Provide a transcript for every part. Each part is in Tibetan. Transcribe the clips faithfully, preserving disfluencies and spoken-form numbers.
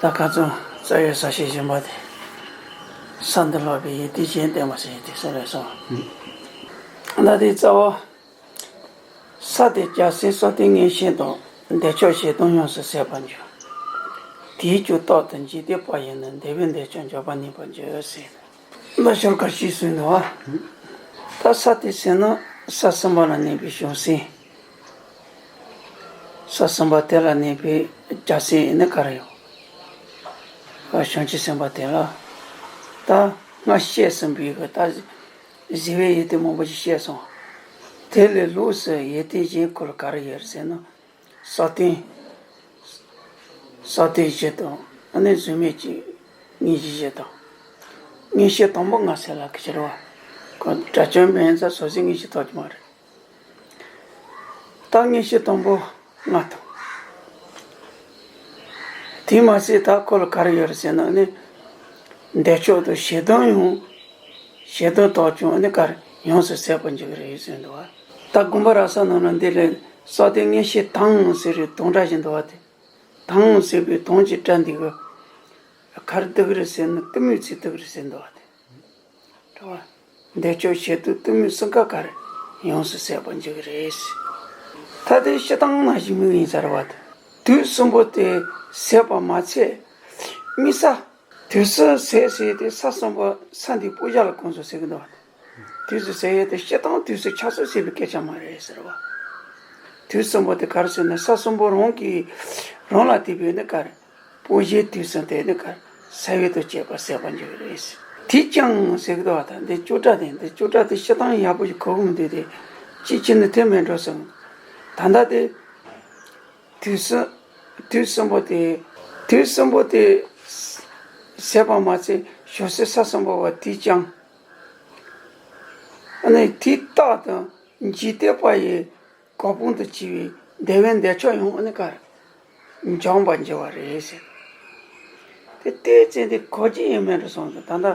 ད་ཁ་ཚོན་རྩ་བའི་ས་བཤད་བཞིན་པ་དེ། ས་འདི་ལྷག་པའི་ཡིད་བརྟན་གཞན་བརྟན་པ་ཟེར་ཡི་དེ་ས་ལས་སོ། ད་དེའི་རྩ་བ། ས་དེ་བྱ་སའི་ས་སྟེང་མངོན་ཤེས་དང་། འདས་ཆགས་ཞེ་སྡང་ཡོངས་སུ་ཟད་པར་འགྱུར། དེས་ཀྱང་རྟག་ཏུ་འཇིག་རྟེན་པ་ཡི་ནི། འདས་པའི་འདས་ཆགས་འཇོམས་པར་ནུས་པར་འགྱུར་ཟེར། ད་ཞོར་གར་ཞིག་གསུངས་འདུག་བ། ད་ས་དེ་ཟེར་ན་ས་གསུམ་པ་ལ་གནས་པའི་བྱང་སེམས། ས་གསུམ་པ་དེ་ལ་གནས་པའི་བྱང་སེམས་ནི་ག་རེ་ཡོད། བྱང་ཆུབ་སེམས་དཔའ་དེ་ལ། ད་སྔར་བཤད་ཟིན་པའི་གི་ད་བཟོད་པའི་ཡོན་ཏན་མང་པོ་ཞིག་བཤད་སོང་། དེ་ལས་ལོགས་སུ་ཡོན་ཏན་གཞན་ཁོ་ལ་ག་རེ་ཡོད་ཟེར་ན། ས་སྟེང་། ས་སྟེང་བཞི་དང་། ཨ་ནི་གཟུགས་མེད་ཀྱི་མངོན་ཤེས་བཞི་དང་། མངོན་ཤེས་དང་པོ་ང་ཟེར་ལ་གི་ཕྱིར་བ། ཁོ་དགྲ་བཅོམ་པའི་ཡན་ས་སོ་སོའི་མངོན་ཤེས་ཐོབ་ཀྱི་མ་རེད། ད་མངོན་ཤེས་དང་པོ་ང་དང་། དེ་མ་ཟད་ད་ཁོ་ལ་ག་རེ་ཡོད་རེད་ཟེར་ན་ནི། འདས་ཆགས་དང་ཞེ་སྡང་ཡང་། ཞེ་སྡང་དག་ཀྱང་ནི་ག་རེ་ཡོངས་སུ་ཟད་པར་འགྱུར་གྱི་རེད་ཟེར་འདུག་བ། ད་དགོངས་པ་རབ་གསལ་ནང་ན་འདི་ལས་ས་སྟེང་མངོན་ཤེས་དང་ཟེར་བའི་དོན་འདྲ་ཞིག་འདུག་བ་དེ། དང་ཟེར་བའི་དོན་གྱི་སྒྲ་འདི་གི་ག་རེ་འདུག་གི་རེད་ཟེར་ན་གཏི་མུག་ཚིག་འདུག་གི་རེད་ཟེར་འདུག་བ་དེ། འདས་ཆགས་ཞེ་སྡང་གཏི་མུག་གསུམ་ཀ་ག་རེ་ཡོངས་སུ་ཟད་པར་འགྱུར་གྱི་རེད། ད་དེ་སྤྱིར་བཏང་ན་གཞི་དམིགས་ཡིན་ཟེར་བ་དེ། དུས་གསུམ་པོ་དེ་ཟད་པ་མ་ཚད། དམིགས་ས། དུས་གསུམ་ཟད་ཟེར་དེ་ས་གསུམ་པོ་ས་འདིའི་སྤུ་རྒྱ་ལ་ཁོང་ཚོ་ཟེར་གི་འདུག་བ། དུས་གསུམ་ཟད་ཡས་དེ་སྤྱིར་བཏང་དུས་གསུམ་ཆགས་སོ་ཟེར་བའི་སྐད་ཆ་མ་རེད་ཟེར་བ། དུས་གསུམ་པོ་དེ་ག་རེ་ཟེར་ན་ས་གསུམ་པོ་རང་གི་རང་ལ་དེ་བས་ནི་ག་རེ། སྤུ་རྒྱལ་དུས་གསུམ་དེ་ནི་ག་ས་བོན་དང་བཅས་པ་ཟད་པར་འགྱུར་བ་རེད། དེས་ཀྱང་ཟེར་གི་འདུག་བ། ད་འདི་བཅུ་ཕྲག་དེ་འདི་བཅུ་ཕྲག་དེ་སྤྱིར་བཏང་ཡག་པོ་ཞིག་གོ་གི་མི་འདུག་དེ། གཅིག་བྱས་ན་དེ་མེད་འགྲོ་སོང་། ད་ལྟ་དེ། དུས་གསུམ། དུས་གསུམ་པོ་དེ། དུས་གསུམ་པོ་དེ། ཟད་པ་མ་ཚད་བྱང་སེམས་ས་གསུམ་པ་བ་དེས་ཀྱང་། ཨ་ནི་དེས་རྟག་ཏུ་འཇིག་རྟེན་པ་ཡི་གོ་འཕང་དུ་སྐྱེ་བའི་འདས་པའི་འདས་ཆགས་ཡང་ཨ་ནི་ག་རེ། འཇོམས་པར་འགྱུར་བ་རེད་ཟེར། དེ་ལྟས་ཙེ་འདི་གོ་རྒྱུ་ཡིན་མིན་རེ་སོང་ཙང་ད་ལྟ།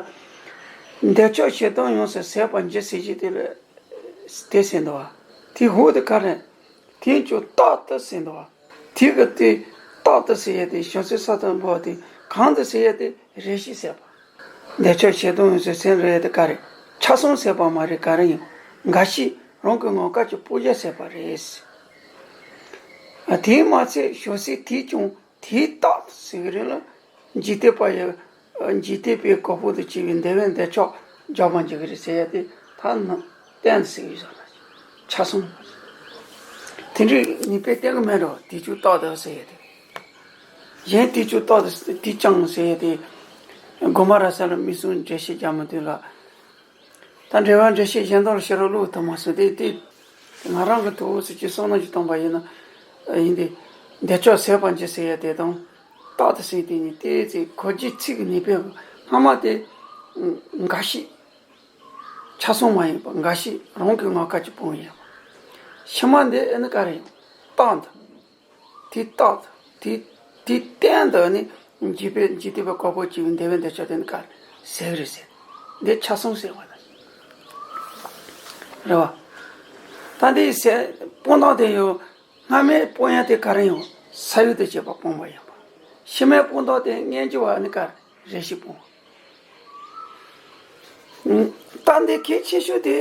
འདས་ཆགས་ཞེ་སྡང་ཡོངས་སུ་ཟད་པར་འགྱུར་ཟེར་གྱི་དེ་ལ། དེ་ཟེར་འདུག་བ། དེའི་འོག་ཏུ་ག་རེ། དེས་ཀྱང་རྟག་ཏུ་ཟེར་འདུག་བ། དེ་གི་དེ་རྟག་ཏུ་ཟེར་ཡ་དེ་བྱང་སེམས་ས་དང་པོ་དེ་གང་དུ་ཟེར་ཡ་དེ་རེ་ཞིག་ཟད་པ། འདས་ཆགས་ཞེ་སྡང་ཡོངས་སུ་ཟད་རེད་དེ་ག་རེ། ཆགས་སོང་ཟད་པ་མ་རེད་ག་རེ་ཡིན། འགའ་ཞིག་རང་གི་ངང་དཀར་གྱི་སྤུ་རྒྱལ་ཟད་པ་རེད། ཨ་དེས་མ་ཚད་བྱང་སེམས་དེས་ཀྱང་དེས་རྟག་ཏུ་ཟེར་གི་རེད་ལ། འཇིག་རྟེན་པ་ཡི། འཇིག་རྟེན་པའི་གོ་འཕང་དུ་སྐྱེ་བའི་འདས་པའི་འདས་ཆགས་འཇོམས་པར་འགྱུར་གི་རེད་ཟེར་ཡ་དེ་ད་ནི་གཏན་དུ་ཟེར་གི་ཡོད་ས་ཆགས་སོང་། དེ་འདྲའི་ནུས་པའི་སྟེང་གི་མེད་འགྲོ་དེ་ཅུང་རྟག་ཏུ་ཟེར་ཡ་དེ། གཞན་དེ་ཅུང་རྟག་ཏུ་དེ་ཅང་ཟེར་ཡ་དེ། དགོངས་པ་རབ་གསལ་ལ་དམིགས་བསལ་འགྲེལ་བཤད་རྒྱག་མི་འདུག་ལ། ད་འགྲེལ་པ་འགྲེལ་བཤད་གཞན་དག་ལ་ཕྱི་རོལ་བློ་ཐོན་མ་སོང་དེ་དེ། ང་རང་གི་ཐུགས་སུ་ཅི་བསམ་ན་ཅི་བཏང་པ་ཡིན་ན། ཡིན་ཏེ། འདས་ཆགས་ཟད་པར་འགྱུར་ཟེར་ཡ་དེ་དང་། རྟག་ཏུ་ཟེར་དེ་གཉིས་ཏོག་ཙམ་གོ་རྒྱུའི་ཚིག་གི་ནུས་པས་སྔ་མ་དེ། འགའ་ཞིག་ཆགས་སོང་མ་ཡིན་པ་འགའ་ཞིག་རང་གི་ངང་དཀར་གྱི་སྤུ་རྒྱལ་ཡིན་པ། ཕྱི་མ་འདི་ཨེ་ནི་ག་རེ་ཡིན། རྟག་ཏུ། དེ་རྟག་ཏུ། དེ་དེ་གཏན་དུ་ནི་འཇིག་པའི་འཇིག་རྟེན་པའི་གོ་འཕང་སྐྱེ་བའི་འདས་པའི་འདས་ཆགས་དེ་ནི་ག་རེ་ཟེར་གི་རེད་ཟེར། འདི་ཆགས་སོང་ཟེར་བ་དང་། རེད་བ། ད་འདི་ཟེར་སྤོང་ཐངས་དེ་ཡང་སྔ་མའི་སྤོང་ཡ་དེ་ག་རེ་ཡང་ས་བོན་དང་བཅས་པ་སྤོང་བ་ཡིན་པ། ཕྱི་མའི་སྤོང་ཐངས་དེ་སྔོན་གྱི་བ་ནི་ག་རེ་རེ་ཞིག་སྤོང་བ། ད་འདི་གལ་ཆེ་ཤོས་དེ།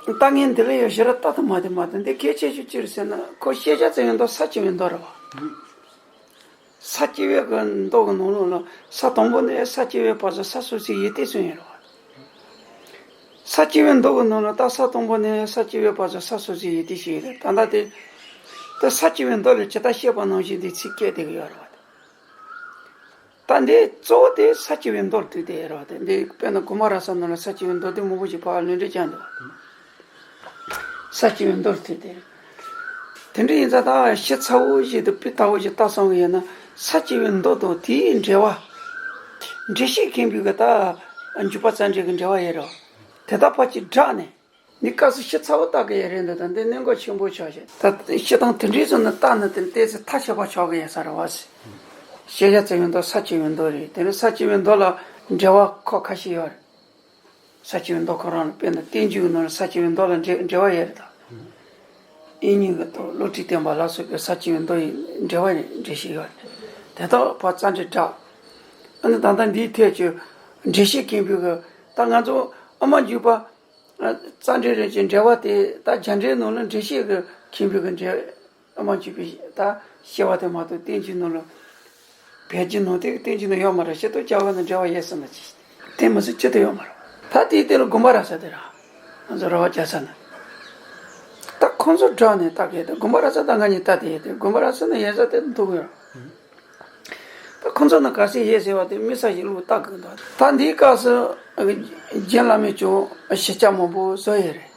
ད་ངས་འདི་ལ་ཡང་ཞེ་དྲག་ལྟ་ཐུབ་མ་ཐུབ་མ་ཐུབ་འདི་གལ་ཆེ་ཤོས་ཅི་རེད་ཟེར་ན་ཁོ་ཤེས་བྱ་བཙལ་བའི་མདོ་ས་བཅད་པའི་མདོ་རེད་བ། ས་བཅད་པའི་གི་མདོ་གི་ནང་ལོགས་ལ་ས་དང་པོ་ནས་ས་བཅད་པའི་བར་དུ་ས་སོ་སོའི་ཡོན་ཏན་གསུངས་ཡོད་རེད་བ། ས་བཅད་པའི་མདོ་གི་ནང་ལ་ད་ས་དང་པོ་ནས་ས་བཅད་པའི་བར་དུ་ས་སོ་སོའི་ཡོན་ཏན་ཞིག་ཡོད་རེད་ད་ལྟ་དེ། ད་ས་བཅད་པའི་མདོ་ལས་ཇི་ལྟར་བཤད་པ་ནང་བཞིན་དེ་ཚིག་སྐད་དེ་གི་ཡོད་རེད་བ། ད་འདི་གཙོ་བོ་དེ་ས་བཅད་པའི་མདོར་ཐུག་དེ་རེད་བ། དེ་འདི་དཔེར་ན་དགོངས་པ་རབ་གསལ་ནང་ལ་ས་བཅད་པའི་མདོ་དེ་མང་པོ་ཞིག་ཕར་ལུང་འདྲེན་བྱས་འདུག་ས་བཅད་པའི་མདོར་ཐུག་དེ་རེད། དེ་འདྲ་ཡིན་ཙང་ད་ཞིབ་ཚགས་པོ་ཞིག་ཏུ་སྤུས་དག་པོ་ཞིག་བལྟ་སོང་གི་ཡོད་ན་ས་བཅད་པའི་མདོ་དང་དེའི་འགྲེལ་པ། འགྲེལ་བཤད་མཁན་པོའི་གི་ད་འཇུག་པ་རྩ་འགྲེལ་གྱི་འགྲེལ་པ་ཡོད་རེད་བ། དེ་དག་ཕར་ཅིག་བསྒྲགས་ནས། འདི་སྐབས་སུ་ཞིབ་ཚགས་པོ་བལྟ་གི་ཡོད་རེད་འདུག་ད་འདི་གནད་འགག་ཆེན་པོ་ཆགས་ཤག་ད་སྤྱིར་བཏང་དེ་འདྲའི་བཟོ་ནས་བལྟས་ན་དེ་ཏོག་ཙམ་ཐག་ཆོད་པ་ཆགས་ཀྱི་ཡོད་ས་རེད་བ། ཤེས་བྱ་བཙལ་བའི་མདོ་ས་བཅད་པའི་མདོ་རེད། དེ་ནས་ས་བཅད་པའི་མདོ་ལ་འགྲེལ་པ་ཁག་ཁ་ཤས་ཡོད་རེད། ས་བཅད་པའི་མདོ་ཁོ་རང་ལ་དཔེར་ན་བསྟན་བཅོས་ཀྱི་ནང་ལ་ས་བཅད་པའི་མདོ་ལ་འགྲེལ་འགྲེལ་པ་ཡོད་རེད་ད། དབྱིག་གཉེན་གྱི་མདོ་བློ་གྲོས་བསྟན་པ་ལ་སོགས་པའི་ས་བཅད་པའི་མདོ་ཡི་འགྲེལ་པ་ནས་འགྲེལ་བཤད་ཡོད་རེད། དེ་དག་ཕར་རྩ་འགྲེལ་བསྒྲགས། ཨ་ནི་ད་ལྟ་འདིའི་ཐད་ཀྱི་འགྲེལ་བཤད་མཁན་པོའི་གི་ད་ང་ཚོ་ཨ་མ་འཇུག་པ་རྩ་འགྲེལ་རེ་ཀྱི་འགྲེལ་བ་དེ་ད་རྒྱ་འགྲེལ་ནང་ལ་འགྲེལ་བཤད་གི་མཁན་པོའི་གི་འགྲེལ། ཨ་མ་འཇུག་པའི་ད་བཤད་པ་དེ་མ་གཏོགས་བསྟན་བཅོས་ནང་ལ། བོད་བརྒྱུད་ནང་བསྟན་གྱི་བསྟན་བཅོས་ནང་ཡོད་མ་རེད། ཤེས་རྟོགས་རྒྱ་གར་ནང་འགྲེལ་བ་ཡོད་ཟེར་ན་ཅི། དེ་མི་སྲིད་ཅི་ཏུ་ཡོད་མ་རེད། ད་དེའི་སྟེང་ལ་དགོན་པ་ར་ས་དེ་ར། ང་ཚོ་ར་བ་རྒྱ་ས་ན། ད་ཁོང་ཚོ་འགྲོ་ནས་ལྟ་གི་དེ་དགོན་པ་ར་ས་ད་ང་གཉིས་ལྟ་དེ་ཡོད་དེ་དགོན་པ་ར་ས་ན་ཡོད་ས་དེ་འདུག་ཡོད། ད་ཁོང་ཚོ་ན་ག་སེ་ཡོད་ཟེར་བ་དེ་མི་ས་ཞིག་ལུགས་ལྟ་དགོས་འདུག་ད་འདིའི་སྐབས་སུ་རྒན་བླ་མས་ཀྱང་ཞིབ་ཆ་མང་པོ་བཟོ་ཡོད་རེད།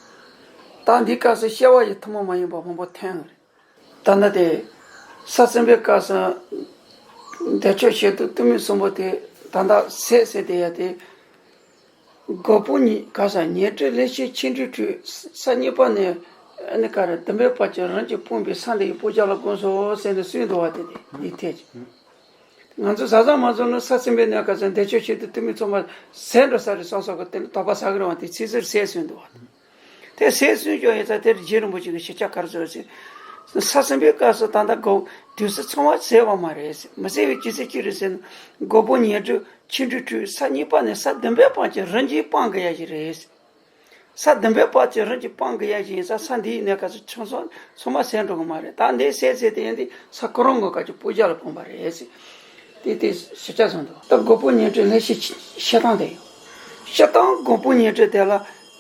ད་འདིའི་སྐབས་སུ་བཤད་པ་ཡི་ཐུན་མོང་མ་ཡིན་པ་མང་པོ་ཐོན་ཡོད་རེད། ད་ལྟ་དེ། ས་སེམས་པའི་སྐབས་སུ། བདེ་མཆོག་བཞི་སྡེ་སྟོང་མི་གསུམ་པོ་དེ་ད་ལྟ་ཟད་ཟེར་དེ་ཡ་དེ། སྒོ་སྤུ་གཉིས་ག་ས་ཉེ་འབྲེལ་ལེགས་བཤད་ཆིག་འབྲུ་དྲུག་ས་གཉིས་པ་ནས་ཨ་ནི་ག་རེ་བདུན་པའི་བར་གྱི་རིམ་གྱིས་སྤངས་པའི་ས་འདི་ཡི་སྤུ་རྒྱལ་ལ་དགོངས་སོ་ཟེར་ནས་གསུངས་འདུག་བ་དེ་དེ་འདི་ཐད་ཀྱི། ང་ཚོ་ཟ་ཟ་མ་ཟོ་ནས་ས་སེམས་པའི་གནས་སྐབས་སུ་བདེ་མཆོག་བཞི་སྡེ་སྟོང་མི་གསུམ་པ་ཟད་འགྲོ་ས་རེད་བསམ་བསམ་གི་དེ་ནི་དོགས་པ་ཟ་གི་རེད་བ་དེ་ཚིག་ཟུར་ཟད་གསུངས་འདུག་བ། དེ་ཟས་སུན་སྐྱོ་ཡིན་ཙང་དེར་རྗེ་རིན་པོ་ཆེ་གི་ཞིབ་ཆ་ག་རེ་བཟོས་ཟེར། ས་སེམས་པའི་སྐབས་སུ་ད་ལྟ་གོ་དུས་སུ་ཚང་མ་ཟད་པ་མ་རེད་ཟེར། མི་ཟད་པའི་རྒྱུ་མཚན་ཅི་རེད་ཟེར་ན། སྒོ་སྤུ་ཉེ་འབྲེལ་ཆིག་འབྲུ་དྲུག་ས་གཉིས་པ་ནས་ས་བདུན་པའི་བར་གྱི་རིམ་གྱིས་སྤང་དགོས་ཡ་ཞིག་རེད་ཟེར། ས་བདུན་པའི་བར་གྱི་རིམ་གྱིས་སྤང་དགོས་ཡ་ཞིག་ཡིན་ཙང་ས་འདིའི་གནས་སྐབས་སུ་ཆང་སོང་ཚང་མ་ཟད་འགྲོ་གི་མ་རེད། ད་འདི་ཟད་ཟད་དེ་ཡིན་དུས་ས་ཁོ་རང་གི་སྐབས་ཀྱི་སྤུ་རྒྱལ་ལ་སྤངས་པ་རེད་ཟེར། དེ་དེ་ཞིབ་ཆ་བཟོ་འདུག་ད་སྒོ་སྤུ་ཉེ་འབྲེལ་ལེགས་བཤད་ཆིག་སྤྱིར་བཏང་དེ་ཡོད། སྤྱིར་བཏང་སྒོ་སྤུ་ཉེ་འབྲེལ་དེ་ལ་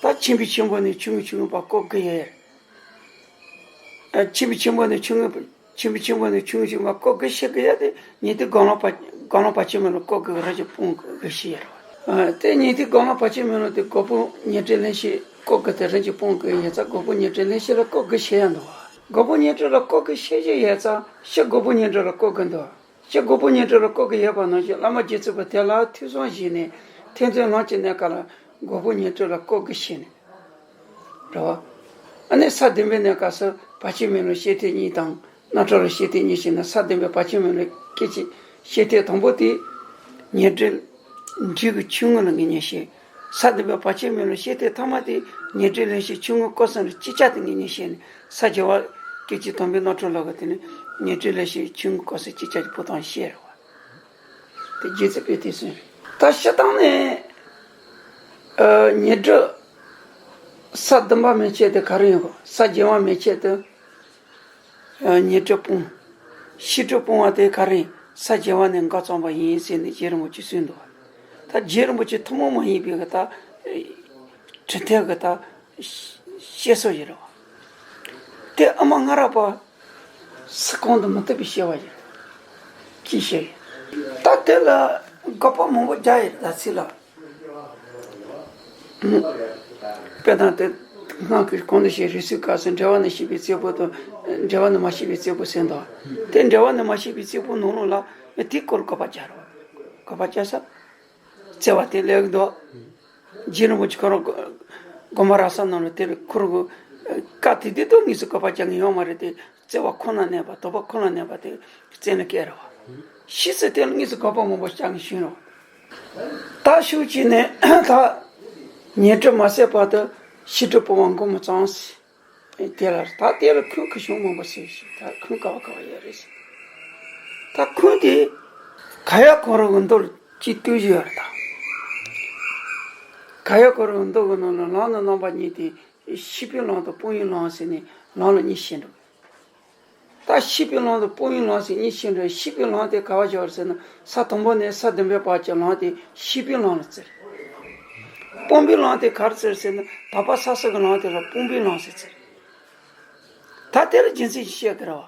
ད་ཆེན་པོའི་ཆེན་པོ་ནས་ཆུང་ངུའི་ཆུང་ངུ་བར་སྐོར་དགུ་ཡོད། ཨ། ཆེན་པོའི་ཆེན་པོ་ནས་ཆུང་ངུ་ཆེན་པོའི་ཆེན་པོ་ནས་ཆུང་ངུའི་ཆུང་ངུ་བར་སྐོར་དགུ་བཤད་དགུ་ཡོད་དེ་ཉན་ཐོས་སྒོམ་ལམ་བར་སྒོམ་ལམ་བར་ཆད་མེད་ལ་སྐོར་དགུ་རིམ་གྱིས་སྤོང་དགུ་བཤད་ཡོད་རེད། ཨ། དེ་ཉན་ཐོས་སྒོམ་ལམ་བར་ཆད་མེད་ལ་དེ་སྒོ་སྤུ་ཉེ་འབྲེལ་ལེགས་བཤད་སྐོར་དགུ་དེ་རིམ་གྱིས་སྤོང་དགུ་ཡོད་ཙང་སྒོ་སྤུ་ཉེ་འབྲེལ་ལེགས་བཤད་ལ་སྐོར་དགུ་བཤད་ཡ་འདུག་སྒོ་སྤུ་ཉེ་འབྲེལ་ལ་སྐོར་དགུ་བཤད་ཀྱི་ཡོད་ཙང་སྤྱིར་སྒོ་སྤུ་ཉེ་འབྲེལ་ལ་སྐོར་དགུ་འདུག་སྤྱིར་སྒོ་སྤུ་ཉེ་འབྲེལ་ལ་སྐོར་དགུ་ཡོད་པ་ནང་བཞིན་བླ་མ་རྗེ་བཙུན་པ་དེ་ལ་ཐོས་བསམ་བཞེས་ནས་ཐེ་ཚོམ་ལངས་ཀྱི་གནས་སྐབས་ལ་སྒོ་སྤུ་ཉེ་འབྲེལ་ལ་སྐོར་དགུ་བྱས་ནས། རེད་བ། ཨ་ནི་ས་བདུན་པའི་གནས་སྐབས་སུ་བར་ཆད་མེད་ལམ་བཤད་ཐེངས་གཉིས་དང་རྣམ་གྲོལ་ལམ་བཤད་ཐེངས་གཉིས་བྱས་ན་ས་བདུན་པའི་བར་ཆད་མེད་ལམ་སྐད་ཅིག་བཤད་ཐེངས་དང་པོ་དེ་ཉེ་འབྲེལ་འབྲས་བུ་ཆུང་ངུ་ལ་ངེས་ཉེས་བཤད། ས་བདུན་པའི་བར་ཆད་མེད་ལམ་བཤད་ཐེངས་ཐ་མ་དེ་ཉེ་འབྲེལ་ལེགས་བཤད་ཆུང་ངུ་སྐོར་གསུམ་ལ་ཅིག་ཅར་དེ་ངེས་ཉེས་བཤད་ནས་ས་བརྒྱད་པ་སྐད་ཅིག་དང་པོའི་རྣམ་གྲོལ་ལམ་གི་དེ་ནི་ཉེ་འབྲེལ་ལེགས་བཤད་ཆུང་ངུ་སྐོར་གསུམ་ཅིག་ཅར་གྱི་ཕུ་ཐང་བཤད་རེད་བ། དེ་རྗེ་བཙུན་པས་དེ་གསུངས་རེད། ད་སྤྱིར་བཏང་ནས། ཨ། ཉེ་འབྲེལ། ས་བདུན་པ་མན་ཆད་དེ་ག་རེ་ཡིན་གོ་ས་བརྒྱད་པ་མན་ཆད་དུ། ཨ། ཉེ་འབྲེལ་སྤོང་། བཤད་སྒྲུབ་སྤོང་བ་དེ་ག་རེ་ཡིན། ས་བརྒྱད་པ་ནས་འགོ་བརྩམས་པ་ཡིན་ཟེར་ནས་རྗེ་རིན་པོ་ཆེས་གསུངས་འདུག་ད་རྗེ་རིན་པོ་ཆེ་ཐུན་མོང་མ་ཡིན་པའི་གི་ད། དྲི་ཐལ་གི་ད། བཤད་སྲོལ་ཡོད་རེད་བ། དེ་ཨ་མ་སྔ་རབས་པ། སུ་གང་དུ་མི་བཏུབ་པའི་བཤད་པ་ཡིན། ཅེས་བཤད། ད་དེ་ལ་དགག་པ་མང་པོ་རྒྱག་ཡོད་རེད་ད་ཚིག་ལ། དཔེ་དང་དེ་སྔགས་ཀྱི་གོང་དུ་བཤད་རིགས་སུའི་སྐབས་སུ་འགྲེལ་པ་ནི་བཤད་པའི་རྩེ་ཕུད་དང་འགྲེལ་པ་ནི་མ་བཤད་པའི་རྩེ་ཕུད་ཟེར་འདུག་དེ་འགྲེལ་པ་ནི་མ་བཤད་པའི་རྩེ་ཕུད་ནང་ལོགས་ལ་དེའི་སྐོར་དགག་པ་རྒྱག་རོགས། དགག་པ་རྒྱག་ས། བརྩེ་བ་དེ་ལེགས་འདུག་རྗེ་རིན་པོ་ཆེ་ཁོ་རང་དགོན་པ་ར་ས་ནང་ལ་དེར་ཁུར་གོ། བཀའ་དེ་དུས་དུ་དངོས་སུ་དགག་པ་རྒྱག་མཁན་ཡོད་མ་རེད་དེ། བརྩེ་བ་ཁོ་ན་གནས་པ་དོགས་པ་ཁོ་ན་གནས་པ་དེ་བརྩེ་ནས་སྐྱེ་རེད་བ། ཤེས་ཚེ་དེ་ལ་དངོས་སུ་དགག་པ་མང་པོ་རྒྱག་མཁན་ཞིག་རེད་བ། ད་ཤུགས་ཀྱིས་ནས་ད་ཉེ་འབྲེལ་མ་ཟད་བར་དུ་བཤད་སྒྲུབ་སྤོང་བ་འགོ་མི་བརྩམས་ཟེར། དེ་ལ་ད་དེ་ལ་ཁུངས་ཁུངས་བྱུང་མང་པོ་ཟེར་ཞིག་ད་ཁུངས་ག་བ་ག་བ་ཡོད་རེད་ཟེར། ད་ཁུངས་དེ་ག་ཡ་གོ་རོ་གི་མདོར་གཅིག་བསྟོད་ཞུ་ཡོད་རེད་ད། ག་ཡ་གོ་རོ་གི་མདོ་གི་ནང་ལ་ལམ་ནི་རྣམ་པ་གཉིས་ཏེ། ཤེས་པའི་ལམ་དང་སྤོང་བའི་ལམ་ཟེར་ནས་ལམ་ལ་གཉིས་བཤད་འགྲོ། ད་ཤེས་པའི་ལམ་དང་སྤོང་བའི་ལམ་ཟེར་གཉིས་བཤད་འགྲོ། ཤེས་པའི་ལམ་དེ་ག་བ་བཞག་རེད་ཟེར་ན་ས་དང་པོ་ནས་ས་བདུན་པའི་བར་གྱི་ལམ་དེ་ཤེས་པའི་ལམ་ལ་བརྩི། སྤོང་བའི་ལམ་དེ་ག་རེ་བརྩི་ཟེར་ན་དག་པ་ས་གསུམ་གྱི་ལམ་དེ་ལ་སྤོང་བའི་ལམ་ཟེར་བརྩི། ད་དེ་ལ་རྒྱུ་མཚན་ཞིག་བཤད་ཀྱི་རེད་བ།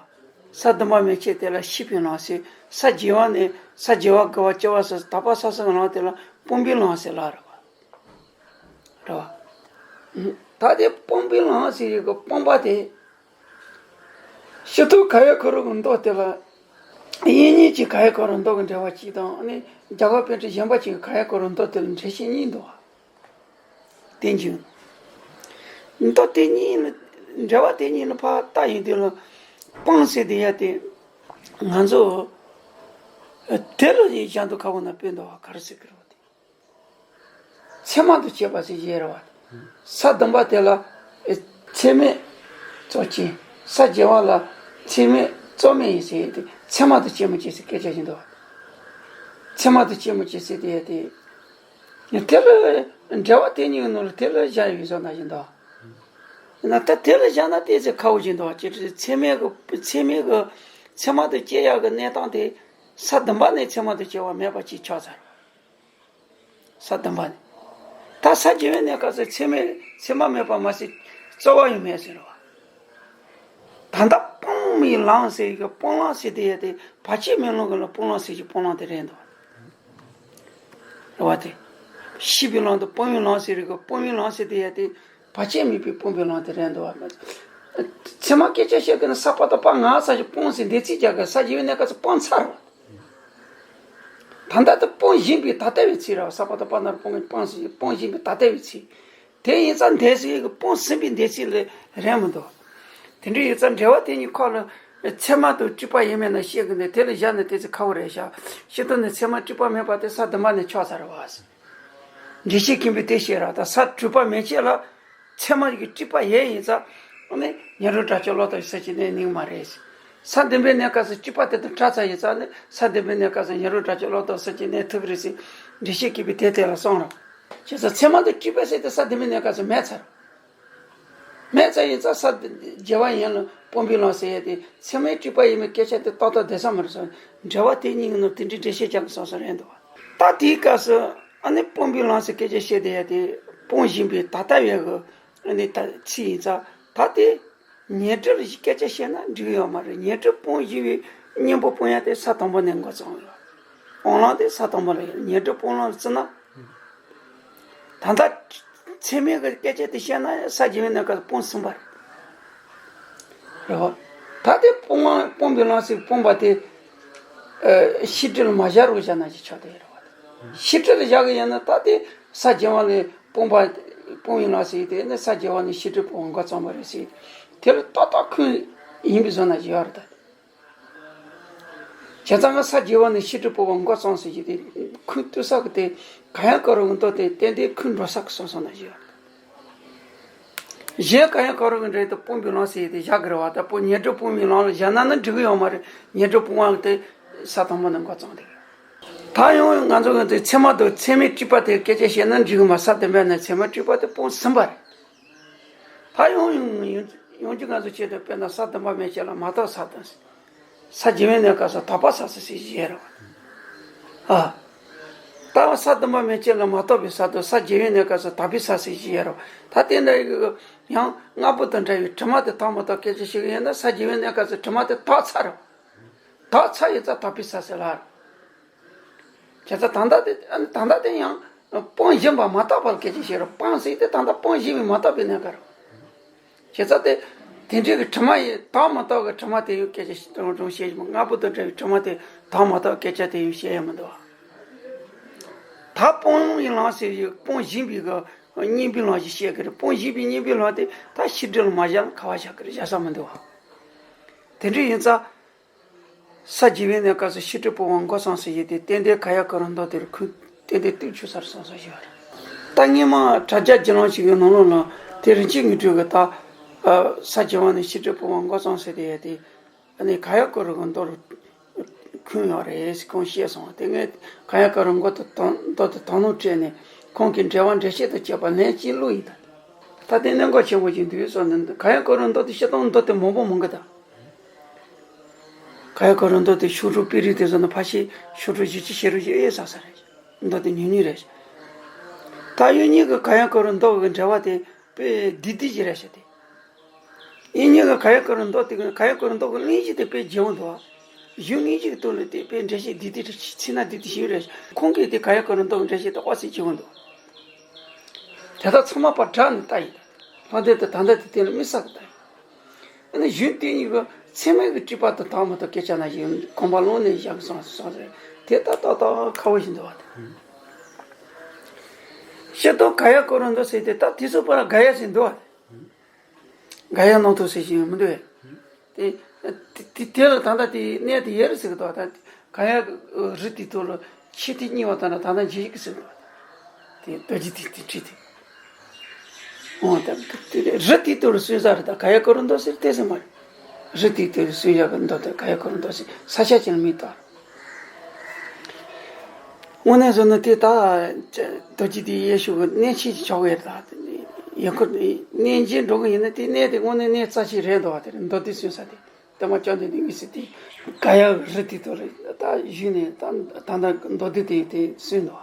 ས་བདུན་པ་མན་ཆད་དེ་ལ་ཤེས་པའི་ལམ་ཟེར། ས་བརྒྱད་པ་ནས་ས་བརྒྱད་པ་དགུ་པ་བཅུ་པ་ཟེར་དག་པ་ས་གསུམ་གྱི་ལམ་དེ་ལ་སྤོང་བའི་ལམ་ཟེར་ལབ་རེད་བ། རེད་བ། ད་དེ་སྤོང་བའི་ལམ་ཟེར་ཡི་གི་སྤོང་བ་དེ། སྤྱིར་བཏང་ག་ཡ་གོ་རོ་གི་མདོ་དེ་ལ། དབྱིག་གཉེན་གྱི་ག་ཡ་གོ་རོ་མདོ་གི་འགྲེལ་བ་གཅིག་དང་ཨ་ནི་རྒྱ་གར་པཎ་གྲུབ་གཞན་པ་གཅིག་གི་ག་ཡ་གོ་རོ་མདོ་དེ་ལ་འགྲེལ་བཤད་གཉིས་འདུག་བ། དེ་འཇུག་མདོ་དེ་གཉིས་ལ། འགྲེལ་བ་དེ་གཉིས་ལ་ཕར་ལྟ་ཡོང་དུས་ལ། སྤང་ཟེར་དེ་ཡ་དེ། ང་ཚོ། དེ་ལ་ཡི་གཞན་དུ་ཁ་བོ་ན་དཔེ་འདུག་བ་ག་རེ་ཟེར་གི་རེད་བ་དེ། ཚད་མ་དུ་བྱས་པ་ཟེར་བཞེད་རེད་བ། ས་བདུན་པ་དེ་ལ་ཚད་མས་གཙོ་ཆེ། ས་བརྒྱད་པ་ལ་ཚད་མས་ རྩོལ་མེད་ཡིན་ཟེར་ཏེ་ཚད་མ་དང་སྐྱེས་བུ་སྐྱེ་ཟེར་སྐད་ཆ་བཞིན་དུ། ཚད་མ་དང་སྐྱེས་བུ་སྐྱེ་ཟེར་ཏེ་ཡ་དེ། དེ་ལ་འབྲེལ་བ་དེ་གཉིས་ཀྱི་ནང་ལ་དེ་ལ་བཞག་ཡོད་བཟོ་ན་བཞིན་དུ། ན་ད་དེ་ལ་བཞག་ན་དེ་ཚེ་ཁ་བོ་བཞིན་དུ་ཅི་ཚད་མའི་གི་ཚད་མའི་གི་ཚད་མ་དང་སྐྱེ་ཡག་གི་གནས་སྟངས་དེ་ས་བདུན་པ་ནས་ཚད་མ་དང་སྐྱེ་བ་མེད་པ་ཅིག་ཆགས་ཚར། ས་བདུན་པ་ནས། ད་ས་བརྒྱད་པའི་གནས་སྐབས་སུ་ཚད་མེད་ཚད་མ་མེད་པ་མ་ཟད་རྩོལ་བ་ཡང་མེད་ཟེར་བ། ད་ལྟ་སྤོང་བའི་ལམ་ཟེར་གི་སྤོང་ལམ་ཟེར་དེ་ཡ་དེ་བར་ཆད་མེད་ལམ་གི་ལ་སྤོང་ལམ་ཟེར་གྱི་སྤོང་ལམ་དེ་རེད་འདུག་རེད་བ་དེ། ཤེས་པའི་ལམ་དུ་སྤོང་བའི་ལམ་ཟེར་གི་སྤོང་བའི་ལམ་ཟེར་དེ་ཡ་དེ་བར་ཆད་མེད་པའི་སྤོང་བའི་ལམ་དེ་རེད་འདུག་བ། ཚད་མ་སྐད་ཆ་བཤད་གི་ན་ས་པ་དང་པ་ང་ས་ཞིག་སྤོང་ཟེར་འདི་ཚིག་རྒྱག་གི་ས་བརྒྱད་པའི་གནས་སྐབས་སུ་སྤོང་ཚར་བ། ད་ལྟ་དུ་སྤོང་བཞིན་པའི་ད་ལྟ་བའི་ཚིག་ར་ས་པ་དང་པ་ན་ར་སྤོང་སྤོང་སྤོང་བཞིན་པའི་ད་ལྟ་བའི་ཚིག་དེ་ཡིན་ཙང་འདས་ཟིན་གྱི་སྤོང་ཟིན་པའི་འདས་ཚིག་ལས་རན་མི་འདུག་དེ་འདྲ་ཡིན་ཙང་འབྲེལ་བ་དེ་གཉིས་ཁོག་ལ་ཚད་མ་དང་སྤྲོས་པ་ཡིན་མིན་ན་བཤད་གི་འདུག་དེ་ལ་བཞག་ན་དེ་ཚོ་ཁ་བོ་རེད་ཤག་སྤྱིར་བཏང་ནས་ཚད་མ་སྤྲོས་པ་མེད་པ་དེ་ས་བདུན་པ་ནས་ཆགས་ཚར་བ། འགྲེལ་བཤད་མཁན་པོས་དེ་བཤད་ར་ད་ས་སྤྲོས་པ་མེད་ཅེས་ལ། ཚད་མ་གི་སྤྲོས་པ་ཡོད་ཡིན་ཙང་། ཨ་ནི་ཉོན་རང་དགྲ་བཅོམ་བློ་ལྡོག་ས་ཀྱི་གནས་གནས་མ་རེད། ས་བདུན་པའི་གནས་སྐབས་སུ་སྤྲོས་པ་དེ་དང་བྲལ་ཚར་ཡིན་ཙང་ནི་ས་བདུན་པའི་གནས་སྐབས་སུ་ཉོན་རང་དགྲ་བཅོམ་བློ་ལྡོག་ས་ཀྱི་གནས་ཐུག་གི་རེད་ཟེར། འགྲེལ་བཤད་མཁན་པོས་དེ་དེ་ལ་གསུངས་ར། བྱས་ཙང་ཚད་མ་དང་སྤྲོས་པ་ཟེར་དེ་ས་བདུན་པའི་གནས་སྐབས་སུ་མེད་ཚར། མེད་ཚར་ཡིན་ཙང་ས་བརྒྱད་པ་ཡན་ལ་སྤོང་བའི་ལམ་ཟེར་ཡས་དེ་ཚད་མའི་སྤྲོས་པ་ཡིན་པའི་སྐད་ཆ་དེ་ཏག་ཏག་བསྡད་ས་མ་རེད་ཟེར། འབྲེལ་བ་དེ་གཉིས་ཀྱི་ནང་དེ་འདྲའི་འགྲེལ་བཤད་རྒྱག་གི་སོང་ས་རེད་འདུག་ད་དེའི་སྐབས་སུ་ཨ་ནི་སྤོང་བའི་ལམ་ཟེར་སྐད་ཆ་བཤད་དེ་ཡ་དེ་སྤོང་བཞིན་པའི་ད་ལྟ་བའི་གི་ཨ་ནི་ད་ཚིག་ཡིན་ཙང་ད་དེ་ཉོན་སྤྲོས་ལ་སྐད་ཆ་བཤད་ན་འགྲིག་ཡོད་མ་རེད། ཉོན་སྤྲོས་སྤོང་བཞིན་པའི་གཉེན་པོ་སྤོང་ཡ་དེ་ས་དང་པོ་ནས་འགོ་བརྩམས་ཡོད། སྤོང་ལམ་དེ་ས་དང་པོ་ལ་ཡོད། ཉོན་སྤྲོས་སྤོང་ལམ་ལ་བརྩིས་ན། ད་ལྟ་ཚད་མའི་གི་སྐད་ཆ་དེ་བཤད་ན་ས་བརྒྱད་པའི་གནས་སྐབས་སུ་སྤོང་ཟིན་པ་རེད། རེད་བ། ད་དེ་སྤོང་བ་སྤོང་བའི་ལམ་ཟེར་སྤོང་བ་དེ་ཨ་ཤེས་སྒྲིབ་ལ་མ་བཞག་རོགས་བྱ་ན་ཅི་ཆགས་དེ་རེད་བ། ཤེས་སྒྲིབ་ལ་བཞག་གི་ཡིན་ན་ད་དེ་ས་བརྒྱད་པ་ལས་སྤོང་བ་སྤོང་བའི་ལམ་ཟེར་དེ་ནི་ས་བརྒྱད་པ་ནས་ཤེས་སྒྲིབ་སྤོང་བ་འགོ་བརྩམས་པ་རེད་ཟེར། དེ་ལ་ཏག་ཏག་ཁུངས་ཡིན་པའི་བཟོ་ན་ཅི་ཡོད་རེད་ད། བྱས་ཙང་ང་ས་བརྒྱད་པ་ནས་ཤེས་སྒྲིབ་སྤོང་བ་འགོ་བརྩམས་ཟེར་གྱི་དེ་ཁུངས་གཏུག་ས་གི་དེ་གང་ཡང་ག་རུ་གི་མདོ་དེ་ཏན་ཏན་ཁུངས་འགྲོ་ས་གི་སོང་སོང་ན་ཞིག་གཞན་གང་ཡང་ག་རུ་གི་འདྲ་དེ་སྤོང་བའི་ལམ་ཟེར་དེ་བཞག་གི་རེད་བ། ད་སྤོང་ཉོན་སྤྲོས་སྤོང་བའི་ལམ་ལ་བཞག་ན་ནི་འགྲིག་གི་ཡོད་མ་རེད། ཉོན་སྤྲོས་སྤོང་བ་དེ་ས་དང་པོ་ནས་འགོ་བརྩམས་དེ། ད་ཡང་ང་ཚོ་གི་དེ་ཚད་མ་དང་ཚད་མའི་སྤྲོས་པ་དེ་སྐད་ཆ་བཤད་ན་འགྲིག་གི་མ་ས་བདུན་པ་ནས་ཚད་མ་སྤྲོས་པ་དེ་སྤོང་ཟིན་པ་རེད། ད་ཡང་ཡང་ཡང་ཡང་གཅིག་ང་ཚོ་ཆེད་དུ་དཔེར་ན་ས་བདུན་པ་མན་ཆད་ལ་མ་དག་ས་དང་། ས་བརྒྱད་པའི་གནས་སྐབས་སུ་དག་པ་ས་ཟེར་ཞིག་བཤད་རོགས། ཨ། ད་ས་བདུན་པ་མན་ཆད་ལ་མ་དག་པའི་ས་དང་ས་བརྒྱད་པའི་གནས་སྐབས་སུ་དག་པའི་ས་ཟེར་ཞིག་བཤད་རོགས། ད་དེ་འདྲ་ཡང་སྔ་པོ་དང་འདྲ་བའི་དྲི་མ་དེ་དག་མ་དག་སྐད་ཆ་བཤད་གི་ཡིན་ན་ས་བརྒྱད་པའི་གནས་སྐབས་སུ་དྲི་མ་དེ་དག་ཚར་རོགས། དག་ཚར་ཡིན་ཙང་དག་པའི་ས་ཟེར་ལ། བྱས་ཙང་ད་ལྟ་དེ་ད་ལྟ་དེ་ཡང་སྤོང་བཞིན་པ་མ་དག་པ་ལ་སྐད་ཆ་བཤད་རོགས། སྤང་ཟེར་དེ་ད་ལྟ་སྤོང་བཞིན་པའི་མ་དག་པའི་གནས་སྐབས་རེད། བྱས་ཙང་དེ་དེ་འདྲའི་གི་དྲི་མ་ཡི་དག་མ་དག་གི་དྲི་མ་དེ་ཡང་སྐད་ཆ་ཞིག་དང་དྲུང་བཤད་ཞིག་མ་སྔ་པོ་དང་འདྲ་བའི་དྲི་མ་དེ་དག་མ་དག་སྐད་ཆ་དེ་ཡང་བཤད་ཡ་མི་འདུག་བ། ད་སྤོང་བའི་ལམ་ཟེར་ཡི་སྤོང་བཞིན་པའི་གི་གཉེན་པོའི་ལམ་ཞིག་བཤད་གི་རེད། སྤོང་བཞིན་པའི་གཉེན་པོའི་ལམ་དེ་ད་ཤེས་སྒྲིབ་ལ་མ་བཞག་ན་ག་བ་བཞག་གི་རེད། བཞག་ས་མི་འདུག་བ། དེ་འདྲ་ཡིན་ཙང་། ས་བརྒྱད་པའི་གནས་སྐབས་སུ་ཤེས་སྒྲིབ་སྤོང་བ་འགོ་བརྩམས་ཟེར་ཡས་དེ་ཏན་ཏན་ཁ་ཡ་ཀ་རུ་མདོ་དེར་ཁུངས་ཏན་ཏན་གཏུགས་ཆོག་ས་རེད་བསམ་བསམ་ཞིག་ཡོད་རེད། ད་སྔོན་མ་དྲ་རྒྱ་བརྒྱུད་ལམ་ཞིག་གི་ནང་ལོགས་ལ་དེ་རིན་ཆེན་དངོས་གྲུབ་ཀྱིས་ད་ས་བརྒྱད་པ་ནས་ཤེས་སྒྲིབ་སྤོང་བ་འགོ་བརྩམས་ཟེར་དེ་ཡས་དེ་ཨ་ནི་ཁ་ཡ་ཀ་རུ་གི་མདོ་རུ་ཁུངས་ཡོད་རེད་ཟེར་ཁོང་བཤད་སོང་བ། དེ་ངས་ཁ་ཡ་ཀ་རུ་མདོ་དེ་དང་མདོ་དེ་དང་ལུང་སྤྲད་ནས་ཁོང་གིས་འགྲེལ་པ་འགྲེལ་བཤད་དང་བཅས་པ་ལན་གཅིག་བླུགས་ཡིན་ད། ད་དེ་གནད་འགག་ཆེན་པོ་ཅིག་འདུག་བསམ་ནས་ཁ་ཡ་ཀ་རུ་མདོ་དེ་སྤྱིར་བཏང་མདོ་དེ་མང་པོ་མང་གི་ད། ཁ་ཡ་ཀ་རུ་མདོ་དེ་ཤོག་དྲུག་པི་རི་དེ་ཚོ་ནི་ཕལ་ཆེར་ཤོག་དྲུག་བཞི་བཅུ་ཞེ་དྲུག་ཅིག་ཨེ་ཟ་ས་རེད། མདོ་དེ་ཉུང་ཉུང་རེད། ད་ཡུལ་གཉིས་ཀྱི་ཁ་ཡ་ཀ་རུ་མདོ་གི་འགྲེལ་པ་དེ་དཔེ་བདེ་བདེ་ཞིག་རེད་ཤག་དེ། ཡུལ་གཉིས་ཀྱི་ཁ་ཡ་ཀ་རུ་མདོ་དེ་ཁ་ཡ་ཀ་རུ་མདོ་གི་གླེང་གཞི་དེ་དཔེ་རྒྱས་པོ་འདུག་ཨ། གཞུང་དངོས་གཞི་གི་ཐོག་ལ་དེ་དཔེ་འགྲེལ་བཤད་བདེ་བདེ་རེད། ཚིག་སྣ་བདེ་བདེ་ཞིག་རེད། ཁོང་གིས་དེ་ཁ་ཡ་ཀ་རུ་མདོ་གི་འགྲེལ་བཤད་དེ་ཨོ་ཙི་རྒྱས་པོ་འདུག་དེ་དག་ཚང་མ་ཕར་བསྒྲགས་ནས་ལྟ་ཡིན། ལྷ་སྡེ་དང་ད་ལྟ་དེ་དེ་ལ་དམིགས་བསལ་གྱི་ལྟ་ཡིན། ཨ་ནི་གཞུང་དེ་གཉིས་ཀྱི་ཚད་མའི་གི་སྤྲོས་པ་དང་དག་མ་དག་སྐད་ཆ་ནང་བཞིན་གོམས་པ་བླངས་ནས་བཞག་གི་སོང་སོང་ཟེར་དེ་ལྟ་ཏག་ཏག་ཁ་བོ་ཞིག་འདུག་བ་དེ། ཤེས་རྟོགས་ག་ཡ་ཀ་རུ་མདོ་ཟེར་དེ་ད་དེ་ཚོ་པར་ག་ཡ་ཟེར་འདུག་བ་དེ། ག་ཡ་ནང་དུ་ཟེར་བཞིན་མི་འདུག་བས། དེ་དེ་དེ་ལ་ད་ལྟ་དེ་གནས་དེ་ཡེ་རེད་ཟེར་གི་འདུག་བ་ད་ག་ཡ་རི་དེ་ཐོག་ལ་ཆེ་ཐིག་གཉིས་པ་དང་ན་ད་ལྟ་འཇིགས་ཀྱི་ཟེར་གི་འདུག་བ། དེ་རྡོ་རྗེ་ཐིག་དེ་བྲིས་ཏེ། འོ་ད་དེ་རི་དེ་ཐོག་ལ་སོན་ས་རེད། ད་ག་ཡ་ཀ་རུ་མདོ་ཟེར་དེ་ཟེར་མ་རེད། རི་དེའི་དེར་སུ་ཡག་གི་འདུག་དེ་ག་ཡག་གི་འདུག་ཟེར་ས་ཆ་ཅན་མི་དང་། དངོས་གནས་བཟོ་ན་དེ་ད་རྡོ་རྗེ་དེའི་ཡེ་ཤུ་གི་གནས་ཆེན་གྱི་ཆགས་ཡོད་ད། ཡང་ཁོ་གནས་མཇལ་འགྲོ་གི་ཡིན་ན་དེ་གནས་དེ་དངོས་གནས་གནས་རྩ་ཆེ་རེད་འདུག་བ། དེ་རེད་མདོ་སྡེ་གསུངས་ས་དེ། ད་མ་བཅོམ་ལྡན་འདས་དངོས་སུ་དེ་ག་ཡག་རི་དེ་དུ་རེད་ད་བཞུགས་ནས་ད་ད་ལྟ་མདོ་སྡེ་དེ་དེ་གསུངས་འདུག་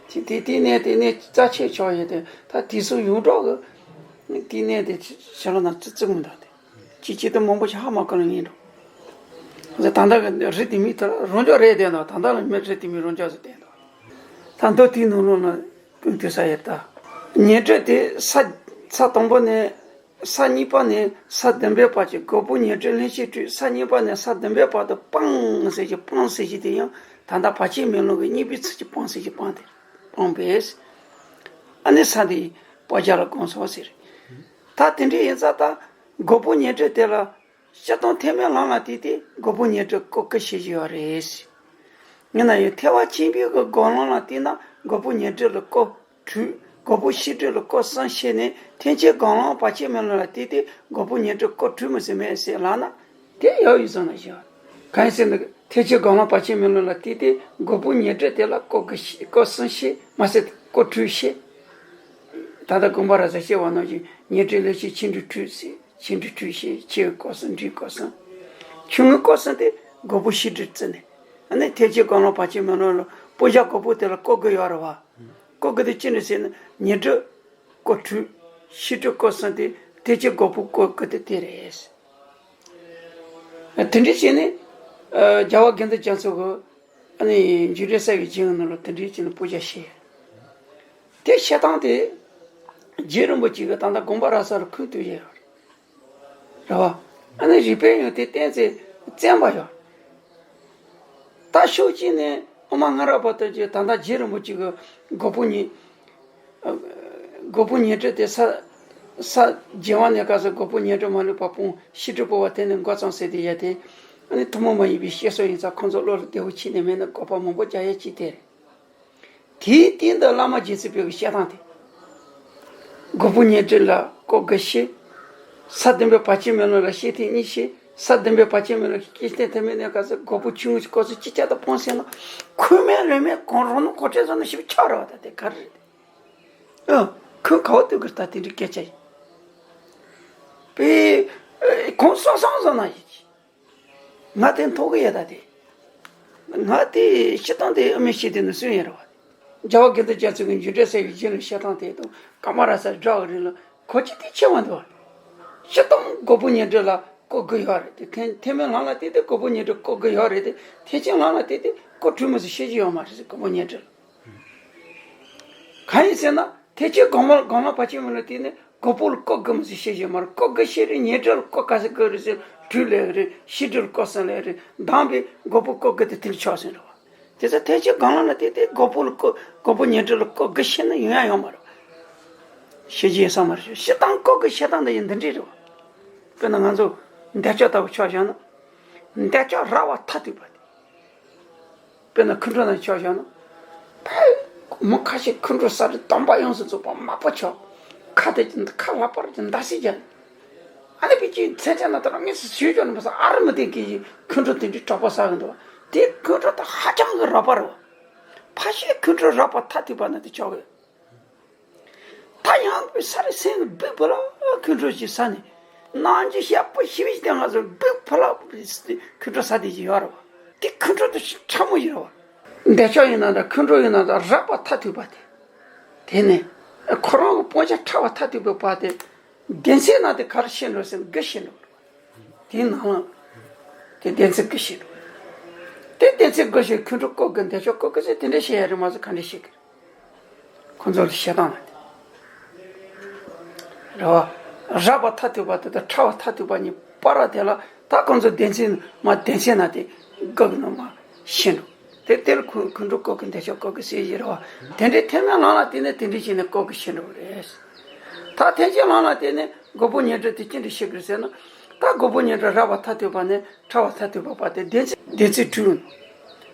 བ། དེ་དེ་དེ་གནས་དེ་གནས་རྩ་ཆེ་ཆགས་ཡོད་དེ་ད་དེ་ཚོ་ཡོངས་གྲགས་གི་དེ་གནས་དེ་ཕྱི་ལོགས་ན་ཙི་ཙི་མི་འདུག་དེ། ཅི་ཅི་ཏི་མང་པོ་ཞིག་ཧ་མ་གོ་ན་ངེས་འགྲོ། ད་ལྟ་གི་རི་དེ་མི་ཐར་རང་འཇགས་རེད་བསྡད་འདུག་ད་ལྟ་ལ་མི་རི་དེ་མི་རང་འཇགས་སུ་བསྡད་འདུག་ད་མདོ་དེའི་ནང་ལོགས་ན་ཀུན་ཏུ་ས་ཡི་ད། ཉི་སྤྲིན་དེ་ས་ས་དང་པོ་ནས་ས་གཉིས་པ་ནས་ས་བདུན་པའི་བར་གྱི་སྒོ་པོ་ཉི་སྤྲིན་ལྷན་ཅིག་སྤྲུལ། ས་གཉིས་པ་ནས་ས་བདུན་པའི་བར་དུ་སྤང་ཟེར་གྱི་སྤང་ཟེར་གྱི་དེ་ཡང་ད་ལྟ་བར་ཆད་མེ་ལོང་གི་གཉིས་པའི་ཚིག་གི་སྤང་ཟེར་གྱི་སྤང་དེ་སྤང་པས། ཨ་ནི་ས་དེའི་སྤོ་རྒྱ་ལ་སྒོམ་སོང་ཟེར། ད་དེ་འདྲའི་ཡིན་ཙང་ད་སྒོ་པོ་ཉི་སྤྲིན་དེ་ལ། སྤྱིར་བཏང་ཐེག་དམན་ལམ་ལ་བལྟས་ཏེ་སྒོ་པོ་ཉི་སྤྲིན་སྐོར་དགུ་ཤེས་ཀྱི་ཡོད་རེད། ཡིན་ན་ཡང་ཐེག་པ་ཆེན་པོའི་གི་སྒོམ་ལམ་ལ་བལྟས་ན་སྒོ་པོ་ཉི་སྤྲིན་ལ་སྐོར་དྲུག་སྒོ་པོ་ཤེས་སྤྲིན་ལ་སྐོར་གསུམ་ཤེས་ནས་ཐེག་ཆེན་སྒོམ་ལམ་བར་ཆད་མེད་ལམ་ལ་བལྟས་ཏེ་སྒོ་པོ་ཉི་སྤྲིན་སྐོར་དྲུག་མི་ཟིན་མེད་ཟེར་ལབ་ན་དེ་ཡག་ཡོད་བཟོ་ན་ཞིག་གང་ཡིན་ཟེར་ན་ཐེག་ཆེན་སྒོམ་ལམ་བར་ཆད་མེད་ལམ་ལ་བལྟས་ཏེ་སྒོ་པོ་ཉི་སྤྲིན་དེ་ལ་སྐོར་དགུ་ཤེས་སྐོར་གསུམ་ཤེས་མ་ཟད་སྐོར་དྲུག་ཤེས། ད་ལྟ་དགོངས་པ་རབ་གསལ་བཤད་པ་ནང་བཞིན་ཉི་སྤྲིན་ལས་ཤེས་ཆེ་འབྲིང་དྲུག་ཟེར། ཆེ་འབྲིང་དྲུག་ཤེས་ཆེ་བའི་སྐོར་གསུམ་འབྲིང་སྐོར་གསུམ། ཆུང་ངུའི་སྐོར་གསུམ་དེ་སྒོ་པོ་ཤེས་སྤྲིན་བརྩིས་ནས་ཨ་ནི་ཐེག་ཆེན་སྒོམ་ལམ་བར་ཆད་མེད་ལམ་ལ་སྤོ་བྱ་སྒོ་པོ་དེ་ལ་སྐོར་དགུ་ཡོད་རེད་བ། སྐོར་དགུ་དེ་ཅི་འདྲ་ཟེར་ན་ཉི་སྤྲིན་སྐོར་དྲུག་ཤེས་སྤྲིན་སྐོར་གསུམ་དེ་ཐེག་ཆེན་སྒོམ་པོ་སྐོར་དགུ་དེ་དེ་རེད། དེ་འདྲ་བྱས་ནས་རྒྱལ་བ་དགེ་འདུན་རྒྱ་མཚོ་གི་ཨ་ནི་འཇིགས་བྲལ་གསལ་བའི་རྒྱན་ནང་ལ་དེ་འདྲ་བྱས་ནས་སྤོ་བྱ་བཤད། དེ་བཤད་སྟངས་དེ་རྗེ་རིན་པོ་ཆེ་གིས་ད་ལྟ་དགོངས་པ་རབ་གསལ་ལ་ཁུངས་གཏུགས་ཡོད་རེད་བ། ཨ་ནི་རིགས་པས་ཡང་དེ་གཏན་ཚིགས་བཙན་པ་ཡོད། ད་ཕྱོགས་གཅིག་ནས་དབུ་མ་སྔ་རབས་པ་དག་གིས་ད་ལྟ་རྗེ་རིན་པོ་ཆེ་གི་སྒོ་པོ་ཉི་སྒོ་པོ་ཉི་སྤྲིན་དེ་ས་ས་རྒྱས་པ་ནས་སྐབས་སུ་སྒོ་པོ་ཉི་སྤྲིན་མ་ལུས་པ་སྤོང་ཤེས་སྤྲིན་སྤོང་བ་དེ་ནས་འགོ་བརྩམས་ཟེར་དེ་ཡ་དེ་ཨ་ནི་ཐུན་མོང་མ་ཡིན་པའི་བཤད་སྲོལ་ཡིན་ཙང་ཁོང་ཚོ་བློ་ལ་བདེ་བོ་ཁྱེར་ནས་མེད་ན་དགག་པ་མང་པོ་རྒྱག་ཡ་ཅིག་དེ་རེད། དེའི་སྟེང་དུ་བླ་མ་རྗེ་བཙུན་པའི་བཤད་སྟངས་དེ། སྒོ་པོ་ཉི་སྤྲིན་ལ་སྐོར་དགུ་ཤེས། ས་བདུན་པའི་བར་ཆད་མེད་ལམ་ལ་ཤེས་ཐེངས་གཉིས་ཤེས། ས་བདུན་པའི་བར་ཆད་མེད་ལམ་ཤེས་ཐེངས་ཐེངས་མེད་ནས་ག་ཚོད་སྒོ་པོ་ཆུང་ངུ་ཞིག་སྐོར་ཚོད་ཅི་ཆ་དང་སྤོང་ཟེར་ན་ཁུངས་མེད་ལུང་མེད་གང་རང་ནོ་གོ་ཁྲེལ་བཟོ་ན་ཞིབ་ཆགས་རེད་བ། ད་དེ་ག་རེ་རེད། ཨ། ཁོས་ག་བ་ལྟོས་གི་ད་དེ་འདྲའི་སྐད་ཆ་ཡིན། པས། ཨེ། ཁོང་སོང་སོང་བཟོ་ན་ཡིན། ང་དེ་མཐོང་གི་ཡོད་ད་དེ། ང་དེ་སྤྱིར་བཏང་དེ་ཨ་མའི་ཤེས་ལྡན་ནི་སུ་ཡིན་རེད་བ། རྒྱལ་བ་དགེ་འདུན་རྒྱ་མཚོ་གི་འཇུག་འགྲེལ་གསལ་བའི་རྒྱན་ལ་བཤད་སྟངས་དེ་དང་ཀ་མ་ར་ས་སྒྲ་གི་རིང་ལ་གོ་ཅི་དེ་ཆེ་བ་འདུག་བ། སྤྱིར་བཏང་སྒོ་པོ་ཉི་སྤྲིན་ལ་སྐོར་དགུ་ཡོད་རེད་དེ་ཐེག་ཐེག་དམན་ལམ་ལ་བལྟས་ཏེ་སྒོ་པོ་ཉི་སྤྲིན་སྐོར་དགུ་ཡོད་རེད་དེ་ཐེག་ཆེན་ལམ་ལ་བལྟས་ཏེ་སྐོར་དྲུག་མི་ཟེར་ཤེས་ཀྱི་ཡོད་མ་རེད་ཟེར་སྒོ་པོ་ཉི་སྤྲིན་ལ། གང་ཡིན་ཟེར་ན་ཐེག་ཆེན་སྒོམ་ལམ་སྒོམ་ལམ་བར་ཆད་མེད་ལམ་བལྟས་ནས་སྒོ་པོ་ལ་སྐོར་དགུ་མི་ཟེར་ཤེས་ཀྱི་མ་རེད། སྐོར་དགུ་ཤེས་རེད། ཉི་སྤྲིན་ལ་སྐོར་ག་ཚོད་དགུ་རེད་ཟེར་དྲུག་ལས་རེད། ཤེས་སྤྲིན་ལ་སྐོར་གསུམ་ལས་རེད། གདམས་པའི་སྒོ་པོ་སྐོར་དགུ་དེ་དེ་ལ་ཆགས་ཟིན་རེད་བ། དེ་ཚོ་ཐེག་ཆེན་སྒོམ་ལམ་ལ་བལྟས་ཏེ་སྒོ་པོ་ལ་སྐོར་སྒོ་པོ་ཉི་སྤྲིན་ལ་སྐོར་དགུ་ཤེས་ན་ཡོང་ཡ་ཡོང་མ་རེད། ཤེས་ཀྱི་ཡོད་ས་མ་རེད། སྤྱིར་བཏང་སྐོར་དགུ་བཤད་སྟངས་འདི་ཡང་འདི་འདྲས་རེད་བ། དཔེར་ན་ང་ཚོ་འདོད་ཆགས་ལྟ་བུ་ཆ་བཞག་ན། འདོད་ཆགས་རགས་པ་མཐར་ཐུག་པ་དེ། དཔེར་ན་ཁུ་འཕྲོ་ནང་ཆ་བཞག་ན། ཕལ། མི་ཁ་ཤས་ཁུ་འཕྲོ་ཟ་རེད། དམ་པ་ཡོངས་སུ་རྫོགས་པ་དམར་པོ་ཆགས། ཁ་དེ་ཁ་ལག་པར་གྱི་འདར་སིག་རྒྱག་ཨ་ནི་པི་ཅིའི་མཚན་ཅན་ན་ད་རང་ངས་སུ་ཞུས་ཀྱང་ནི་མ་ཟ་ཨ་རི་མི་དེ་གི་ཁུ་འཕྲོ་དེ་འདྲའི་དྲག་པོ་ཟ་གི་འདུག་དེ་ཁུ་འཕྲོ་ད་ཧ་ཅང་གི་རགས་པ་རེད་བ། ཕལ་ཆེར་ཁུ་འཕྲོ་རགས་པ་མཐར་ཐུག་པ་ན་དེ་ཆགས་ཡོད། ད་ཡང་པའི་ས་རི་སེང་གི་སྦུག་བུ་ལ་ཁོང་ཁྲོ་ཅིག་ཟ་ནས། ནང་གི་ཞག་པོ་ཞི་བའི་སྟེང་ང་ཚོ་སྦུག་བུ་ལ་ཁོང་ཁྲོ་ཟ་དེ་ཅིག་ཡོད་རེད་བ། དེ་ཁོང་ཁྲོ་དེ་ཕྲ་མོ་ཡིན་རེད་བ། འདོད་ཆགས་ཡིན་ན་འདྲ་ཁོང་ཁྲོ་ཡིན་ན་འདྲ་རགས་པ་མཐར་ཐུག་པ་དེ། དེ་ནས་ཁོ་རང་གི་སྤང་བྱ་ཕྲ་བ་མཐར་ཐུག་པའི་བར་དེ། སྡེ་ཚན་ནང་དེ་ག་རེ་ཤེས་འགྲོ་ཟེར་ན་དགུ་ཤེས་འགྲོ། དེའི་ནང་ལ། དེ་སྡེ་ཚན་དགུ་ཤེས་འགྲོ། དེ་སྡེ་ཚན་དགུ་ཤེས་ཁོང་ཁྲོ་སྐོར་དགུ་འདོད་ཆགས་སྐོར་དགུ་ཟེར་དེ་འདྲ་བཤད་ཡ་རེད་མ་གཏོགས་ག་འདྲ་བཤད་ཀྱི་རེད། ཁོང་ཚོ་ལ་བཤད་སྟངས་ལ་དེ། རེད་བ། རགས་པ་མཐར་ཐུག་པ་དེ་དང་ཕྲ་བ་མཐར་ཐུག་པ་གཉིས་བར་དེ་ལ་ད་ཁོང་ཚོ་སྡེ་ཚན་མ་སྡེ་ཚན་ནང་དེ་དགུ་གི་ནང་མ་ཤེས་འགྲོ། དེ་དེར་ཁོ་ཁོང་ཁྲོ་སྐོར་གི་འདོད་ཆགས་སྐོར་གི་ཟེར་གྱི་རེད་བ། དེ་འདྲའི་ཐེག་དམན་ལམ་ལ་བརྟེན་ནས་དེ་འདྲའི་བྱས་ནས་སྐོར་གི་ཤེས་འགྲོ་གི་རེད། ད་ཐེག་ཆེན་ལམ་ལ་བརྟེན་ནས་སྒོ་པོ་ཉི་སྤྲིན་དེ་ཅི་འདྲ་ཤེས་གི་རེད་ཟེར་ན། ད་སྒོ་པོ་ཉི་སྤྲིན་རགས་པ་མཐར་ཐུག་པ་ནས་ཕྲ་བ་མཐར་ཐུག་པ་བར་དེ་སྡེ་ཚན་སྡེ་ཚན་དྲུག་ཡིན།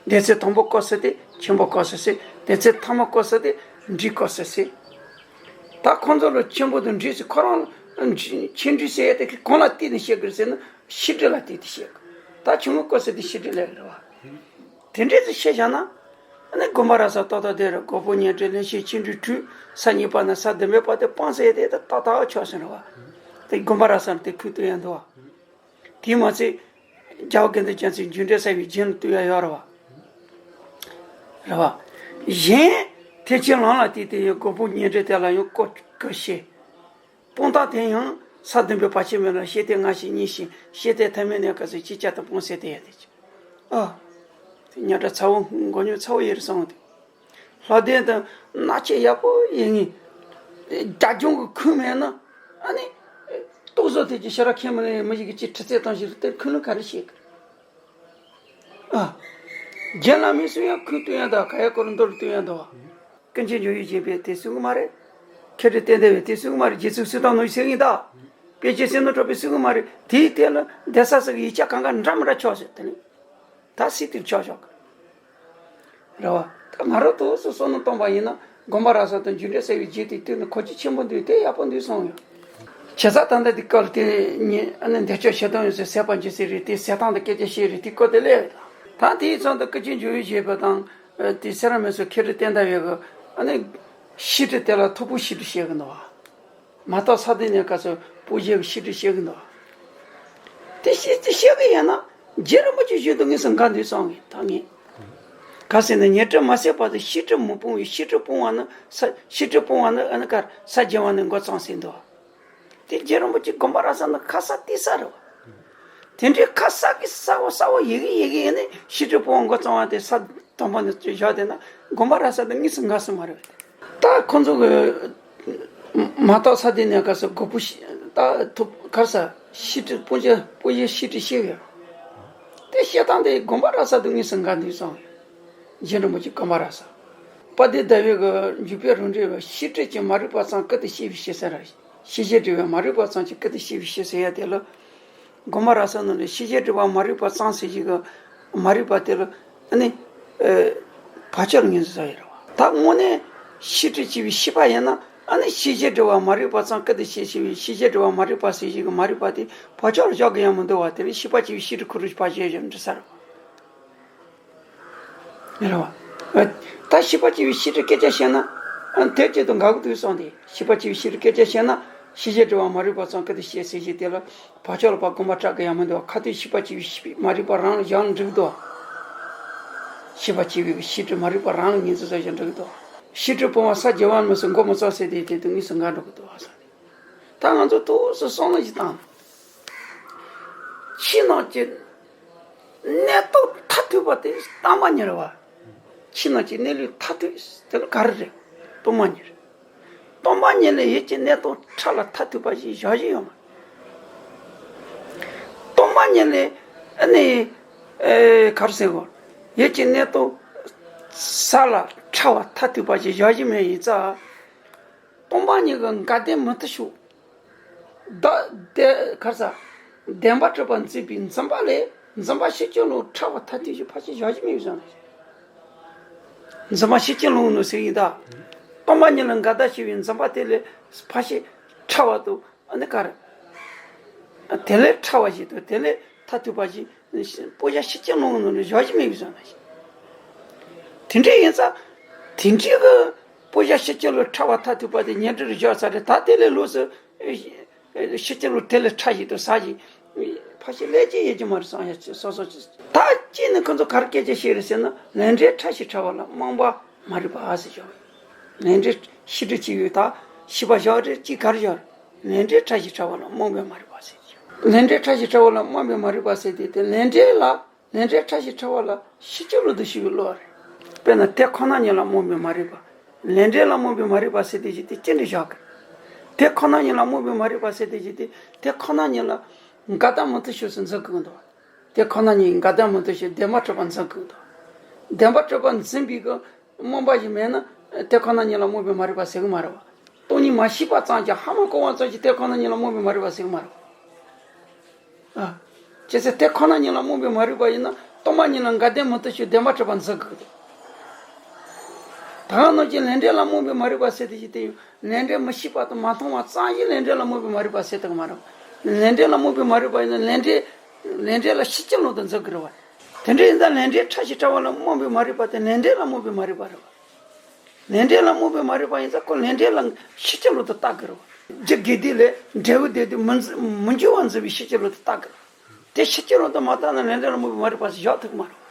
སྡེ་ཚན་དང་པོ་སྐོར་ས་དེ་ཆེན་པོ་སྐོར་ས་ཟེར། སྡེ་ཚན་ཐ་མ་སྐོར་ས་དེ་འབྲིང་སྐོར་ས་ཟེར། ད་ཁོང་ཚོ་ལ་ཆེན་པོ་དང་འབྲིང་ཟེར་ཁོ་རང་ལ་ཆེ་འབྲིང་ཟེར་ཡ་དེ་གང་ལ་བརྟེན་ནས་བཤད་གི་རེད་ཟེར་ན། ཤེས་སྒྲིབ་ལ་བལྟས་ཏེ་བཤད་དགོས། ད་ཆུང་ངུ་སྐབས་སུ་དེ་ཤེས་སྒྲིབ་ལས་རེད་བ། དེ་འདྲས་སུ་བཤད་བཞག་ན། ཨ་ནི་དགོན་པ་ར་ས་ཏག་ཏག་དེ་རུ་སྒོ་ཕུག་ཉེ་འབྲེལ་གླིང་ཤེད་ཆིག་འབྲུ་དྲུག་ས་གཉིས་པ་ནས་ས་བདུན་པའི་བར་དུ་སྤང་ཟེར་དེ་ད་ཏག་ཏག་ཆོག་ཟེར་རེད་བ། དེ་དགོན་པ་ར་ས་ནས་དེ་ཁུལ་དུ་ཡང་འདུག་བ། དེས་མ་ཚད། རྒྱལ་བ་དགེ་འདུན་རྒྱལ་མཚན་རྒྱུ་འབྲས་གསལ་བའི་རྒྱན་ལ་བཏུས་ཡ་ཡོད་རེད་བ། རེད་བ། གཞན་ཐེག་ཆེན་ལམ་ལ་བལྟས་ཏེ་ཡང་སྒོ་ཕུག་ཉེ་འབྲེལ་དེ་ལ་ཡང་སྐོར་སྐོར་བཤད། སྤང་ཐང་དེ་ཡང་ས་བདུན་པའི་བར་ཆད་མེད་ལ་ཤེས་ལྡན་ལྔ་ཞིག་གཉིས་ཤིག་ཤེས་ལྡན་ཐ་མལ་གནས་སྐབས་སུ་ཅིག་ཅར་དུ་སྤང་ཟེར་དེ་ཡ་དེ་ཅི། ཨ། དེ་ཉག་ཕྲ་ཚ་བོ་མགོ་རྙོག་ཚ་བོ་ཡིན་རེད་བསམ་གི་འདུག་ལྷ་ལྡན་དང་མནའ་བཅད་ཡག་པོ་ཡིན་ངེས། རྒྱ་སྦྱོང་གི་ཁུངས་མེད་ན། ཨ་ནི། ཏོག་བཟོ་དེ་ཀྱི་ཤ་ར་ཁྱེད་མི་ལས་མི་ཞིག་གི་ཅི་ཁྲི་རྩེ་བཏང་ཞིག་རེད་དེར་ཁུངས་ལུང་ག་རེ་བཤད་གི། ཨ། རྒྱན་ལ་མི་སུ་ཡང་ཁུངས་སྟོན་ཡང་དང་ག་ཡ་སྐོར་མདོར་སྟོན་ཡང་དང་། ཀུན་མཁྱེན་འཇམ་དབྱངས་བཞད་པས་དེ་གསུང་གི་མ་རེད། མཁས་གྲུབ་བསྟན་དར་བས་དེ་གསུང་གི་མ་རེད། རྗེ་བཙུན་སུ་དང་ནོར་ཟེར་གི་ཡིན་ད། དཔེ་ཆའི་སེམས་ནང་གྲགས་པས་གསུང་གི་མ་རེད། དེའི་ཐད་ལ་གདན་ས་སོགས་ཀྱི་ཡིག་ཆ་གང་ག་འདྲ་མི་འདྲ་ཆགས་ཟེར་དེ་ནི། ད་སྲིད་དུ་ཆགས་ཆོག་གི། རེད་བ། ད་ང་རང་ཏོག་ཙམ་བསམ་བློ་བཏང་པ་ཡིན་ན་དགོན་པ་ར་ས་དང་རྒྱུ་འབྲས་གསལ་བའི་རྒྱན་དེ་བཏོན་ནས་གོ་རྒྱུ་ཆེན་པོ་འདུག་དེ་ཡག་པོ་འདུག་བསམ་ཡོད། བྱས་ཙང་ད་ལྟ་འདི་སྐབས་དེ་ཉིན་ཨ་ནི་འདས་མཆོད་ཞལ་གདམས་ཡོད་ཚེ་ཟས་པ་འཇུ་ཟེར་རེད་དེ་ཟས་སྟངས་དང་སྐད་ཆ་བཤད་རེད་དེ་སྐོར་དེ་ལས་ད་དེའི་ཚང་དུ་སྐུ་མཁྱེན་འཇམ་དབྱངས་བཞད་པ་དང་དེ་སེ་ར་མི་སོ་མཁས་གྲུབ་བསྟན་དར་བའི་གི་ཨ་ནི་ཤེས་སྒྲིབ་དེ་ལ་ཐུག་པོ་ཤེས་སྒྲིབ་བཤད་གི་འདུག་བ། མ་དག་ས་དེ་ནས་ག་ཚོད་སྤུ་རྒྱལ་གི་ཤེས་སྒྲིབ་བཤད་གི་འདུག་བ། དེ་ཤེས་དེ་བཤད་གི་ཡིན་ན་རྗེ་རིན་པོ་ཆེ་བཞིན་དུ་དངོས་སུ་འགའ་འདུག་བསམ་གི་ད་ངས། ག་ཟེར་ན་ཉེར་སྤྱོད་མ་ཟད་པ་དེ་ཤེས་སྒྲིབ་མི་སྤོང་བའི་ཤེས་སྒྲིབ་སྤོང་བ་ནི་ས་ཤེས་སྒྲིབ་སྤོང་བ་ནི་ཨ་ནི་གར་ས་རྒྱ་བ་ནས་འགོ་བརྩམས་ཟིན་འདུག་དེ་རྗེ་རིན་པོ་ཆེ་དགོན་པ་ར་ས་ནི་ཁ་ས་ཏི་ས་རེད་བ། དེ་འདྲའི་ཁ་ས་གི་ས་བོ་ས་བོ་ཡི་གེ་ཡི་གེ་ཡིན་ནི་ཤེས་སྒྲིབ་སྤོང་བ་འགོ་བརྩམས་པ་དེ་ས་དང་པོ་ནས་བཞག་བསྡད་ན་དགོན་པ་ར་ས་དེ་དངོས་སུ་འགའ་སུ་མ་རེད་བ། ད་ཁོང་ཚོ་གི་མ་དག་ས་དེ་ནས་ག་ས་གོ་བུ་ཤི་ད་ཐུབ་གར་ས་ཤི་ཏི་སྤུན་ཆ་སྤུན་ཆ་ཤི་ཏི་ཤི་གི་དེ་བཤད་སྟངས་དེ་དགོན་པ་ར་ས་དེ་དངོས་སུ་འགའ་འདུག་སོང་། རྗེ་རིན་པོ་ཆེ་དགོན་པ་ར་ས། དཔལ་ལྡན་ཟླ་བའི་གི་འཇུག་པའི་རང་འགྲེལ་བ་ཤེས་སྒྲིབ་ཀྱི་མ་རིག་པ་ཙམ་སྐུལ་དུ་བྱེད་པའི་ཤེས་ས་ར། ཤེས་བྱའི་སྒྲིབ་པ་མ་རིག་པ་ཙམ་གྱིས་སྐུལ་དུ་བྱེད་པའི་ཤེས་ས་ཡ་དེ་ལ། དགོན་པ་ར་ས་ནང་ལས་ཤེས་བྱའི་སྒྲིབ་པ་མ་རིག་པ་ཙམ་ཟེར་གྱི་གི་མ་རིག་པ་དེ་ལ་ཨ་ནི། ཨེ། བག་ཆགས་ལ་ངོས་འཛིན་བྱ་ཡི་རེད་བ། ད་དངོས་གནས་ཤེས་སྒྲིབ་ཅེས་པའི་ཤེས་པ་ཡིན་ན་ཨ་ནི་ཤེས་བྱའི་སྒྲིབ་པ་མ་རིག་པ་ཙམ་སྐུལ་དུ་བྱེད་བྱེད་པའི་ཤེས་བྱའི་སྒྲིབ་པ་མ་རིག་པ་ཟེར་གྱི་གི་མ་རིག་པ་དེ་བག་ཆགས་ལ་བཞག་གི་ཡང་མི་འདུག་བ། དེ་ལས་ཤེས་པ་ཅེས་པའི་ཤེས་སྒྲིབ་ཁོ་རང་ཕར་བཞག་བཞག་འགྲིག་ས་རེད་བ། རེད་བ། ད་ཤེས་པ་ཅེས་པའི་ཤེས་སྒྲིབ་སྐད་ཆ་བཤད་ན། ཨ་དེ་ཅིག་ཏུ་འགལ་གྱི་འདུག་བསམ་སྟེ་ཤེས་པ་ཅེས་པའི་ཤེས་སྒྲིབ་སྐད་ཆ་བཤད་ན་ཤེས་བྱའི་སྒྲིབ་པ་མ་རིག་པ་ཙམ་སྐུལ་དུ་བྱེད་ཟེར་གྱི་དེ་ལ་བག་ཆགས་ལ་ཕར་དགོངས་པ་བཀྲལ་གི་ཡང་མི་འདུག་ཁ་ཐུག་ཤེས་པ་ཅེས་པའི་ཤེས་པའི་མ་རིག་པ་རང་ལ་བཞག་ན་འགྲིག་གི་འདུག་ཤེས་པ་ཅེས་པའི་ཤེས་སྒྲིབ་མ་རིག་པ་རང་ལ་ངོས་འཛིན་བྱས་ཀྱང་འགྲིག་གི་འདུག་ཤེས་སྒྲིབ་སྤོང་བ་ས་རྒྱ་བ་མི་སྲིད་མགོ་མི་ཚོས་ཟེར་དེ་དེ་དུས་དངོས་སུ་འགལ་འགྲོ་གི་འདུག་བསམ་སྟེ། ད་ང་ཚོ་ཏོག་ཙམ་བསམ་བློ་ཞིག་བཏང་། ཕྱི་ནང་གི་གནས་སྟངས་མཐར་ཐུག་པ་དེ་སྟོང་པ་ཉིད་རེད་བ། ཕྱི་ནང་གི་གནས་ལུགས་མཐར་ཐུག་དེ་ལ་ག་རེ་རེད། སྟོང་པ་ཉིད་རེད། སྟོང་པ་ཉིད་ལས་ཡུལ་གྱི་གནས་སྟངས་ཕྲ་ལ་མཐར་ཐུག་པ་ཞིག་བཞག་གཞི་ཡོད་མ་རེད། སྟོང་པ་ཉིད་ལས་ཨ་ནི་ཨེ་ག་རེ་ཟེར་དགོས། ཡུལ་གྱི་གནས་སྟངས་ས་ལ་ཕྲ་བ་མཐར་ཐུག་པ་ཞིག་བཞག་གཞི་མེད་ཡིན་ཙང་། སྟོང་པ་ཉིད་ཀྱི་འགལ་རྟེན་མུ་མཐུད་ཤོག་བདག་བདེ་གར་ས། བདེན་པར་གྲུབ་པ་འཛིན་པའི་འཛིན་པ་ལས་འཛིན་པ་ཤེས་བྱ་ལ་ཕྲ་བ་མཐར་ཐུག་ཅིག་ཕར་ཕྱིན་བཞག་གཞི་མེད་བཟང་ལ། འཛིན་པ་ཤེས་བྱ་ལ་ནོ་ཟེར་ཡིན་ད། སྟོང་པ་ཉིད་ལ་འགལ་ཟླ་ཞེས་པའི་འཛིན་པ་དེ་ལས་ཕར་ཕྱིན་ཕྲ་བ་དང་ཨ་ནི་གར། དེ་ལས་ཕྲ་བ་ཞིག་དང་དེ་ལས་མཐར་ཐུག་པ་ཞིག་སྤུ་ཞྭ་ཤེས་བྱ་ལ་ནོ་ནི་བཞག་གཞི་མེད་བཟང་ལ། དེ་འདྲ་ཡིན་ཙང་དེ་འདྲའི་གི་སྤུ་ཞྭ་ཤེས་བྱ་ལ་ཕྲ་བ་མཐར་ཐུག་པ་དེ་ཉེ་འབྲེལ་རུ་བཞག་ཚར་རེད། ད་དེ་ལས་ལོགས་སུ། ཤེས་བྱ་ལ་དེ་ལས་ཕྲ་ཞིག་དང་ཟ་ཞིག་ཕར་ཕྱིན་ལས་ཀྱི་ཡོད་ཀྱི་མ་རེད་བསམ་ཡ་སོ་སོ་ཅི། ད་གཅིག་ནི་ཁོ་ཚོ་ག་རེ་སྐད་ཆ་བཤད་རེད་ཟེར་ན་ལས་འབྲས་ཕྲ་ཞིང་ཕྲ་བ་ལ་རྨོངས་པ་མ་རིག་པ་ཟེར་བྱུང་། ལས་འབྲས་ཤེས་སྒྲིབ་ཅིག་ཡོད་ད་ཤེས་པ་བཞག་རེད་ཅིག་ག་རེ་བཞག་རེད། ལས་འབྲས་ཕྲ་ཞིང་ཕྲ་བ་ལ་རྨོངས་པའི་མ་རིག་པ་ཟེར་བྱུང་། ལས་འབྲས་ཕྲ་ཞིང་ཕྲ་བ་ལ་རྨོངས་པའི་མ་རིག་པ་ཟེར་དེ་དེ་ལས་འབྲས་ལ། ལས་འབྲས་ཕྲ་ཞིང་ཕྲ་བ་ལ་ཤེས་བྱ་ལ་འདུ་ཤེས་པའི་བློ་རེད། དཔེར་ན་དེ་ཁོ་ན་ཉིད་ལ་རྨོངས་པའི་མ་རིག་པ། ལས་འབྲས་ལ་རྨོངས་པའི་མ་རིག་པ་ཟེར་དེ་ཅི་སྟེ་ཅི་འདྲ་བཞག་གི། དེ་ཁོ་ན་ཉིད་ལ་རྨོངས་པའི་མ་རིག་པ་ཟེར་དེ་ཅི་སྟེ་དེ་ཁོ་ན་ཉིད་ལ་འགལ་ཟླ་མུ་མཐུད་ཕྱོགས་སུ་འཛིན་དགོས་འདུག་དེ་ཁོ་ན་ཉིད་འགལ་ཟླ་མུ་མཐུད་ཕྱོགས་བདེན་པར་གྲུབ་པ་འཛིན་དགོས་འདུག་བདེན་པར་གྲུབ་པ་འཛིན་པའི་གི་རྨོངས་པ་ཞིག་མེད་ན་དེ་ཁོ་ན་ཉིད་ལ་རྨོངས་པའི་མ་རིག་པ་ཟེར་གི་མ་རེད་བ། སྟོང་ཉིད་མ་ཤེས་པ་ཙམ་གྱིས་ཧ་མ་གོ་བ་ཙམ་གྱིས་དེ་ཁོ་ན་ཉིད་ལ་རྨོངས་པའི་མ་རིག་པ་ཟེར་གི་མ་རེད་བ། ཨ། ཅི་ཟེར་དེ་ཁོ་ན་ཉིད་ལ་རྨོངས་པའི་མ་རིག་པ་ཡིན་ན་སྟོང་པ་ཉིད་ལ་འགལ་ཟླ་མུ་མཐུད་ཕྱོགས་བདེན་པར་གྲུབ་པ་འཛིན་དགོས་འདུག་ད་ག་ནང་བཞིན་ལས་འབྲས་ལ་རྨོངས་པའི་མ་རིག་པ་ཟེར་དེ་ཞིག་དེ་ཡང་ལས་འབྲས་མི་ཤེས་པ་དང་མ་མཐོང་བ་ཙམ་ཞིག་ལས་འབྲས་ལ་རྨོངས་པའི་མ་རིག་པ་ཟེར་དགོས་མ་རེད། ལས་འབྲས་ལ་རྨོངས་པའི་མ་རིག་པ་ཡིན་ན་ལས་འབྲས་ ལས་འབྲས་ལ་ཤེས་བྱ་ལམ་དུ་འཛིན་གྱི་རེད་བ། དེ་འདྲ་ཡིན་ཙང་ལས་འབྲས་ཕྲ་ཞིང་ཕྲ་བ་ལ་རྨོངས་པའི་མ་རིག་པ་དེ་ལས་འབྲས་ལ་རྨོངས་པའི་མ་རིག་པ་རེད་བ། ལས་འབྲས་ལ་རྨོངས་པའི་མ་རིག་པ་ཡིན་ཙང་ཁོ་ལས་འབྲས་ལ་ཤེས་བྱ་ལམ་དུ་བལྟ་དགོས་རེད་བ། རྒྱུ་དགེ་སྡིག་ལས་འབྲས་བུ་དེ་དུས་མི་འཛི་མི་འགྱུར་བར་འཛིན་པའི་ཤེས་བྱ་ལམ་དུ་བལྟ་དགོས་རེད་བ། དེ་ཤེས་བྱ་ལམ་དུ་མ་བལྟ་ན་ལས་འབྲས་ལ་རྨོངས་པའི་མ་རིག་པ་ཞིག་བཞག་ཐུབ་ཀྱི་མ་རེད་བ།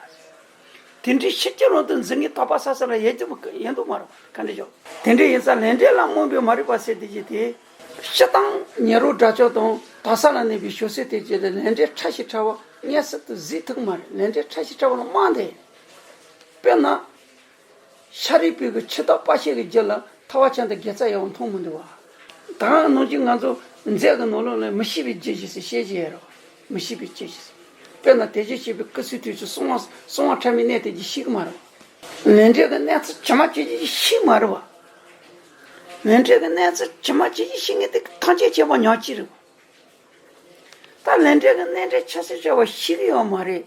དེ་འདྲའི་ཤེས་བྱ་ལམ་དུ་འཛིན་མཁན་དག་པ་ས་ས་ལ་ཡལ་རྒྱུ་ཡིན་འདུག་མ་རེད་བ། ག་འདྲ་ཞོག་དེ་འདྲ་ཡིན་ཙང་ལས་འབྲས་ལ་རྨོངས་པའི་མ་རིག་པ་ཟེར་དེ་ཅི་དེ། སྤྱིར་བཏང་ཉོན་རོགས་དགྲ་བཅོམ་དང་དག་ས་ལ་གནས་པའི་བྱང་སེམས་དེ་ཅི་ལས་ལས་འབྲས་ཕྲ་ཞིང་ཕྲ་བ་མངོན་སུམ་དུ་གཟིགས་ཐུབ་མ་རེད། ལས་འབྲས་ཕྲ་ཞིང་ཕྲ་བ་ལ་རྨོངས་ཏེ། དཔེར་ན། ཤཱ་རིའི་བུས་ཀྱི་ཆུ་བརྟག་པ་ཞིག་གི་རྒྱུ་ལ་ཐུབ་པ་ཅན་དུ་དགེ་རྩ་ཡང་མཐོང་མི་འདུག་བ། ད་ནང་བཞིན་ང་ཚོ་མཛད་ཀྱི་ནང་ལོགས་ལ་མི་ཤེས་པའི་རྒྱུ་ཞིག་ཟེར་བཤད་ཀྱི་ཡོད་རེད། མི་ཤེས་པའི་རྒྱུ་ཞིག་ཟེར། དཔེར་ན་དེ་བཞིན་གཤེགས་པའི་སྐུ་གསུང་ཐུགས་ཀྱི་གསང་བ་གསང་བ་ཕྲ་མོའི་གནད་དེ་ཅིག་ཤེས་ཀྱི་མ་རེད། ལས་འབྲས་ཀྱི་གནས་ཚུལ་ཇི་མ་ཇི་བཞིན་ཤེས་མ་རེད་བ། ལས་འབྲས་ཀྱི་གནས་ཚུལ་ཇི་མ་ཇི་བཞིན་ཤེས་མཁན་དེ་ཐམས་ཅད་མཁྱེན་པ་ཉག་གཅིག་རེད་བ། ད་ལས་འབྲས་ཀྱི་གནས་འབྲས་ཆ་ཤས་བྱ་བ་ཤེས་ཀྱི་ཡོད་མ་རེད།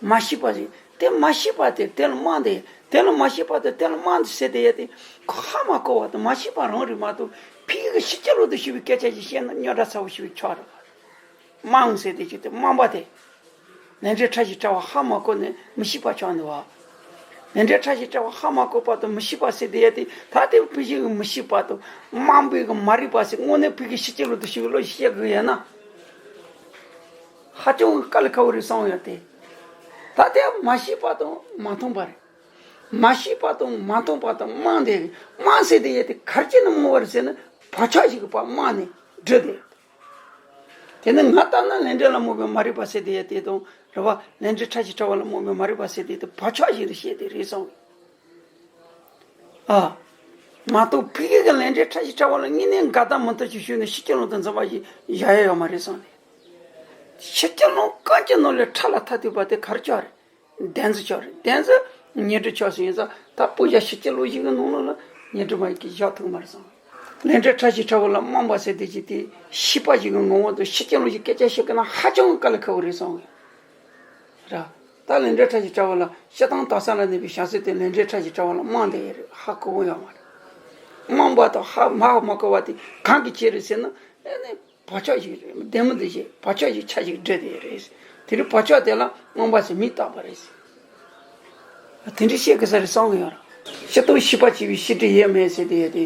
མ་ཤེས་པ་ཞིག་དེ་མ་ཤེས་པ་དེ་དེ་ལ་རྨོངས་ཏེ། དེ་ལ་མ་ཤེས་པ་དེ་དེ་ལ་རྨོངས་ཏེ་ཟེར་དེ་ཡ་དེ་ཁོ་ཧ་མ་གོ་བ་དང་མ་ཤེས་པ་རང་རེད་མ་གཏོགས་ཕ་གི་ཤེས་བྱ་ལམ་དུ་ཞུགས་པའི་སྐད་ཆ་ཞིག་བཤད་ན་རྙོག་དྲ་ཚ་བོ་ཞིག་ཆགས་རེད་བ། རྨོངས་ཟེར་དེ་ཅི་སྟེ་རྨོངས་པ་དེ། ལས་འབྲས་ཕྲ་ཞིང་ཕྲ་བ་ཧ་མ་གོ་ནས་མི་ཤེས་པ་ཆགས་འདུག་བ། ལས་འབྲས་ཕྲ་ཞིང་ཕྲ་བ་ཧ་མ་གོ་བར་དུ་མི་ཤེས་པ་ཟེར་དེ་ཡ་དེ་ད་དེ་ཕ་གི་མི་ཤེས་པ་དང་རྨོངས་པའི་གི་མ་རིག་པ་ཟེར་དངོས་གནས་ཕ་གི་ཤེས་བྱ་ལམ་དུ་ཞུགས་པའི་བློ་ཞིག་བཤད་དགོས་ཡོད་ན། ཧ་ཅང་གི་དཀའ་ལས་ཁག་པོ་རེད་བསམ་ཡོད་དེ། ད་དེ་མ་ཤེས་པ་དང་མ་མཐོང་པ་རེད། མ་ཤེས་པ་དང་མ་མཐོང་པ་དང་རྨོངས་དེ་རྨོངས་ཟེར་དེ་ཡ་དེ་ག་རེ་བྱས་ནས་རྨོངས་པ་རེད་ཟེར་ན་བག་ཆགས་ཤིག་གི་བར་རྨོངས་ནས་འདྲེས་དེ། དེ་ནི་ང་ལྟར་ན་ལས་འབྲས་ལ་རྨོངས་པའི་མ་རིག་པ་ཟེར་དེ་ཡ་དེ་དང་རེད་བ། ལས་འབྲས་ཕྲ་ཞིང་ཕྲ་བ་ལ་རྨོངས་པའི་མ་རིག་པ་ཟེར་དེ་དེ་བག་ཆགས་ཤིག་རེད་བཤད་དེ་རེད་སོང་། ཨ། མ་གཏོགས་ཕ་གི་གི་ལས་འབྲས་ཕྲ་ཞིང་ཕྲ་བ་ལ་དངོས་གནས་འགལ་ཟླ་མུ་མཐུད་ཅིག་ཞུགས་ནས་ཤེས་བྱ་ལམ་དུ་འཛིན་པ་ཞིག་བཞག་ཡ་ཡོད་མ་རེད་སོང་ནས། ཤེས་བྱ་ལམ་ཀུན་གྱི་ནང་ལས་ཕྲ་ལ་ཐ་དད་པ་དེ་ག་རེ་ཆགས་རེད། བདེན་འཛིན་ཆགས་རེད། བདེན་འཛིན་ཉོན་སྒྲིབ་ཆགས་སོང་ཡིན་ཙང་ད་སྤུ་ཞྭ་ཤེས་བྱ་ལམ་བཞི་གི་ནང་ལོགས་ལ་ཉོན་སྒྲིབ་མ་ཡིན་གྱི་བཞག་ཐུབ་མ་རེད་སོང་། ལས་འབྲས་ཕྲ་ཞིང་ཕྲ་བ་ལ་རྨོངས་པ་ཟེར་དེ་ཅི་སྟེ་ཤེས་པ་ཞིག་གི་ངོ་བོ་དང་ཤེས་བྱ་ལམ་བཞི་སྐད་ཆ་བཤད་ཀྱི་ན་ཧ་ཅང་གི་དཀའ་ལས་ཁག་པོ་རེད་སོང་། ར། ད་ལས་འབྲས་ཕྲ་ཞིང་ཕྲ་བ་ལ་སྤྱིར་བཏང་དག་ས་ལ་གནས་པའི་བྱང་སེམས་དེ་ལས་འབྲས་ཕྲ་ཞིང་ཕྲ་བ་ལ་རྨོངས་བསྡད་ཡོད་རེད། ཧ་གོ་གི་ཡོད་མ་རེད། རྨོངས་པ་དང་ཧ་མ་ཧ་མ་གོ་བ་དེ་གང་གི་ཆེད་རེད་ཟེར་ན། ཨེ་ནི་བག་ཆགས་ཤིག་རེད། བདེན་མི་འདི་ཞེས་བག་ཆགས་ཤིག་ཆ་ཞིག་འདྲེས་བསྡད་ཡོད་རེད། དེ་རིང་བག་ཆགས་དེ་ལ་རྨོངས་པ་ཟེར་མིང་བཏགས་པ་རེད། དེ་འདྲ་བཤད་དགོས་ས་རེད་བསམ་གི་ཡོད་རེད། སྤྱིར་བཏང་ཤེས་པ་བྱས་པའི་ཤེས་སྒྲིབ་ཡོད་མེད་ཟེར་དེ་ཡོད་དེ།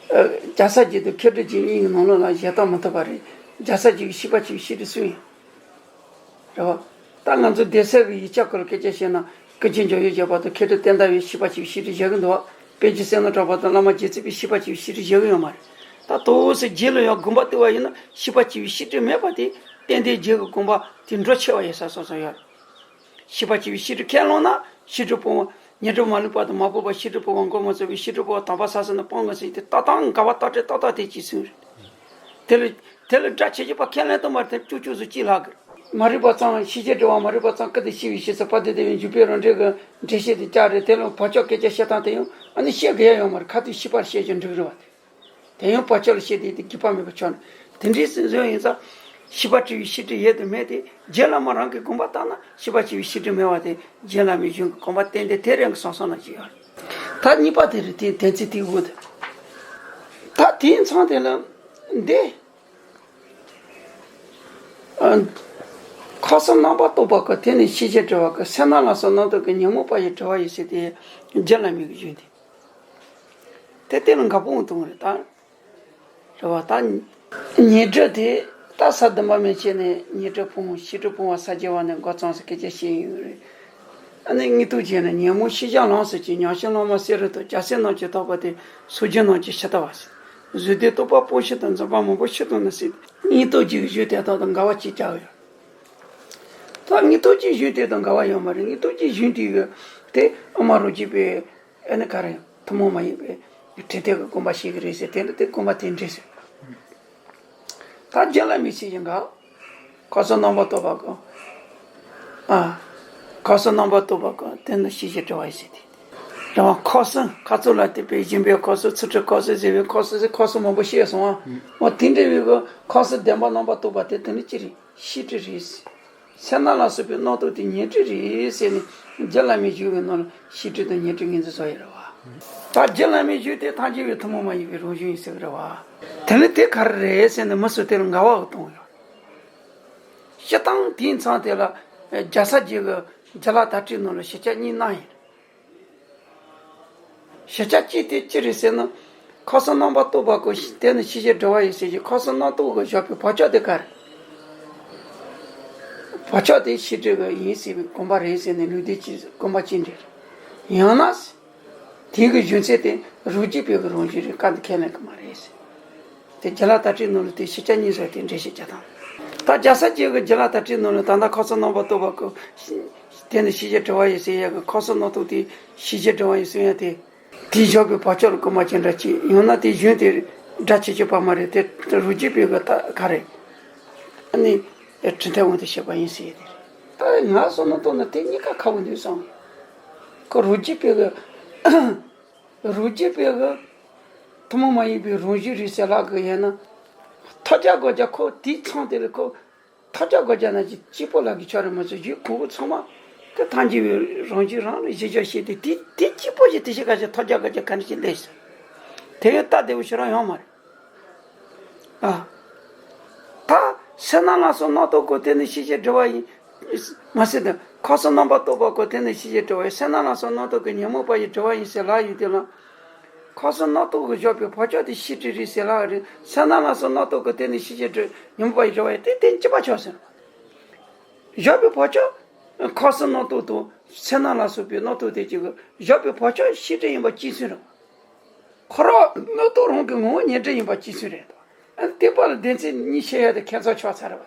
ཨ། རྒྱལ་སྲས་བརྒྱད་དང་མཁས་གྲུབ་བརྒྱད་གཉིས་ཀྱི་ནང་ལོགས་ལ་བཞག་ད་མི་ཐུབ་པ་རེད། རྒྱལ་སྲས་བརྒྱད་ཀྱི་ཤེས་པ་བྱས་པའི་ཤེས་སྒྲིབ་སུ་ཡིན། རེད་བ། ད་ང་ཚོ་སྡེ་གསར་གྱི་ཡིག་ཆ་སྐོར་སྐད་ཆ་བཤད་ན་ཀུན་མཁྱེན་འཇམ་དབྱངས་བཞད་པ་དང་མཁས་གྲུབ་བསྟན་དར་བའི་ཤེས་པ་བྱས་པའི་ཤེས་སྒྲིབ་བཞག་གི་འདུག་བ། པཎ་ཆེན་བསོད་ནམས་གྲགས་པ་དང་བླ་མ་རྗེ་བཙུན་པའི་ཤེས་པ་བྱས་པའི་ཤེས་སྒྲིབ་བཞག་གི་ཡོད་མ་རེད། ད་དོགས་སེ་རྗེས་ལ་ཡང་དགོངས་པ་བཏུས་པ་ཡིན་ན་ཤེས་པ་བྱས་པའི་ཤེས་སྒྲིབ་མེད་པ་དེ་རྟེན་འབྲེལ་རྗེས་ཀྱི་དགོངས་པ་དེ་འགྲོ་ཆེ་བ་ཡོད་ས་སོ་སོ་ཡོད་རེད། ཤེས་པ་བྱས་པའི་ཤེས་སྒྲིབ་ཁས་བླངས་ན་ཤེས་སྒྲིབ་སྤོང་བ། ཉོན་སྒྲིབ་མ་ལུས་པ་དང་མ་སྤངས་པ་ཤེས་སྒྲིབ་སྤོང་བ་མགོ་མ་ཚོས་པའི་ཤེས་སྒྲིབ་སྤོང་བ་དམ་པ་ས་ས་ནས་སྤང་དགོས་ཟེར་ཏེ་ལྟ་སྟངས་འགལ་བ་ལྟག་སྤྲད་ཏག་ཏག་དེ་གཅིག་མཚུངས་རེད། དེ་ལ་དེ་ལ་སྒྲ་ཆོས་ཅན་པ་ཁས་ལེན་དུ་མ་དེ་ཅུ་ཅུ་སུ་གཅིག་ལྷག་གི། མ་རིག་པ་ཙམ་ཤེས་བྱའི་སྒྲིབ་པ་མ་རིག་པ་ཙམ་ཀུན་ཏུ་ཤེས་པའི་ཤེས་སུ་བ་དེ་དེ་བའི་འཇུག་པའི་རང་འགྲེལ་གྱི་འགྲེལ་བཤད་དེ་བསྐྱར་རེད། དེ་ལ་བག་ཆགས་སྐད་ཆ་བཤད་སྟངས་དེ་ཡང་ཨ་ནི་བཤད་དགོས་ཡ་ཡོད་མ་རེད། ཁ་ཐུག་ཤེས་པར་བཤད་ཀྱང་འགྲིག་རེད་བ། དེ་ཡང་བག་ཆགས་ལ་བཤད་དེ་དེ་རྒྱུད་པ་མེད་པ་ཆགས་ནས་དེ་འདྲའི་སེམས་བཟོ་ཡིན་ཙང་ཤེས་པ་བྱས་པའི་ཤེས་སྒྲིབ་ཡོད་དམ་མེད་དེ་རྗེ་བླ་མ་རང་གིས་དགོངས་པ་བཏང་ན་ཤེས་པ་བྱས་པའི་ཤེས་སྒྲིབ་མེད་པ་དེ་རྗེ་བླ་མའི་གཞུང་གི་དགོངས་པ་བསྟན་ཏེ་དེ་རང་གི་སོང་སོང་ན་ཅི་ཡོད་རེད། ད་གཉིས་པ་དེ་རེད། དེ་དོན་ཚན་དེའི་འོག་ཏུ་ད་དེའི་མཚམས་དེ་ལ་འདི། ཨ། ཁམས་གསུམ་རྣམ་པར་རྟོག་པ་ཀུན། དེ་ནི་ཤེས་བྱའི་སྒྲིབ་པ་ཀུན། སེར་སྣ་ལ་སོགས་རྣམ་རྟོག་ཀུན། ཉོན་མོངས་པ་ཡི་སྒྲིབ་པ་ཡིས་ཟེར་ཏེ་རྗེ་བླ་མའི་གི་གཞུང་དེ། དེ་དེ་ལ་འགལ་སྤོང་གཏོང་རེད་ད། རེད་བ་ད། ཉོན་སྒྲིབ་དེ་ད་ས་བདུན་པ་མན་ཆད་ནས་ཉོན་སྒྲིབ་སྤོང་ཤེས་སྒྲིབ་སྤོང་བ་ས་བརྒྱད་པ་ནས་འགོ་བརྩམས་སུ་སྐད་ཆ་བཤད་ཡོད་རེད། ཨ་ནི་དངོས་སྟོབས་ཀྱིས་ནི་ཉོན་མོངས་ཤེས་བྱ་ལམ་སོགས་ཀྱི། ཉམས་བཞེས་བླ་མ་བསེ་རུ་དང་། རྒྱལ་སྲས་རྣམས་ཀྱིས་བརྟགས་པ་དེ། སངས་རྒྱས་རྣམས་ཀྱིས་ཕྱིར་བལྟ་བ་ཟེར། བཟོད་ལྡན་རྟོག་པ་སྤོང་ཕྱིར་དང་། འཛིན་པ་མང་པོ་ཕྱིར་བཏང་ནས་ཟེར། དངོས་སྟོབས་ཀྱི་གཞུང་དེ་དག་དང་འགལ་བ་ཅིག་ཀྱང་ཡོད། ད་དངོས་སྟོབས་ཀྱི་གཞུང་དེ་དང་འགལ་བ་ཡོད་མ་རེད། དངོས་སྟོབས་ཀྱི་གཞུང་དེ་གི་དེ་ཨ་མ་རང་རྒྱུད་པའི་ཨེ་ནི་ག་རེ་ཐུན་མོང་མ་ཡིན་པའི་དྲི་ཐད་ཀྱི་དགོངས་པ་བཞེས་ཀྱི་རེད་ཟེར། དེ་འདྲ་དེ་དགོངས་པ་དེ་འདྲ་ཟེར། ད་རྗེ་བླ་མའི་ཚིག་གི་འགའ། ཁམས་གསུམ་རྣམ་པར་རྟོག་པ་ཀུན། ཨ། ཁམས་གསུམ་རྣམ་པར་རྟོག་པ་ཀུན། དེ་ནི་ཤེས་བྱའི་སྒྲིབ་པ་ཡིས་ཟེར་ཏེ། རེད་བ། ཁམས་གསུམ་ཁ་ཚུར་ལ་བལྟས་པའི་སྦྱིན་པའི་ཁམས་གསུམ། ཚུལ་ཁྲིམས་ཁམས་གསུམ། བཟོད་པའི་ཁམས་གསུམ་ཟེར་ཁམས་གསུམ་མང་པོ་བཤད་སོང་ཨ། འོ་དེ་འདྲ་བའི་གི་ཁམས་གསུམ་བདེན་པ་རྣམ་པར་རྟོག་པ་དེ་དེ་ནི་ཅི་རེད། ཤེས་སྒྲིབ་རེད། སེར་སྣ་ལ་སོགས་པའི་རྣམ་རྟོག་དེ་ཉོན་སྒྲིབ་རེད་ཟེར་ནས་རྗེ་བླ་མའི་གཞུང་གི་ནང་ལ་ཤེས་སྒྲིབ་དང་ཉོན་སྒྲིབ་ངོས་འཛིན་བཟོ་ཡི་རེད་བ། ད་རྗེ་བླ་མའི་གཞུང་དེ་ཐམས་ཅད་པའི་ཐུན་མོང་མ་ཡིན་པའི་རང་གཞུང་ཡིན་ཟེར་གི་རེད་བ། དེ་ནི་དེ་ག་རེ་རེད་ཟེར་ནས་མི་སུ་དེ་ལ་འགལ་བ་གཏོང་ཡོད། སྤྱིར་བཏང་དེའི་མཚམས་དེ་ལ་རྒྱལ་ས་རྗེ་གི་རྒྱུད་བླ་དར་ཁྲིའི་ནང་ལ་ཞིབ་ཆ་གཉིས་གནང་ཡིན། ཞིབ་ཆ་གཅིག་དེ་ཅི་རེད་ཟེར་ན། ཁ་སང་རྣམ་པ་རྟོགས་པ་ཁོ་དེ་ནི་ཤེས་བྱའི་སྒྲིབ་པ་ཡིན་ཟེར་གྱི། ཁ་སང་རྣམ་རྟོག་གི་བཞག་པའི་བག་ཆགས་དེ་ག་རེད། བག་ཆགས་དེ་ཤེས་སྒྲིབ་ཀྱི་ཡིན་ཟེར་བའི་དགོངས་པ་རེད་ཟེར་ནས་ལུགས་འདི་ཅི་དགོངས་པ་ཅི་འདྲ་རེད། ཡང་ན། དེའི་གི་རྒྱུ་མཚན་དེ་རོ་རྒྱུས་པའི་གི་རང་བཞིན་རེད། བཀའ་འདི་ཁས་ལེན་གི་མ་རེད་ཟེར། དེ་རྒྱུད་བླ་དར་ཁྲིའི་ནང་ལ་དེ་ཤེས་བྱ་གཉིས་སོགས་དེ་འགྲེལ་བཤད་རྒྱག་སྟངས། ད་རྒྱལ་སྲས་རྗེ་གི་རྒྱུད་བླ་དར་ཁྲིའི་ནང་ལ་ད་ལྟ་ཁ་སང་རྣམ་པ་རྟོགས་པ་ཁོ་དེ་ནི་ཤེས་བྱའི་སྒྲིབ་པ་ཡིན་ཟེར་ཡ་གི། ཁ་སང་རྣམ་རྟོག་དེ་ཤེས་བྱའི་སྒྲིབ་པ་ཡིན་གསུང་ཡ་དེ། དེའི་བཞག་པའི་བག་ཆགས་ལ་དགོངས་པ་ཅི་འདྲ་ཅི། ཡང་ན་དེའི་རྒྱུན་དེ་སྒྲ་ཆོས་ཅན་པ་མ་རེད། དེ་རོ་རྒྱུས་པའི་གི་ད་ག་རེད། ཨ་ནི་གྲུབ་མཐའི་དབང་དུ་བྱས་པ་ཡིན་ཟེར་ཡ་དེ་རེད། ད་ང་བསམ་བློ་གཏོང་ན་དེ་གཉིས་ཀ་ཁག་པོ་འདུག་བསམ། ཁོ་རོ་རྒྱུས་པའི་གི། རོ་རྒྱུས་པའི་གི་ཐུན་མོང་མ་ཡིན་པའི་རང་བཞིན་རེད་ཟེར་ལབ་གི་ཡིན་ན། ཐོབ་བྱ་དགོས་བྱ་ཁོ་དེའི་མཚམས་དེ་ལ་ཁོ་ཐོབ་བྱ་དགོས་བྱ་ན་ཅི་གཅིག་པོ་ལབ་གི་ཆོག་རེད་མ་གཏོགས། གཞི་གོང་བུ་ཚང་མ་དེ་ཐམས་ཅད་པའི་རང་བཞིན་རང་ལ་གཞི་བཞག་བྱས་ཏེ། དེ་དེ་གཅིག་པོ་ཞིག་དེ་ཞིག་ག་ཞིག་ཐོབ་བྱ་དགོས་བྱ་ག་འདྲ་ཞིག་སླེབས་སོང་། དེ་ཡང་སྟབས་བདེ་པོ་ཞིག་རང་ཡོང་མ་རེད། ཨ། ད་སེར་སྣ་ལ་སོགས་རྣམ་རྟོག་ཁོ་དེ་ནི་ཤེས་བྱའི་སྒྲིབ་པ་ཡིན། མ་ཟད་དུ་ཁ་སང་རྣམ་པ་རྟོགས་པ་ཁོ་དེ་ནི་ཤེས་བྱའི་སྒྲིབ་པ་ཡིན། སེར་སྣ་ལ་སོགས་རྣམ་རྟོག་གི་ཉོན་མོངས་པ་ཡི་སྒྲིབ་པ་ཡིན་ཟེར་ལབ་ཡོད་དེ་ལ། ཁ་སང་རྣམ་རྟོག་གི་བཞག་པའི་བག་ཆགས་དེ་ཤེས་སྒྲིབ་རེད་ཟེར་ལབ་རེད། སེར་སྣ་ལ་སོགས་རྣམ་རྟོག་གི་དེ་ནི་ཤེས་བྱའི་སྒྲིབ་ཉོན་མོངས་པ་ཡི་སྒྲིབ་པ་ཡིན། དེ་དེ་གཅིག་པ་ཆགས་ཟེར། བཞག་པའི་བག་ཆགས། ཁ་སང་རྣམ་རྟོག་དང་སེར་སྣ་ལ་སོགས་པའི་རྣམ་རྟོག་དེ་གཅིག་གི་བཞག་པའི་བག་ཆགས་ཤེས་སྒྲིབ་ཡིན་པ་གཅིག་མཚུངས་རེད། ཁོ་རང་རྣམ་རྟོག་རང་གི་ངོ་བོ་ཉིད་སྒྲིབ་ཡིན་པ་གཅིག་མཚུངས་རེད་དོ། ཨ་ནི་དེ་བར་ལ་སྡེ་ཚན་གཉིས་ཕྱེ་ཡ་དེ་ཁྱད་མཚར་ཆགས་ཚར་བ།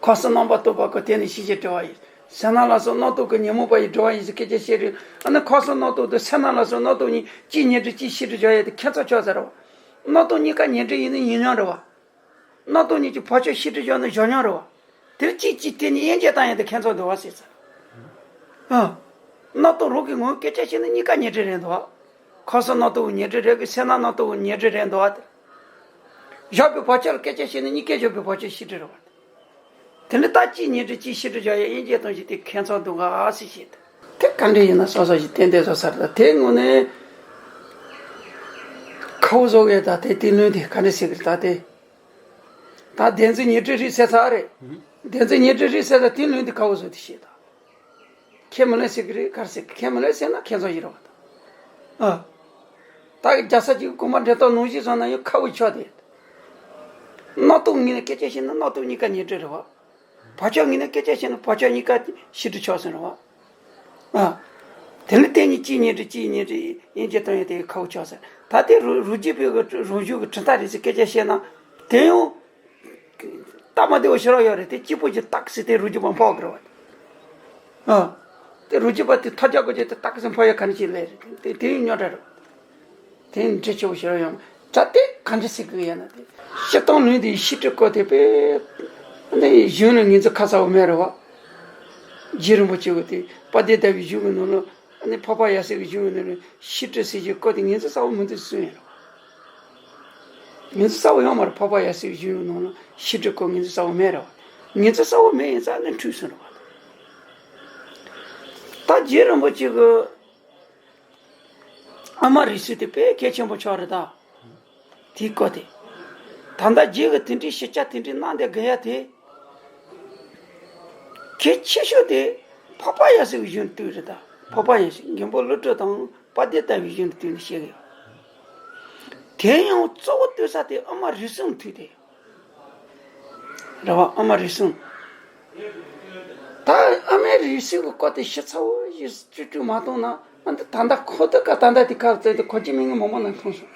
ཁ་སང་རྣམ་པ་རྟོགས་པ་ཁོ་དེ་ནི་ཤེས་བྱའི་སྒྲིབ་པ་ཡིན། སེར་སྣ་ལ་སོགས་རྣམ་རྟོག་གི་ཉོན་མོངས་པ་ཡི་སྒྲིབ་པ་ཡིན་ཟེར་སྐད་ཆ་བཤད་རེད། ཨ་ནི་ཁ་སང་རྣམ་རྟོག་དང་སེར་སྣ་ལ་སོགས་རྣམ་རྟོག་གཉིས་གཅིག་ཉིད་སྒྲིབ་གཅིག་ཤེས་སྒྲིབ་བྱ་ཡ་དེ་ཁྱད་མཚར་ཆགས་ཚར་བ། རྣམ་རྟོག་གཉིས་ཀ་ཉིད་སྒྲིབ་ཡིན་ན་ཡིན་སྙམ་རེད་བ། རྣམ་རྟོག་གཉིས་ཀྱི་བག་ཆགས་ཤེས་སྒྲིབ་བྱ་ན་བཞག་སྙམ་རེད་བ། དེར་གཅིག་གཅིག་དེ་ནི་དབྱེ་འབྱེད་བཏང་ཡ་དེ་ཁྱད་མཚར་འདུག་བ་ཟེར་ཚར། ཨ། རྣམ་རྟོག་རང་གི་ངོ་བོ་སྐད་ཆ་བཤད་ན་གཉིས་ཀ་ཉིད་སྒྲིབ་རེད་འདུག་བ། ཁ་སང་རྣམ་རྟོག་ཉིད་སྒྲིབ་རེད་གི། སེར་སྣ་རྣམ་རྟོག་ཉིད་སྒྲིབ་རེད་འདུག་བ། དེ་བཞག་པའི་བག་ཆགས་ལ་སྐད་ཆ་བཤད་ན་གཉིས་ཀའི་བཞག་པའི་བག་ཆགས་ཤེས་སྒྲིབ་རེད་བ། དེ་ནི་ད་གཅིག་ཉིད་སྒྲིབ་གཅིག་ཤེས་སྒྲིབ་བྱ་ཡ་དབྱེ་འབྱེད་གཏོང་བྱེད་དེ་ཁྱད་མཚར་འདུག་ག་ཟེར་བཤད། དེ་ག་འདྲ་ཡིན་ན་སོ་སོ་ཞིག་ཏན་ཏན་བཟོ་ས་རེད། ད་དེ་དངོས་གནས་ཁག་པོ་བཟོ་གི། ད་དེ་དེ་ལུང་དེ་ག་འདྲ་ཟེར་གི་རེད། ད་དེ། ད་བདེན་རྫུན་ཉིད་སྒྲིབ་རེད་ཟེར་ཚར་རེད། བདེན་རྫུན་ཉིད་སྒྲིབ་རེད་ཟེར་ད་དེ་ལུང་དེ་ཁག་པོ་བཟོ་དེ་བཤད་ད། ཁས་མི་ལེན་ཟེར་གི་རེད། ག་རེ་ཟེར་གི། ཁས་མི་ལེན་ཟེར་ན་ཁྱད་མཚར་ཞིག་རེད་བ་ད། ཨ། ད་རྒྱལ་སྲས་ཀྱི་དགོངས་པ་འགྲེལ་སྟངས་ནང་བཞིན་བཟོ་ན་ཡང་ཁག་པོ་ཆགས་ཏེ། རྣམ་རྟོག་ངོས་ནས་སྐད་ཆ་བཤད་ན་རྣམ་རྟོག་གཉིས་ཀ་ཉིད་སྒྲིབ་རེད་བ། བག་ཆགས་ངོས་ནས་སྐད་ཆ་བཤད་ན་བག་ཆགས་གཉིས་ཀ་ཤེས་སྒྲིབ་ཆགས་ཟིན་རེད་བ། ཨ། དེ་ནི་དེ་གཉིས་གཅིག་ཉིད་སྒྲིབ་གཅིག་ཉིད་སྒྲིབ་དབྱེ་འབྱེད་གཏོང་ཡ་དེ་ཁག་པོ་ཆགས་ཟིན། ད་དེ་རོ་རོ་རྒྱུས་པའི་གི་རང་བཞིན་གྱི་གྲུབ་མཐའ་རེད་ཟེར་སྐད་ཆ་བཤད་ན་དེ་ཡང་སྟབས་མ་བདེ་བ་ཞེ་དྲག་ཡོད་རེད། དེ་གཅིག་པོ་ཅིག་ཏག་ཟེར་དེ་རོ་རྒྱུས་པ་འཕོག་གི་རེད་བ། ཨ། དེ་རོ་རྒྱུས་པ་དེ་ཐོབ་བྱ་དགོས་བྱ་དེ་ཏག་ཟེར་འཕོག་ཡ་ག་འདྲ་ཅིག་སླེབས་རེད། དེ་དེ་ཡང་རྙོག་དྲ་རེད། དེ་ཡང་འདྲི་ཆེ་བོ་ཞེ་དྲག་ཡོང་། ད་དེ་ག་འདྲ་ཟེར་དགོས་ཡ་ན་དེ། སྤྱིར་བཏང་ལུང་དེ་ཤེས་སྒྲིབ་སྐོར་དེ་དཔེ་ནི་གཞུང་ལ་ངོས་འཛིན་ཁ་ཚ་བོ་མེད་རེད་བ། རྗེ་རིན་པོ་ཆེ་གི་དེ་དཔལ་ལྡན་ཟླ་བའི་གཞུང་གི་ནང་ལ། ཨ་ནི་འཕགས་པ་ཡབ་སྲས་ཀྱི་གཞུང་ནང་ལ་ཤེས་སྒྲིབ་ཟེར་གྱི་སྐོར་དེ་ངོས་འཛིན་གསལ་བོ་མི་འདུག་གསུངས་ཡོད་རེད། ངོས་འཛིན་གསལ་བོ་ཡོད་མ་རེད། འཕགས་པ་ཡབ་སྲས་ཀྱི་གཞུང་ནང་ལ་ཤེས་སྒྲིབ་སྐོར་ངོས་འཛིན་གསལ་བོ་མེད་རེད་བ། ངོས་འཛིན་གསལ་བོ་མེད་ཡིན་ཙང་ནི་འཁྲུལ་སོང་རེད་བ། ད་རྗེ་རིན་པོ་ཆེ་གི་ཨ་མ་རིགས་གསུམ་དེ་དཔེ་གལ་ཆེན་པོ་ཆགས་རེད་ད། དེའི་སྐོར་དེ། ད་ལྟ་རྗེ་གི་དེ་འདྲའི་ཞིབ་ཆ་དེ་འདྲའི་གནང་བསྡད་དགོས་ཡ་དེ། གལ་ཆེ་ཤོས་དེ་འཕགས་པ་ཡབ་སྲས་ཀྱི་གཞུང་ལ་ལྟོས་རེད་ད། འཕགས་པ་ཡབ་སྲས་མགོན་པོ་ཀླུ་སྒྲུབ་དང་དཔལ་ལྡན་ཟླ་བའི་གཞུང་ལ་ལྟོས་ནས་བཤད་གི་ཡོད། དེ་ཡང་གཙོ་བོ་ལྟོས་ས་དེ་ཨ་མ་རིགས་གསུམ་ཐུག་དེ། རེད་བ། ཨ་མ་རིགས་གསུམ། ད་ཨ་མའི་རིགས་གསུམ་གྱི་སྐོར་དེ་ཞིབ་ཚགས་པོ་ཞིག་བཅུག་བཅུག་མ་གཏོང་ན། ཨ་འདི་ད་ལྟ་ཁོ་ཐག་ག་ད་ལྟ་དེ་ཁ་བཙལ་ཏེ་གོ་རྒྱུ་མི་ངན་མང་པོ་ནང་མཐོང་སོང་།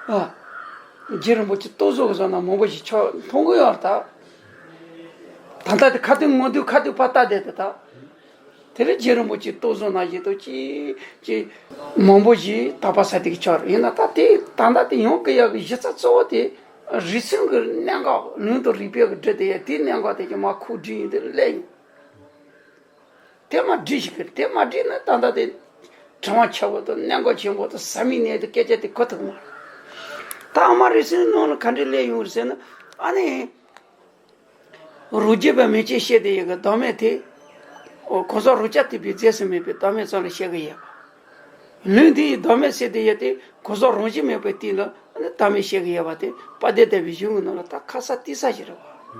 ཨ། རྗེ་རིན་པོ་ཆེ་རྟོག་བཟོ་གི་བཟོ་ན་མང་པོ་ཞིག་ཆོག་མཐོང་གི་ཡོད་རེད་ད། ད་ལྟ་དེ་ཁ་ཐུག་ངོ་ཐུག་ཁ་ཐུག་ཕར་ལྟ་བསྡད་དེ་ད། དེ་ལས་རྗེ་རིན་པོ་ཆེ་རྟོག་བཟོ་ན་ཞིག་ཏུ་ཅི་ཅི་མང་པོ་ཞིག་དག་པ་ས་དེ་གི་ཆོག་རེད། ཡིན་ན་ད་དེ་ད་ལྟ་དེ་ཡོང་གི་ཡག་གི་གཞི་རྩ་གཙོ་བོ་དེ་རིགས་གསུམ་གྱི་གནད་འགག་ལུང་དང་རིགས་པའི་གི་སྒྲུབ་དེ་ཡ་དེའི་གནད་འགག་དེ་ཀྱི་མ་ཁུག་སྒྲིག་ཡིན་དེ་སླེབས་ཡིན། དེ་མ་སྒྲིག་ཞིག་གི་དེ་མ་སྒྲིག་ན་ད་ལྟ་དེ་དྲི་བ་ཆེ་བོ་དང་གནད་འགག་ཆེན་པོ་དང་ཟབ་མོའི་གནད་དུ་སྐད་ཆ་དེ་གོ་ཐུབ་མ་རེད། ད་ཨ་མ་རིགས་གསུམ་ནང་ལ་ག་འདྲས་སླེབས་ཡོང་རེད་ཟེར་ན། ཨ་ནི། རོ་རྒྱུས་པ་མན་ཆད་བཤད་དེ་ཡི་གི་བདག་མེད་དེ། གོ་ས་རང་རྐྱ་ཐུབ་པའི་རྫས་སུ་མེད་པའི་བདག་མེད་ཙམ་ལ་བཤད་གི་ཡོད་པ། ལུང་འདི་ཡི་བདག་མེད་ཟེར་དེ་ཡོད་དེ་གོ་ས་རང་བཞིན་མེད་པའི་སྟེང་ལ་བདག་མེད་བཤད་གི་ཡོད་པ་དེ་དཔལ་ལྡན་ཟླ་བའི་གཞུང་གི་ནང་ལ་ད་ཁ་གསལ་ཏིག་གསལ་ཞིག་རེད་བ།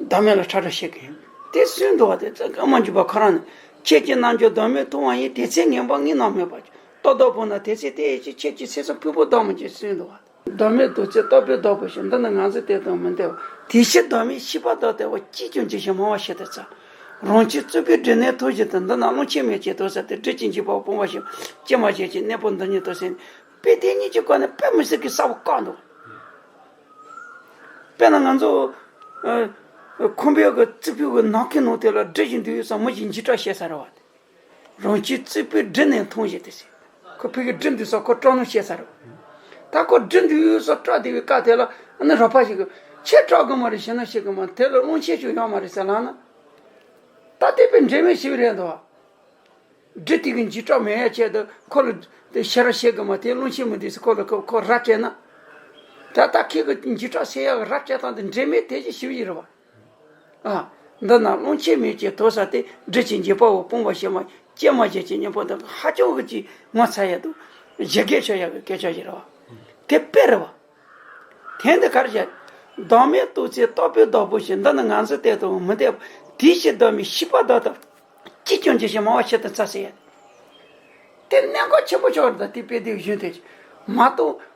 བདག་མེད་ལ་ཕྲ་རགས་བཤད་ཀྱི་ཡིན། དེ་གསུངས་འདུག་བ། དེ་ཙམ་ཨ་མ་འཇུག་པ་ཁོ་རང་ནས། ཁྱེད་ཀྱི་རྣལ་འབྱོར་བདག་མེད་མཐོང་བ་ཡིས། དེ་ཚེ་ངན་པ་གཉིས་སྣང་མེད་པར། ལྟོ་ལྡག་པོ་ན་དེ་ཚེ་དེ་ཡི་ཕྱིར། ཁྱེད་ཀྱི་ཚེ་སྲོག་ཕུང་པོ་བདག་མེད་ཀྱིས་གསུངས་འདུག་བ། བདག་མེད་རྡོ་རྗེ་རྟོག་པས་བདག་པོ་ཞེས། འདི་ནི་ངང་ཚུལ་དེ་དང་མི་འདྲ་བ། དེ་ཕྱིར་བདག་མེད་ཤེས་པ་བདག་ལྟ་བུ། ཅིས་ཀྱང་ཇི་ཞིག་སྨྲ་བར་བྱེད་དུ་འཚལ། རང་གཅིག་རྩོད་པའི་སྒྲིབ་ནི་མཐོང་བཞིན་དུ། འདི་ན་བླང་ཆེན་མེད་ཅེས་དོགས་བསལ་ཏེ། སྒྲིབ་ཀྱིས་འཇིགས་པ་སྤོང་བར་ཞེན་པ། ཅི་སྨྲ་བརྗོད་ཀྱི་གནས་པོ་འདི་ཉིད་དུ་ཟད། དཔེ་དེ་གཉིས་ཀྱི་སྐོར་ནས་དཔེ་མི་སྲིད་ཀྱི་གསལ་པོ་བཀག་འདུག་དཔེར་ན་ང་ཚོ་ཨ་ཁང་པའི་གི་རྩིག་ཕུད་གི་ནགས་ཁའི་ནང་དེ་ལ་སྒྲིབ་ཅིག་འདུས་ཡོད་ས་མི་ཞིག་འཇིགས་སྐྲག་བྱེད་ས་རེད་བ། རང་གཅིག་རྩོད་པའི་སྒྲིབ་ནི་མཐོང་བཞིན་དུ་ཟེར། ཁོ་ཕ་གི་སྒྲིབ་འདུས་ས་ཁོ་སྐྲག་སྣང་བྱེད་ས་རེད། ད་ཁོ་སྒྲིབ་འདུས་ས་སྐྲག་བསྡད་པའི་སྐབས་དེ་ལ་ཨ་ནི་རོགས་པ་ཞིག་གིས་ཁྱེད་སྐྲག་གི་མ་རེད། ཞེད་སྣང་བྱེད་གི་མ་རེད། དེ་ལ་བླང་ཆེན་ཞིག་ཡོད་མ་རེད་ཟེར་ལབ་ན། ད་དེ་དཔེ་འབྲེལ་མེད་ཞིག་རེད་འདུག་སྒྲིབ་དེ་གི་འཇིགས་སྐྲག་མེད་ཡ་ཆེད་དུ་ཁོ་ལ་དེ་ཞེ་དྲག་བྱེད་གི་མ་དེ་བླང་ཆེན་མི་འདུས་ས་ཁོ་ལ་ཁོ་ཁོ་ར་སྤྲད་ན། ད་ལྟ་ཁྱེད་གི་འཇིགས་སྐྲག་སེལ་ཡ་གི་ར་སྤྲད་སྟངས་དེ་འབྲེལ་མེད་དེ་ཅིག་ཞིག་ཡིན་རེད་བ། ཨ། འདི་ན་བླང་ཆེན་མེད་ཅེས་དོགས་བསལ་ཏེ། སྒྲིབ་ཀྱིས་འཇིགས་པ་པོ་སྤོང་བར་ཞེན་པ། ཅི་སྨྲ་བརྗོད་ཀྱི་གནས་པོ་འདི། ཧ་ཅང་གི་ཅིག་ངོ་ཚ་ཡ་འདུག་བཞད་གད་ཆོད་ཡ་གི་སྐད་ཆ་ཞིག་རེད་བ། དེ་དཔེ་རེད་བ། དེ་འདི་ག་རེ་བྱ། བདག་མེད་རྟོགས་ཚེ་རྟོག་པས་བདག་པོ་ཞེས། འདི་ནི་ངང་ཚུལ་དེ་དང་མི་འདྲ་བ། དེ་ཕྱིར་བདག་མེད་ཤེས་པ་བདག་ལྟ་བུ། ཅིས་ཀྱང་ཇི་ཞིག་སྨྲ་བར་བྱེད་དུ་འཚལ་ཟེར་ཡ། དེ་གནད་འགག་ཆེན་པོ་ཆགས་རེད། ད་དེ་དཔེ་དེ་གཞུང་དེ་མ་གཏོགས།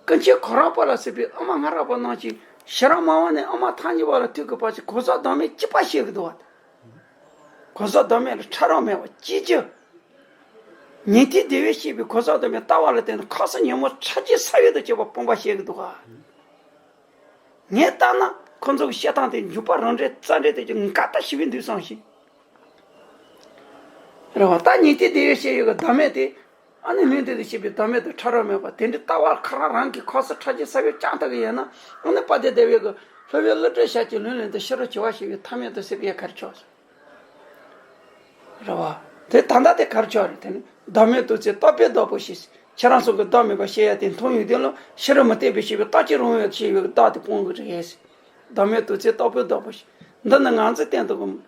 ཀུན་མཁྱེན་གོ་རམས་པ་ལ་སྲིད་པའི་ཨ་མ་སྔ་རབས་པ་རྣམས་ཀྱིས་ཕྱི་རབས་སྨྲ་བ་ནས་ཨ་མ་ཐ་སྙད་པ་ལ་ཐུག་གི་བར་གྱི་གོ་ས་བདག་མེད་གཅིག་པ་བཤད་གི་འདུག་བ། གོ་ས་བདག་མེད་ལ་ཕྲ་རགས་མེད་པ་ཅིས་ཀྱང་། ཉན་ཐོས་སྡེ་པས་བཤད་པའི་གོ་ས་བདག་མེད་ལྟ་བ་ལ་བརྟེན་ནས་ཁ་གསལ་ཉོན་མོངས་ཁྲག་རྒྱུད་ས་བོན་དང་བཅས་པ་སྤོང་བ་བཤད་གི་འདུག་ག་ངས་ལྟ་ན་ཁོ་ཚོ་གི་བཤད་སྟངས་དེ་འཇུག་པ་རང་འགྲེལ་རྩ་འགྲེལ་དེ་ཀྱང་འགལ་ཟླ་ཞེ་པོ་འདུག་བསམ་ཞིང་། རེད་བ། ད་ཉན་ཐོས་སྡེ་པས་བཤད་ཡོད་གི་བདག་མེད་དེ། ཨ་ནི་ལུང་འདི་ལས་བཤད་པའི་བདག་མེད་དང་ཕྲ་རགས་མེད་པ་དེ་འདྲའི་ལྟ་བ་ཁོ་རང་རང་གི་ཁ་གསལ་ཁྲག་རྒྱུད་ས་བོན་བཅིངས་བཏང་གི་ཡོད་ན། ཨ་ནི་དཔལ་ལྡན་འདས་པའི་གི་སློབ་དཔོན་ཀླུ་སྒྲུབ་ཞབས་ཀྱི་ལུང་ལས་འདི་ཕྱི་རོལ་བྱེ་བ་ཞེས་པའི་ཐ་སྙད་དུ་ཟེར་གི་ཡ་ག་རེ་ཆགས་སོང་། རེད་བ། དེ་ད་ལྟ་དེ་ག་རེ་ཆགས་རེད། དེ་ནི་བདག་མེད་རྟོགས་ཚེ་རྟོག་པས་བདག་པོ་ཞེས། ཁྱེད་རང་ཚོ་གི་བདག་མེད་པ་བཤད་ཡ་དེ་མཐོང་ཡོང་དུས་ལ་ཕྱི་རོལ་མུ་སྟེགས་པས་བཤད་པའི་རྟག་གཅིག་རུང་བའི་ཞེས་པའི་བདག་དེ་སྤོང་གི་རེད། བདག་མེད་རྟོགས་ཚེ་རྟོག་པས་བདག་པོ་ཞེས། འདི་ནི་ངང་ཚུལ་བསྟན་དུ་གསུངས།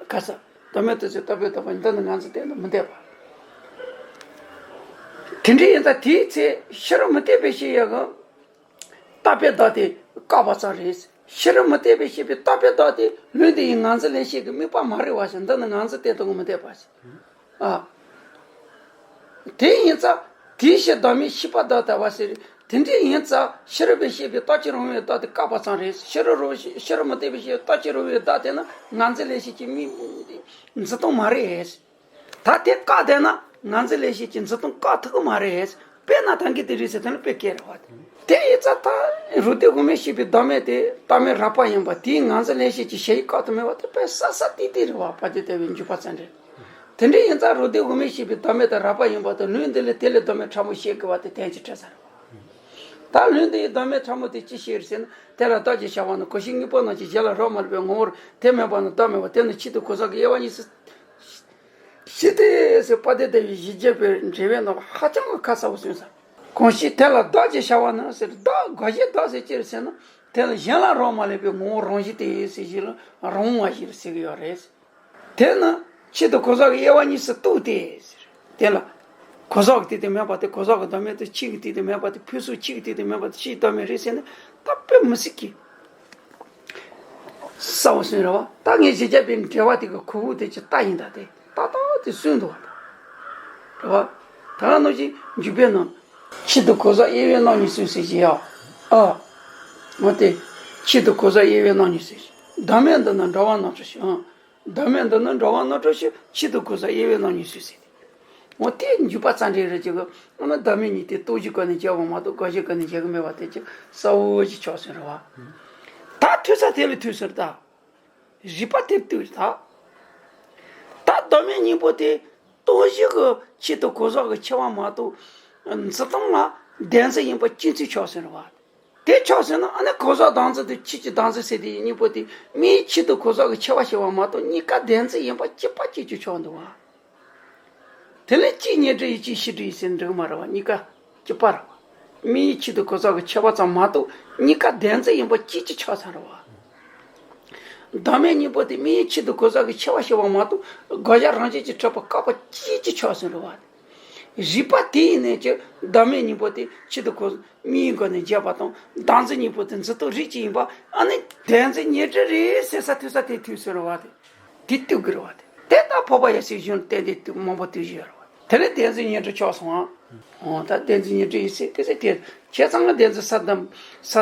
ག་ས། བདག་མེད་རྟོགས་ཚེ་རྟོག་པས་བདག་པོ། འདི་ནི་ངང་ཚུལ་བསྟན་དུ་མི་འདོད་པ། དེ་འདྲ་ཡིན་ཙང་དེའི་ཚེ་ཕྱི་རོལ་མུ་སྟེགས་པས་བཤད་ཡ་གི་རྟག་པའི་བདག་དེ་བཀག་པ་ཙམ་རེད། ཕྱི་རོལ་མུ་སྟེགས་པས་བཤད་པའི་རྟག་པའི་བདག་དེ་ལུང་འདི་ཡི་ངང་ཚུལ་ལེན་བྱེད་ཀྱི་དམིགས་པ་མ་རེད་བ་ཞེས། འདི་ནི་ངང་ཚུལ་བསྟན་དུ་མི་འདོད་པ་ཞེས། ཨ། དེ་ཡིན་ཙང་དེའི་ཕྱིར་བདག་མེད་ཤེས་པ་བདག་ལྟ་བུ་ཟེར། དེ་འདྲ་ཡིན་ཙང་ཕྱི་རོལ་པས་བཤད་པའི་རྟག་གཅིག་རུང་བའི་བདག་དེ་བཀག་པ་ཙམ་རེད། ཕྱི་རོལ་རོ་ཕྱི་རོལ་མུ་སྟེགས་པས་བཤད་པའི་རྟག་གཅིག་རུང་བའི་བདག་དེ་ནི་ངང་ཚུལ་ལེན་བྱེད་ཀྱི་དམིགས་འཛིན་སྟངས་མ་རེད། ད་དེ་བཀག་བསྡད་ན་ངང་ཚུལ་ལེན་བྱེད་ཀྱི་འཛིན་སྟངས་བཀག་ཐུབ་ཀྱི་མ་རེད། དཔེར་ན་ད་གིན་དེ་རེད་ཟེར་དེ་ནི་དཔེ་སྐད་རེད་བ། དེ་ཡིན་ཙང་ད་རུ་སྡེ་དབུ་མས་བཤད་པའི་བདག་མེད་དེ་བདག་མེད་རགས་པ་ཡིན་པ་དེའི་ངང་ཚུལ་ལེན་བྱེད་ཀྱི་ཞེན་ཡུལ་བཀག་ཏུ་མེད་པ་དེ་དཔེ་གསལ་གསལ་ཏིག་ཏིག་རེད་བ། དཔལ་ལྡན་འདས་པའི་འཇུག་པ་རྩ་འགྲེལ། དེ་འདྲ་ཡིན་ཙང་རུ་སྡེ་དབུ་མས་བཤད་པའི་བདག་མེད་དེ་རགས་པ་ཡིན་པ་དང་ལུང་འདི་ལས་དེ་ལས་བདག་མེད་ཕྲ་མོ་བཤད་དགོས་པ་དེ་གཏན་གྱི་འཕྲལ་ས་རེད། ད་ལུང་འདི་ཡི་བདག་མེད་ཕྲ་མོ་དེ་ཅི་ཞིག་རེད་ཟེར་ན། དེ་ལ་བདག་ཅེས་བྱ་བ་ནི་གང་ཞིག་དངོས་པོ་རྣམས་ཀྱི་གཞན་ལ་རག་མ་རིག་པའི་ངོ་བོར་དེ་མེད་པ་ནི་བདག་མེད་པ། དེ་ནི་ཆོས་དང་གང་ཟག་གི་དབྱེ་བ་གཉིས་སུ་ཕྱེ་སྟེ་ཟེར། དཔལ་ལྡན་འདས་པའི་གཞི་བརྒྱད་པའི་འགྲེལ་པའི་ནང་ཧ་ཅང་གི་ཁ་གསལ་པོ་གསུངས་ས། གང་ཞིག་དེ་ལ་བདག་ཅེས་བྱ་བ་ནི་ཟེར། བདག་གང་ཞིག་བདག་ཟེར་ཅི་རེད་ཟེར་ན། དེ་ལ་གཞན་ལ་རག་མ་ལས་པའི་ངོ་བོ་རང་བཞིན་དེ་ཟེར་གཞི་ལ་རང་དབང་བ་ཞིག་ཟེར་གི་ཡོད་རེད། དེ་ནི་ཆོས་དང་གང་ཟག་གི་དབྱེ་བ་གཉིས་སུ་གཏུགས་ཏེ་ཟེར། དེ་ལ་གང་ཟག་གི་དེ་དེ་མེད་པ་དེ། གང་ཟག་གི་བདག་མེད་དེ། ཆོས་ཀྱི་དེ་དེ་མེད་པ་དེ། ཕུན་སུམ་ཆོས་ཀྱི་དེ་དེ་མེད་པ་དེ། ཆོས་བདག་མེད་རེད་ཟེར་ན་ད་དཔེ་མི་སྲིད་ཀི། གསལ་པོ་གསུངས་རེད་བ། ད་ངས་གཞི་བརྒྱད་པའི་འགྲེལ་པ་དེ་གི་གོ་བོ་དེ་ཅི་ལྟ་ཡིན་ད་དེ་ཏག་ཏག་དེ་གསུངས་འདུག་བ། རེད་བ། ད་ག་ནང་བཞིན་འཇུག་པའི་ནང་། ཆོས་དང་གང་ཟག་དབྱེ་བའི་རྣམ་གཉིས་སུ་ཟེར་གྱི་ཡ། ཨ། འོ་དེ། ཆོས་དང་གང་ཟག་དབྱེ་བའི་རྣམ་གཉིས་སུ་ཟེར། བདག་མེད་འདི་ནི་འགྲོ་བ་རྣམ་གྲོལ་ཞིང་། ཨ། བདག་མེད་འདི་ནི་འགྲོ་བ་རྣམ་གྲོལ་ཞིང་། ཆོས་དང་གང་ཟག་དབྱེ་བའི་རྣམ་གཉིས་སུ་ཟེར་ཏེ། འོ་དེ་འཇུག་པ་རྩ་འགྲེལ་རེད་ཅེས་གི། འོ་ན་བདག་མེད་གཉིས་དེ་སྟོང་གཞི་སྒོ་ནས་སྦྱར་བ་མ་གཏོགས་དགག་གཞི་སྒོ་ནས་སྦྱར་གི་མེད་པ་དེ་ཅིག་གསལ་པོ་ཞིག་ཆགས་སོང་རེད་བ། ད་ཐོས་ས་དེ་ལ་ཐོས་ཟེར་ད། རིགས་པ་དེར་ལྟོས་ད། ད་བདག་མེད་གཉིས་པོ་དེ་སྟོང་གཞི་གི་ཆོས་དང་གང་ཟག་གི་ཁྱད་པར་མ་གཏོགས། འཛིན་སྟངས་ལ་བདེན་འཛིན་ཡིན་པ་གཅིག་མཚུངས་ཆགས་སོང་རེད་བ། དེ་ཆགས་ཟིན་ན་ཨ་ནི་གང་ཟག་བདག་འཛིན་དང་ཆོས་ཀྱི་བདག་འཛིན་ཟེར་དེ་གཉིས་པོ་དེ་མིའི་ཆོས་དང་གང་ཟག་གི་ཁྱད་པར་ཕྱེ་བ་མ་གཏོགས་གཉིས་ཀ་བདེན་འཛིན་ཡིན་པ་གཅིག་པ་གཅིག་གྱུར་ཆགས་འདུག་བ། དེ་ལས་གཅིག་ཉིད་སྒྲུབ་ཡིན་གཅིག་ཕྱིར་སྒྲུབ་ཡིན་ཟེར་འགྲིག་མ་རེད་བ། གཉིས་ཀ་གཅིག་པ་རེད་བ། མིའི་ཆོས་དང་གང་ཟག་གི་ཁྱད་པར་ཙམ་མ་གཏོགས་གཉིས་ཀ་བདེན་འཛིན་ཡིན་པ་གཅིག་གྱུར་ཆགས་ཚར་བ། བདག་མེད་གཉིས་པོ་དེ་མིའི་ཆོས་དང་གང་ཟག་གི་ཁྱད་པར་ཕྱེ་བ་མ་གཏོགས་དགག་བྱ་རང་བཞིན་གྱིས་གྲུབ་པ་བཀག་པ་གཅིག་གྱུར་ཆགས་ཟིན་རེད་བ། རིག་པ་དེ་ཡིན་ནས་ཀྱི་བདག་མེད་གཉིས་པོ་དེ་ཆེད་དུ་ཁོ་མིའི་སྒོ་ནས་འཇལ་བ་དང་བདག་འཛིན་གཉིས་པོ་དེ་འཛིན་སྟངས་རིགས་གཅིག་ཡིན་པ། ཨ་ནི་བདེན་འཛིན་ཉིད་སྒྲུབ་རེད་ཟེར་ས་ཐོས་ས་དེ་ཐོས་ཟེར་བ་དེ། དེ་ཐོས་དགོས་རེད་བ་དེ། དེ་ལྟར་འཕགས་པ་ཡབ་སྲས་གཞུང་གཏན་བདེ་མང་པོ་ཐོས་བཞིན་རེད་བ། དེ་ལས་བདེན་འཛིན་ཉིད་སྒྲུབ་ཆགས་སོང་ཨ། འོ་ད་བདེན་འཛིན་ཉིད་སྒྲུབ་ཡིན་ཟེར་དེ་ཟེར་དེ་བྱས་ཙང་ལ་བདེན་འཛིན་ས་དམ་ས་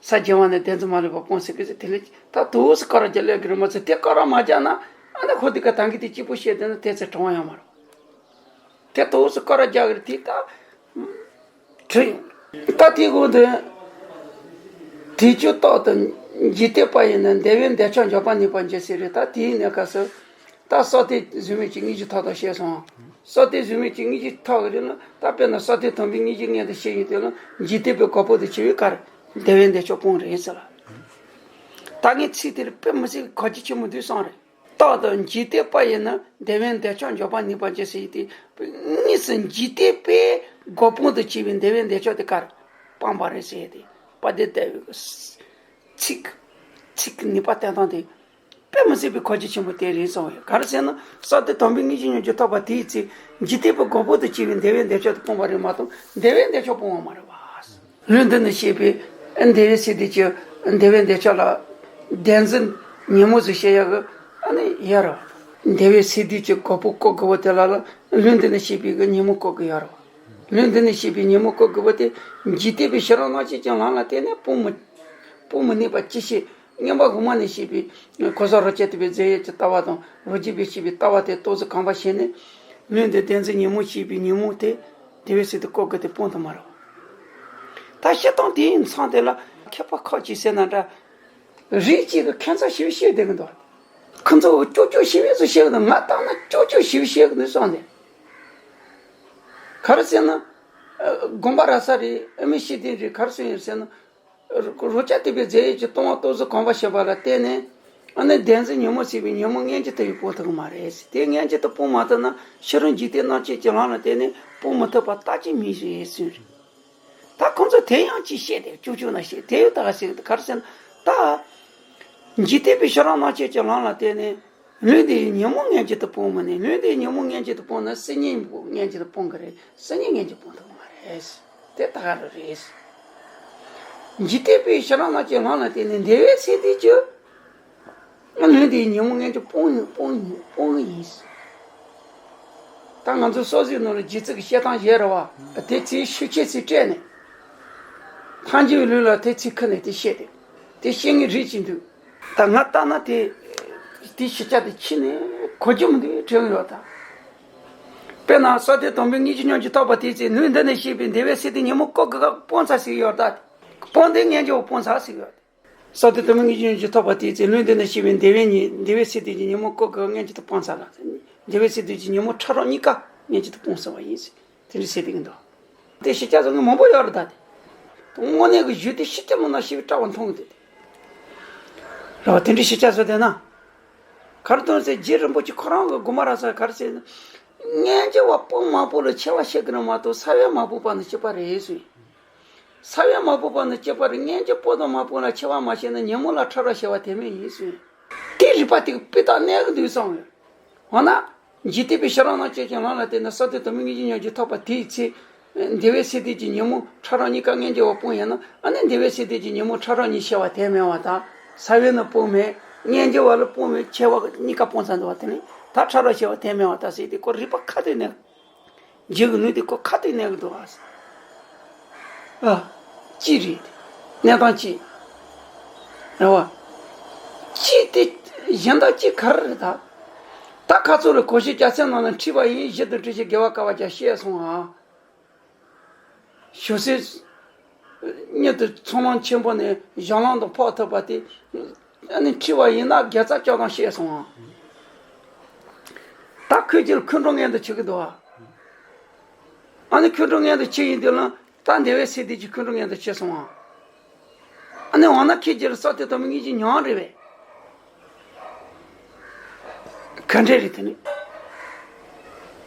ས་རྒྱལ་བ་ནས་བདེན་འཛིན་མ་ལུས་པ་སྤོང་ཟེར་གི་ཟེར། དེ་ལས་ད་དུས་སུ་སྐོར་ར་རྒྱག་ལས་གི་རེད་མ་ཚད་དེ་སྐོར་ར་མ་རྒྱག་ན་ཨ་ནི་ཁོ་དེ་ག་ད་གི་དེ་གཅིག་པོ་བཤད་དེ་ན་དེ་ཚེ་གྲོང་ཡང་མ་རེད། དེ་དུས་སུ་སྐོར་ར་རྒྱག་གི་རེད་དེ་ད། དྲི། ད་དེའི་འོག་ཏུ། དེ་ཆོས་རྟག་ཏུ་འཇིག་རྟེན་པ་ཡིན་ན་བདེ་བས་འདོད་ཆགས་འཇོམས་པར་ནུས་པར་འགྱུར་ཟེར་རེད། ད་དེའི་གནས་སྐབས་སུ། ད་ས་སྟེང་གཟུགས་མེད་ཀྱི་དངོས་གཞི་ཐོག་ཏུ་བཤད་སོང་། ས་སྟེང་གཟུགས་མེད་ཀྱི་དངོས་གཞི་ཐོག་གི་རེད་ན་ད་དཔེར་ན་ས་སྟེང་དང་པོའི་དངོས་གཞི་མངོན་དུ་བྱས་ཡོད་དེ་ལ་འཇིག་རྟེན་པའི་འགོག་པ་དང་བཅས་པའི་ཀར། བདེ་བས་འདོད་ཆགས་སྤོང་རེད་ཟེར་ལ། ད་ངས་ཚིག་དེར་དཔེ་མི་སྲིད་གལ་ཆེ་ཆེན་པོ་འདུག་བསམ་རེད། རྟག་ཏུ་འཇིག་རྟེན་པ་ཡིན་ན་བདེ་བས་འདོད་ཆགས་འཇོམས་པར་ནུས་པར་འགྱུར་ཟེར་ཡི་དེ། དངོས་སུ་འཇིག་རྟེན་པའི་སྒོ་སྤང་དུ་བྱས་པའི་བདེ་བས་འདོད་ཆགས་དེ་གར་སྤངས་པ་རེད་ཟེར་ཡི་དེ། དཔལ་ལྡན་ལྟ་བུའི་ཚིག་ཚིག་གི་ནུས་པ་བསྟན་སྟངས་དེ་དཔེ་མི་སྲིད་པའི་གལ་ཆེ་ཆེན་པོ་དེ་རེད་གསུངས་ཡོད། ག་རེ་ཟེར་ན་ས་སྟེང་དང་པོའི་དངོས་གཞི་མངོན་གྱུར་ཐོབ་པ་དེའི་ཚེ་འཇིག་རྟེན་པའི་སྒོ་སྤང་དུ་བྱས་པའི་བདེ་བས་འདོད་ཆགས་དེ་སྤངས་པ་རེད་མ་གཏོགས་བདེ་བས་འདོད་ཆགས་སྤོང་བ་མ་རེད་བ། ལུས་འདི་ནི་ཤེས་པའི་བདེ་བའི་སས་བསྡུས་ཀྱི་བདེ་བའི་འདོད་ཆགས་ལ་བདེན་འཛིན་ཉོན་མོངས་སུ་བཤད་ཡག་གི་ཨ་ནི་ཡ་ར། བདེ་བའི་སས་བསྡུས་ཀྱི་སྒོ་སྤང་བཀོད་དགོས་པ་དེ་ལ་ལ་ལུས་འདི་ནི་ཤེས་པའི་གི་ཉོན་མོངས་བཀོད་དགོས་ཡ་ར། ལུས་འདི་ནི་ཤེས་པའི་ཉོན་མོངས་བཀོད་དགོས་པ་དེ་འཇིག་རྟེན་པའི་ཕྱི་རོལ་སྣང་མཆེད་ཀྱི་ལམ་ལ་བརྟེན་ནས་སྤོང་མི་སྤོང་མི་ནུས་པ་ཅི་ཤེས། མངོན་པ་གོང་མ་ནས་བཤད་པའི་གོ་ས་རོ་བཅད་དེ་བའི་རྫས་ཡོད་ཀྱི་ལྟ་བ་དང་རོ་བརྒྱུད་པའི་བཤད་པའི་ལྟ་བ་དེ་ཏོག་ཙམ་གོམས་པ་བྱས་ནས་ལུས་འདི་བདེན་འཛིན་ཉོན་མོངས་བཤད་པའི་ཉོན་མོངས་དེ། དེ་བས་སྲིད་དུ་བཀོད་དགོས་ཏེ་སྤོང་ཐུབ་མ་རེད། ད་བཤད་སྟངས་དེའི་མཚམས་དེ་ལ་མཁས་པ་ཁ་ཅིག་ཟེར་ན་འདྲ། རིགས་གཅིག་གི་ཁྱད་མཚར་ཞིག་བཤད་བསྡད་ཀྱི་འདུག་ཁོ་ཚོ་ཀྱོག་ཀྱོག་ཞིག་བཤད་ཀྱི་འདུག་ང་ལྟ་ན་ཀྱོག་ཀྱོག་ཞིག་བཤད་ཀྱི་འདུག་བསམ་སྟེ། ག་རེ་ཟེར་ན། དགོན་པ་ར་ས་རེད་ཨ་མི་ཤེས་ལྡན་རེད་ག་རེ་ཟེར་ཡིན་ཟེར་ན། རོ་བརྒྱུད་དེ་བའི་རྫས་ཡོད་ཀྱི་ལྟ་བ་ཏོག་ཙམ་གོམས་པ་བྱས་པ་ལ་བརྟེན་ནས། ཨ་ནི་བདེན་འཛིན་ཉོན་མོངས་ཟེར་བའི་ཉོན་མོངས་མངོན་གྱུར་དུ་ཡང་སྤོང་ཐུབ་ཀྱི་མ་རེད། དེ་མངོན་གྱུར་དུ་སྤོང་མ་ཐུབ་ན་ཕྱི་རོལ་འཇིག་རྟེན་སྣང་མཆེད་ཀྱི་ལམ་ལ་བརྟེན་ནས་སྤོང་མི་ཐུབ་པ་ལྟ་ཅི་སྨོས་ཞེས་གསུངས་རེད། ད་ཁོང་ཚོ་དེ་ཡང་ཅིག་བཤད་དེ་ཀྱོག་ཀྱོག་ན་བཤད་དེ་ཡོད་ད་ག་ཟེར་ག་རེ་ཟེར་ན་ད། འཇིག་རྟེན་པའི་ཕྱི་རོལ་སྣང་མཆེད་ཀྱི་ལམ་ལ་བརྟེན་ནས། ལུས་འདི་ཡི་ཉོན་མོངས་མངོན་གྱུར་དུ་སྤོང་མི་ནུས། ལུས་འདི་ཡི་ཉོན་མོངས་མངོན་གྱུར་དུ་སྤོང་ན་སེམས་ཉིད་མངོན་གྱུར་དུ་སྤོང་གི་རེད། སེམས་ཉིད་མངོན་གྱུར་སྤོང་ཐུབ་མ་རེད། དེ་ད་ག་རུ་རེད། འཇིག་རྟེན་པའི་ཕྱི་རོལ་སྣང་མཆེད་ལམ་ལ་བརྟེན་ནས་བདེ་བའི་སས་བསྡུས་ཀྱི། ལུས་འདི་ཡི་ཉོན་མོངས་མངོན་གྱུར་སྤོང་སྤོང་སྤོང་གི་ཡིན། ད་ང་ཚོ་སོ་སོའི་ནང་ལ་རྗེ་བཙུན་གྱི་བཤད་སྟངས་བཞག་རེད་བ། དེ་ཚེ་ཤུགས་ཆེ་ཚེ་སྤྲད་ནས། ཐལ་འགྱུར་བའི་ལུས་ལ་དེ་ཚེ་ཁུར་ནས་དེ་བཤད་དེ། དེ་བཤད་མཁན་རིགས་གཅིག་འདུག་ད་ང་ལྟ་ན་དེ། དེ་ཤེས་བྱ་དེ་ཕྱི་ནས་གོ་རྒྱུ་མི་འདུག་དྲན་ཡོད་ད། དཔེར་ན་ས་སྟེང་དང་པོའི་དངོས་གཞི་མངོན་གྱུར་ཐོབ་པ་དེའི་ཚེ་ལུས་འདི་ནས་ཤེས་པའི་བདེ་བའི་སས་བསྡུས་ཉོན་མོངས་བཀོད་དགོས་སྤོང་ཚར་ཟེར་གྱི་ཡོད་ད། སྤོང་དེ་མངོན་གྱུར་བ་སྤོང་ཚར་ཟེར་གྱི་ཡོད། ས་སྟེང་དང་པོའི་དངོས་གཞི་མངོན་གྱུར་ཐོབ་པ་དེའི་ཚེ་ལུས་འདི་ནས་ཤེས་པའི་བདེ་བའི་ཉི་བདེ་བའི་སས་བསྡུས་ཀྱི་ཉོན་མོངས་བཀོད་དགོས་མངོན་གྱུར་དུ་སྤོང་ཚར་ལ། བདེ་བའི་སས་བསྡུས་ཀྱི་ཉོན་མོངས་ཕྲ་རགས་གཉིས་ཀ་མངོན་གྱུར་དུ་སྤོང་ཚར་བ་ཡིན་ཟེར། དེ་འདྲ་བཤད་དེ་གི་འདུག་དེ་ཤེས་བྱ་བཟོ་མཁན་མང་པོ་ཡོད་རེད་ད་དེ། དངོས་གནས་ཀྱི་རྒྱུ་དེ་ཤེས་བྱ་མི་སྣང་ཤེས་པའི་སྐྲག་པ་མཐོང་གི་འདུག་དེ། རེད་བ། དེ་འདྲ་ཤེས་བྱ་བཟོ་བསྡད་ན། ག་རེ་སྟོན་ཟེར་རྗེ་རིན་པོ་ཆེ་ཁོ་རང་གི་དགོངས་པ་ར་ས་ག་རེ་ཟེར་ན། སྙན་འཇེབས་པ་སྤུན་མང་པོ་ལ་ཆེ་བ་བཤད་ཀྱི་རེད་མ་གཏོགས་ས་བོན་མ་ཕོག་པ་ནི་སྐྱིད་པ་རེད་ཟེར། ས་བོན་མ་ཕོག་པ་ནི་སྐྱིད་པ་རེད། སྙན་འཇེབས་སྤུན་དང་མང་པོ་ལ་ཆེ་བ་མ་བཤད་ན་ཉོན་མོངས་ལ་ཕྲ་རགས་ཞེ་བ་དེ་མེད་ཡིན་ཟེར། དེ་རིག་པ་དེ་གི་དཔེ་དག་གནས་ཀྱི་འདུག་བསམ་ཡོད། འོ་ན། འཇིག་རྟེན་པའི་ཕྱི་རོལ་སྣང་མཆེད་ཀྱི་ལམ་ལ་བརྟེན་ནས་ས་སྟེང་དུ་མི་དངོས་གཞི་ཉོན་གྱི་ཐོབ་པ་དེའི་ཚེ། བདེ་བའི་སས་བསྡུས་ཀྱི་ཉོན་མོངས་ཕྲ་རགས་གཉིས་ཀ་སྙན་འཇེབས་པ་སྤུན་ཡིན་ན་ཨ་ནི་བདེ་བའི་སས་བསྡུས་ཀྱི་ཉོན་མོངས་ཕྲ་རགས་གཉིས་ཞེ་བ་དེ་མེད་པ་དང་ས་བོན་ནི་སྤུན་མེད། སྙན་འཇེབས་པ་ལ་སྤུན་མེད་ཆེ་བ་གཉིས་ཀ་སྤུན་ཚར་འདུག་བ། དེ་ནི་ད་ཕྲ་རགས་ཞེ་བ་དེ་མེད་པ་དང་ཟེར་དེ་ཁོ་རིག་པ་ཁ་ཐུག་ནས། རྗེ་གི་ལུགས་དེ་ཁོ་ཁ་ཐུག་གནས་ཀྱི་འདུག་ཨ། ཨ། གཅིག་རེད། གནས་སྟངས་གཅིག་རེད་བ། གཅིག་དེ་གཞན་དག་གཅིག་ག་རེ་རེད་ད། ད་ཁ་ཚུར་ལ་གོ་ཤེས་རྒྱ་ཆེན་ནང་ལ་འཁྲིད་པ་ཡིན། གཞི་དང་སྤྲོས་བཞི་དགེ་བ་དཀའ་བ་བརྒྱ་བཤད་སོང་ཨ། ཞོ་སེ། མྱུར་དུ་ཚོགས་ལམ་ཆེན་པོ་ནས་གཞུང་ལམ་དུ་ཕོག་ཐུབ་པ་དེ། ཨ་ནི་འཁྲིད་པ་ཡིན་ན་བརྒྱ་རྩ་བཅུ་ཐམ་བཤད་སོང་ཨ། ད་ཁོས་ཀྱི་ཁོང་ཁྲོ་མངོན་དུ་བྱེད་ཀྱི་འདུག་ཨ། ཨ་ནི་ཁོང་ཁྲོ་མངོན་དུ་བྱེད་ཡིན་དུས་ལ་ད་བདེ་བའི་སས་བསྡུས་ཀྱི་ཁོང་ཁྲོ་མངོན་དུ་བྱེད་སོང་ཨ། ཨ་ནི་འོ་ན་ཁྱེད་ཀྱི་ལ་ས་སྟེང་དུ་མི་དངོས་གཞི་ཉམས་རེད་པས། ག་འདྲས་རེད་དེ་ནི།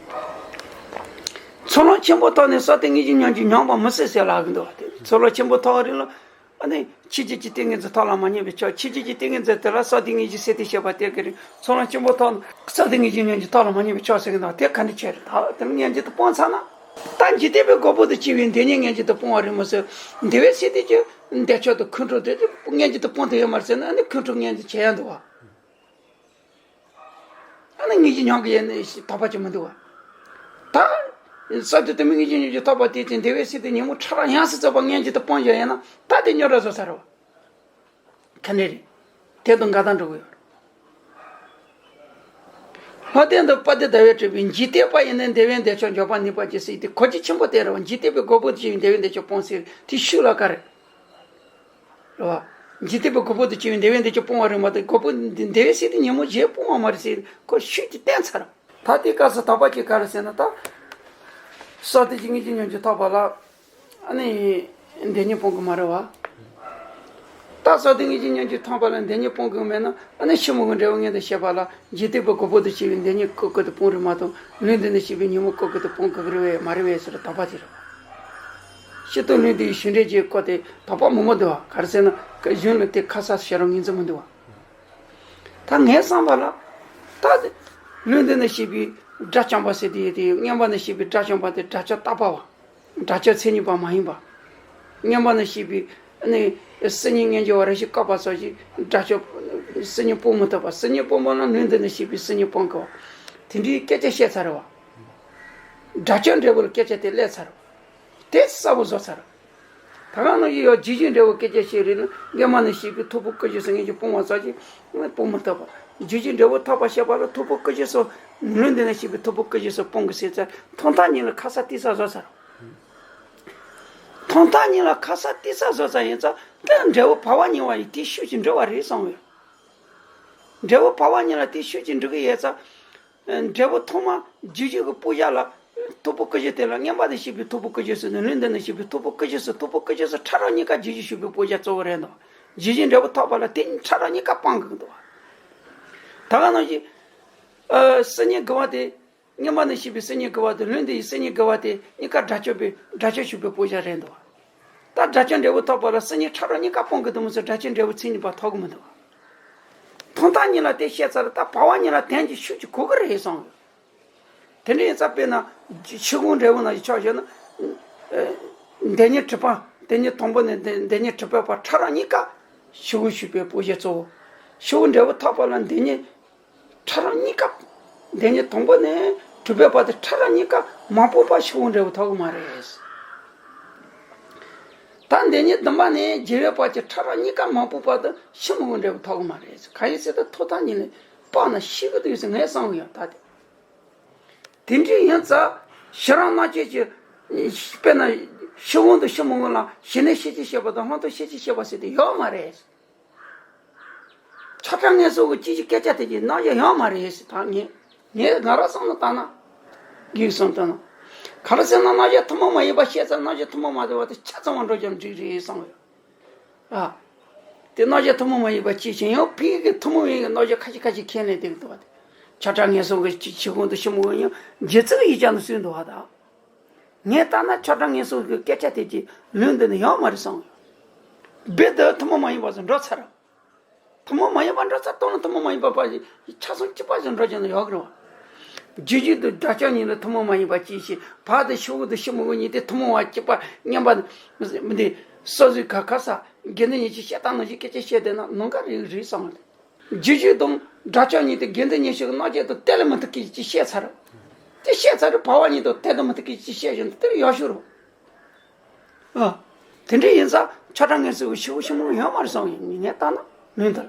ཚོགས་ལམ་ཆེན་པོ་ཐོག་ནས་ས་སྟེང་དངོས་གཞི་ཉམས་ཀྱི་ཉམས་པ་མི་སྲིད་ཟེར་ལབ་གི་འདུག་བ་དེ་ཚོགས་ལམ་ཆེན་པོ་ཐོག་རེད་ལ། ཨ་ནི་ཕྱི་རྒྱལ་གྱི་ཏིང་ངེ་འཛིན་ཐོག་ལ་མ་ཉམས་པའི་ཕྱོགས། ཕྱི་རྒྱལ་གྱི་ཏིང་ངེ་འཛིན་དེ་ལ་ས་སྟེང་དངོས་གཞི་སས་བསྡུས་བྱས་པ་དེ་གི་རེད། ཚོགས་ལམ་ཆེན་པོ་ཐོག་ནས་ས་སྟེང་དངོས་གཞི་ཉམས་ཀྱི་ཐོག་ལ་མ་ཉམས་པའི་ཕྱོགས་ཟེར་གི་འདུག་དེ་ག་འདྲས་བྱས་རེད་ད་དེ་ནི་སྙན་འཇེབས་དེ་སྤུན་ཚར་ན། ད་འཇིག་རྟེན་པའི་གོ་འཕང་དུ་སྐྱེ་བའི་འདོད་ཉིད་མངོན་གྱུར་དུ་སྤོང་བ་རེད་མ་ཟད། འདུལ་བའི་སྲས་དེ་གྱུར་འདོད་ཆགས་དང་ཁོང་ཁྲོ་དེ་མངོན་གྱུར་དུ་སྤོང་ཐུབ་ཡོད་མ་རེད་ཟེར་ན། ཨ་ནི་ཁོང་ཁྲོ་མངོན་གྱུར་བྱེད་ཡ་འདུག་བ། ཨ་ནི་ངེས་ཀྱི་ཉམས་ཀྱི་ཡེ་ནས་དོགས་པ་ཅིག་མི་འདུག་བ། ད་ས་དེ་དུ་མི་ངེས་ཀྱི་ཉམས་ཀྱི་དོགས་པ་དེ་ཅིག་འདུལ་བའི་སྲས་དེ་ཉིན་མོ་ཁྲ་ར་ཡང་སྲིད་རྩོད་པ་མངོན་གྱུར་དུ་སྤོང་བྱ་ཡིན་ན། ད་དེ་རྙོག་དྲ་བཟོ་ས་རེད་བ། ཁ་ནས་རེད། དེ་དང་འགལ་ཟླ་འགྲོ་གི་ཡོད་རེད། ལྷ་ལྡན་དུ་དཔལ་ལྡན་ཟླ་བས་སྤྲུལ་པའི་འཇིག་རྟེན་པ་ཡི་ནི། འདུལ་བའི་འདོད་ཆགས་འཇོམས་པར་ནུས་པ་ཅན་སྲས་དེ་གོ་རྒྱུ་ཆེན་པོ་དེ་རེད་བ། འཇིག་རྟེན་པའི་གོ་འཕང་དུ་སྐྱེ་བའི་འདུལ་བའི་འདོད་ཆགས་སྤོང་ཟེར་དེ་ཤུགས་ལ་དགའ་རེད། རེད་བ། འཇིག་རྟེན་པའི་གོ་འཕང་དུ་སྐྱེ་བའི་འདུལ་བའི་འདོད་ཆགས་སྤོང་བ་རེད་མ་གཏོགས། གོ་འཕང་འདུལ་བའི་སྲས་དེ་ཉིན་མོ་བརྗེད་སྤོང་བ་མ་རེད་ཟེར་ཁོ་ཤུགས་ཀྱིས་བསྟན་ཚར། ད་དེ་སྐབས་སུ་དོགས་པ་ཅིག་ག་རེ་ཟེར་ན། ད་ས་དེ་ཅིག་ངེས་ཀྱི་ཉམས་ཀྱི་དོགས་པ་ལ། ཨ་ནི་འདོད་ཉིད་སྤོང་གི་མ་རེད་བ། ད་ས་དེ་ངེས་ཀྱི་ཉམས་ཀྱི་དོགས་པ་ལ་འདོད་ཉིད་སྤོང་གི་མེད་ན། ཨ་ནི་ཕྱི་མོ་གི་འབྲས་བུ་མངོན་དུ་བྱེད་པ་ལ་འཇིག་རྟེན་པའི་གོ་འཕང་དུ་སྐྱེ་བའི་འདོད་ཉིད་བཀོད་བཀོད་དུ་སྤོང་རེད་མ་གཏོགས། ལུས་འདི་ནས་སྐྱེས་པའི་ཉིན་མོ་བཀོད་བཀོད་དུ་སྤོང་དགོས་ཀྱི་རེད་བས་མ་རེད་བས་ཟེར་དོགས་པ་དེ་རེད་བ། སྤྱིར་བཏང་ལུས་འདི་ཡི་ཞིང་འབྲས་ཀྱི་སྐོར་དེ་དོགས་པ་མང་པོ་འདུག་བ། ག་རེ་ཟེར་ན་གཞུང་ལ་དེ་ཁ་གསལ་ཞེ་དྲག་ངོས་འཛིན་མི་འདུག་བ། ད་ངའི་བསམ་པ་ལ། ད་ལུས་འདི་ནས་སྐྱེས་པའི་དགྲ་བཅོམ་པ་ཟེར་དེ་ཡོད་དེ། མངོན་པ་ནས་སྐྱེས་པའི་དགྲ་བཅོམ་པ་དེ་དགྲ་བཅོམ་བརྟག་པ་བ། དགྲ་བཅོམ་མཚན་ཉིད་པ་མ་ཡིན་པ། མངོན་པ་ནས་སྐྱེས་པའི་ནི་སྲིད་ཉིད་མངོན་གྱུར་བ་རེ་ཞིག་བཀག་པ་སོགས་ཀྱིས་དགྲ་བཅོམ་སྲིད་ཉིད་སྤོང་མི་ཐུབ་པ། སྲིད་ཉིད་སྤོང་བ་ན་ལུས་འདི་ནས་སྐྱེས་པའི་སྲིད་ཉིད་སྤོང་དགོས་པ། དེ་འདྲའི་སྐད་ཆ་བཤད་ཚར་བ། དགྲ་བཅོམ་འབྲས་བུ་ལ་སྐད་ཆ་དེ་སླེབས་ཚར་བ། དེ་གསལ་པོ་བཟོ་ཚར། ད་ག་ནང་བཞིན་ཡང་རྗེས་འཇུག་འབྲས་བུ་སྐད་ཆ་བཤད་རེད་ན། མངོན་པ་ནས་སྐྱེས་པའི་ཐོབ་པའི་སྐུ་གཞི་སོགས་ངེས་ཀྱི་སྤོང་བ་ཙམ་གྱིས་སྤོང་མི་ཐུབ་པ། རྗེས་འཇུག་འབྲས་བུ་ཐོབ་པ་བཤད་པ་ལ་ཐོབ་པའི་སྐུ་གཞི་སོགས། ལུས་འདི་ནས་སྐྱེས་པའི་ཐོབ་པའི་སྐུ་གཞི་སོགས་སྤོང་དགོས་ཟེར་ཚར། ཐོག་མཐའ་གཉིས་ལ་ཁ་གསལ་གཏིང་གསལ་བཟོ་ཚར། ཐོག་མཐའ་གཉིས་ལ་ཁ་གསལ་གཏིང་གསལ་བཟོ་ཚར་ཡིན་ཙང་། དེ་འབྲས་བུ་བར་པ་གཉིས་པ་ཡི་དེ་ཤུགས་ཀྱིས་འགྲུབ་པ་རེད་བསམ་ཡོད། འབྲས་བུ་བར་པ་གཉིས་ལ་དེ་ཤུགས་ཀྱིས་འགྲུབ་ཀྱི་ཡོད་ཙང་། འབྲས་བུ་ཐོག་མ་རྗེས་འཇུག་གི་སྤོང་བྱ་ལ། ཐོབ་པའི་སྐུ་གཞི་དེ་ལ་མངོན་པ་ནས་སྐྱེས་པའི་ཐོབ་པའི་སྐུ་གཞི་སོགས་དང་། ལུས་འདི་ནས་སྐྱེས་པའི་ཐོབ་པའི་སྐུ་གཞི་སོགས། ཐོབ་པའི་སྐུ་གཞི་སོགས་ཕྲ་རགས་གཉིས་ཀ་རྗེས་འཇུག་ཞུགས་པའི་སྤོང་བྱ་གཙོ་བོ་རེད་འདུག། རྗེས་འཇུག་འབྲས་བུ་ཐོབ་པ་ལ་དེ་ཕྲ་རགས་གཉིས་ཀ་སྤང་དགོས་འདུག། ད་ག་ནང་བཞིན། ཨ། སྲིད་ཉིད་དགུ་པ་དེ། མངོན་པ་ནས་སྐྱེས་པའི་སྲིད་ཉིད་དགུ་པ་དེ། ལུས་འདི་ཡི་སྲིད་ཉིད་དགུ་པ་དེ་གཉིས་ཀ་དགྲ་བཅོམ་པའི་དགྲ་བཅོམ་ཞུགས་པའི་སྤོང་བྱ་རེད་འདུག། ད་དགྲ་བཅོམ་འབྲས་བུ་ཐོབ་པ་ལ་སྲིད་ཉིད་ཕྲ་རགས་གཉིས་ཀ་སྤང་དགོས་འདུག་མ་ཟད། དགྲ་བཅོམ་འབྲས་བུ་མཚན་ཉིད་པ་ཐོབ་ཀྱི་མི་འདུག། ཐོག་མཐའ་གཉིས་ལ་དེ་བཤད་ཚར། ད་བར་པ་གཉིས་ལ་དོན་གྱི་ཤུགས་ཀྱིས་གོ་གི་རེད་བསམ། དེ་འདྲ་ཡིན་ཙང་། དཔེར་ན་ཕྱི་དབང་འབྲས་བུ་ནང་བཞིན་ཆ་བཞག་ན། ཨ། འདོད་ཉིད་གྲུབ་པ། འདོད་ཉིད་དང་པོ་ནས་འདོད་འདོད་ཉིད་གྲུབ་པའི་བར་ཕྲ་རགས་གཉིས་ཀ་ཕྱི་དབང་ཞུགས་པའི་སྤོང་བྱ་གཙོ་བོ། ཕྱི་དབང་འབྲས་བུ་ཐོབ་པ་ལ་འདོད་ཉིད་ཕྲ་རགས་གཉིས་ཀ། འདོད་ཉིད་དང་པོ་ནས་གྲུབ་པའི་བར་དེ་ཕྲ་རགས་གཉིས་ཀ་མ་སྤངས་པར་ཕྱི་དབང་འབྲས་བུ་ཐོབ་ཀྱི་མ་རེད། ད་འདོད་ཉིད་བདུན་པ་ནས་བརྒྱད་པའི་བར་གྱི་ཕྲ་རགས་གཉིས་ཀ་མ་སྤངས་བར་དུ་ཕྱི་དབང་འབྲས་བུ་ཐོབ་ཀྱི་མ་རེད། གང་ཡིན་ཟེར་ན་ཐོག་མཐའ་གཉིས་ལ་སྤངས་ན་ཤི་གི་འདུག་ཟེར་ངས་བསམ་གི་ཡོད་ད་དེ། དེ་འདྲ་ཡིན་ཙང་ཕྱི་རང་རྣལ་འབྱོར་གྱི། དཔེར་ན་ཕྱི་དབང་དང་ཕྱི་མ་དབང་ལ་གཞི་ནས་ཤེས་བྱའི་ཤེས་པ་དང་སྔོན་དུ་ཤེས་བྱའི་ཤེས་པ་ཟེར་དེ་ཡོད་མ་རེད། ཆགས་སྡང་ངན་སོང་གི་སྐྱེ་གཞི་སྐད་ཆ་དེ་གྱི་རྣལ་འབྱོར་ཡོད་མ་རེད་ཟེར། ད་ངས་ངས་ང་རང་བསམ་བློ་བཏང་ན། ངས་བསམ་བཏང་ན། ག་རེ་ཟེར་ན་རྣལ་འབྱོར་ཐུན་མོང་མ་ཡིན་པ་ཤེས་ཙང་རྣལ་འབྱོར་ཐུན་མོང་མ་ཡིན་པ་དེ་ཆ་ཚང་བ་འགྲོ་རྒྱུ་འགྲིག་རེད་བསམ་ཡོད། ཨ། དེ་རྣལ་འབྱོར་ཐུན་མོང་མ་ཡིན་པ་ཅིའི་ཕྱིར། ཡང་ཕ་གི་ཐུན་མོང་མ་ཡིན་གྱི་རྣལ་འབྱོར་ཁ་ཤས་ཁ་ཤས་མཁྱེན་ནས་བསྡད་ཀྱི་འདུག་བ། དེ་ཆགས་སྡང་ངན་སོང་གི་ཕྱི་ཕྱི་དབང་དང་ཕྱི་མ་དབང་ཡང་རྗེ་བཙུན་གྱི་ཡིག་ཆ་ནང་གསུངས་འདུག་བ། ད་ངས་ལྟ་ན་ཆགས་སྡང་ངན་སོང་གི་སྐད་ཆ་དེ་ཅིག་ལུང་འདི་ནས་ཡོད་མ་རེད་བསམ་ཡོད། རྦད་དེ་ཐུན་མོང་མ་ཡིན་པ་ཚོ་འགྲོ་ཚར། ཐུན་མོང་མ་ཡིན་པ་འགྲོ་ཚར་བཏང་ན་ཐུན་མོང་མ་ཡིན་པ་པ་ཆ་ཚང་གཅིག་པ་ཞིག་འགྲོ་རྒྱུ་ནི་ཡོད་གི་རེད་བ། རྗེས་འཇུག་དང་དགྲ་བཅོམ་གཉིས་ནི་ཐུན་མོང་མ་ཡིན་པ་ཅིའི་ཕྱིར། བར་དུ་ཕྱི་དབང་དང་ཕྱི་མ་དབང་གཉིས་དེ་ཐུན་མོང་བ་གཅིག་པ་མངོན་པ་མི་འདི་སོ་སོའི་ག་ག་ས་དགེ་འདུན་གཉིས་ཀྱིས་བཤད་སྟངས་ནང་བཞིན་སྐད་ཆ་བཤད་བསྡད་ན་ནམ་མཁའ་རིལ་རིལ་བསམ་གི་རེད། རྗེས་འཇུག་དང་དགྲ་བཅོམ་གཉིས་དེ་དགེ་འདུན་གཉིས་ཤིག་གི་རྣལ་འབྱོར་དང་དེ་ལས་མི་མཐུན་གི་ཅིག་བཤད་ཚར། དེ་བཤད་ཚར་རེད། བར་པ་གཉིས་དང་དེ་དང་མི་མཐུན་གི་ཅིག་བཤད་བཞིན་དུ་དེར་ཡག་ཤོས་རེད། ཨ། དེ་འདྲ་ཡིན་ཙང་ཆགས་སྡང་ངན་སོང་གི་ཕྱི་དབང་ཕྱི་མ་དབང་ཡོད་མ་རེད་བསམ་ཡིན། ངས་ལྟ་ན་ལུང་དེར།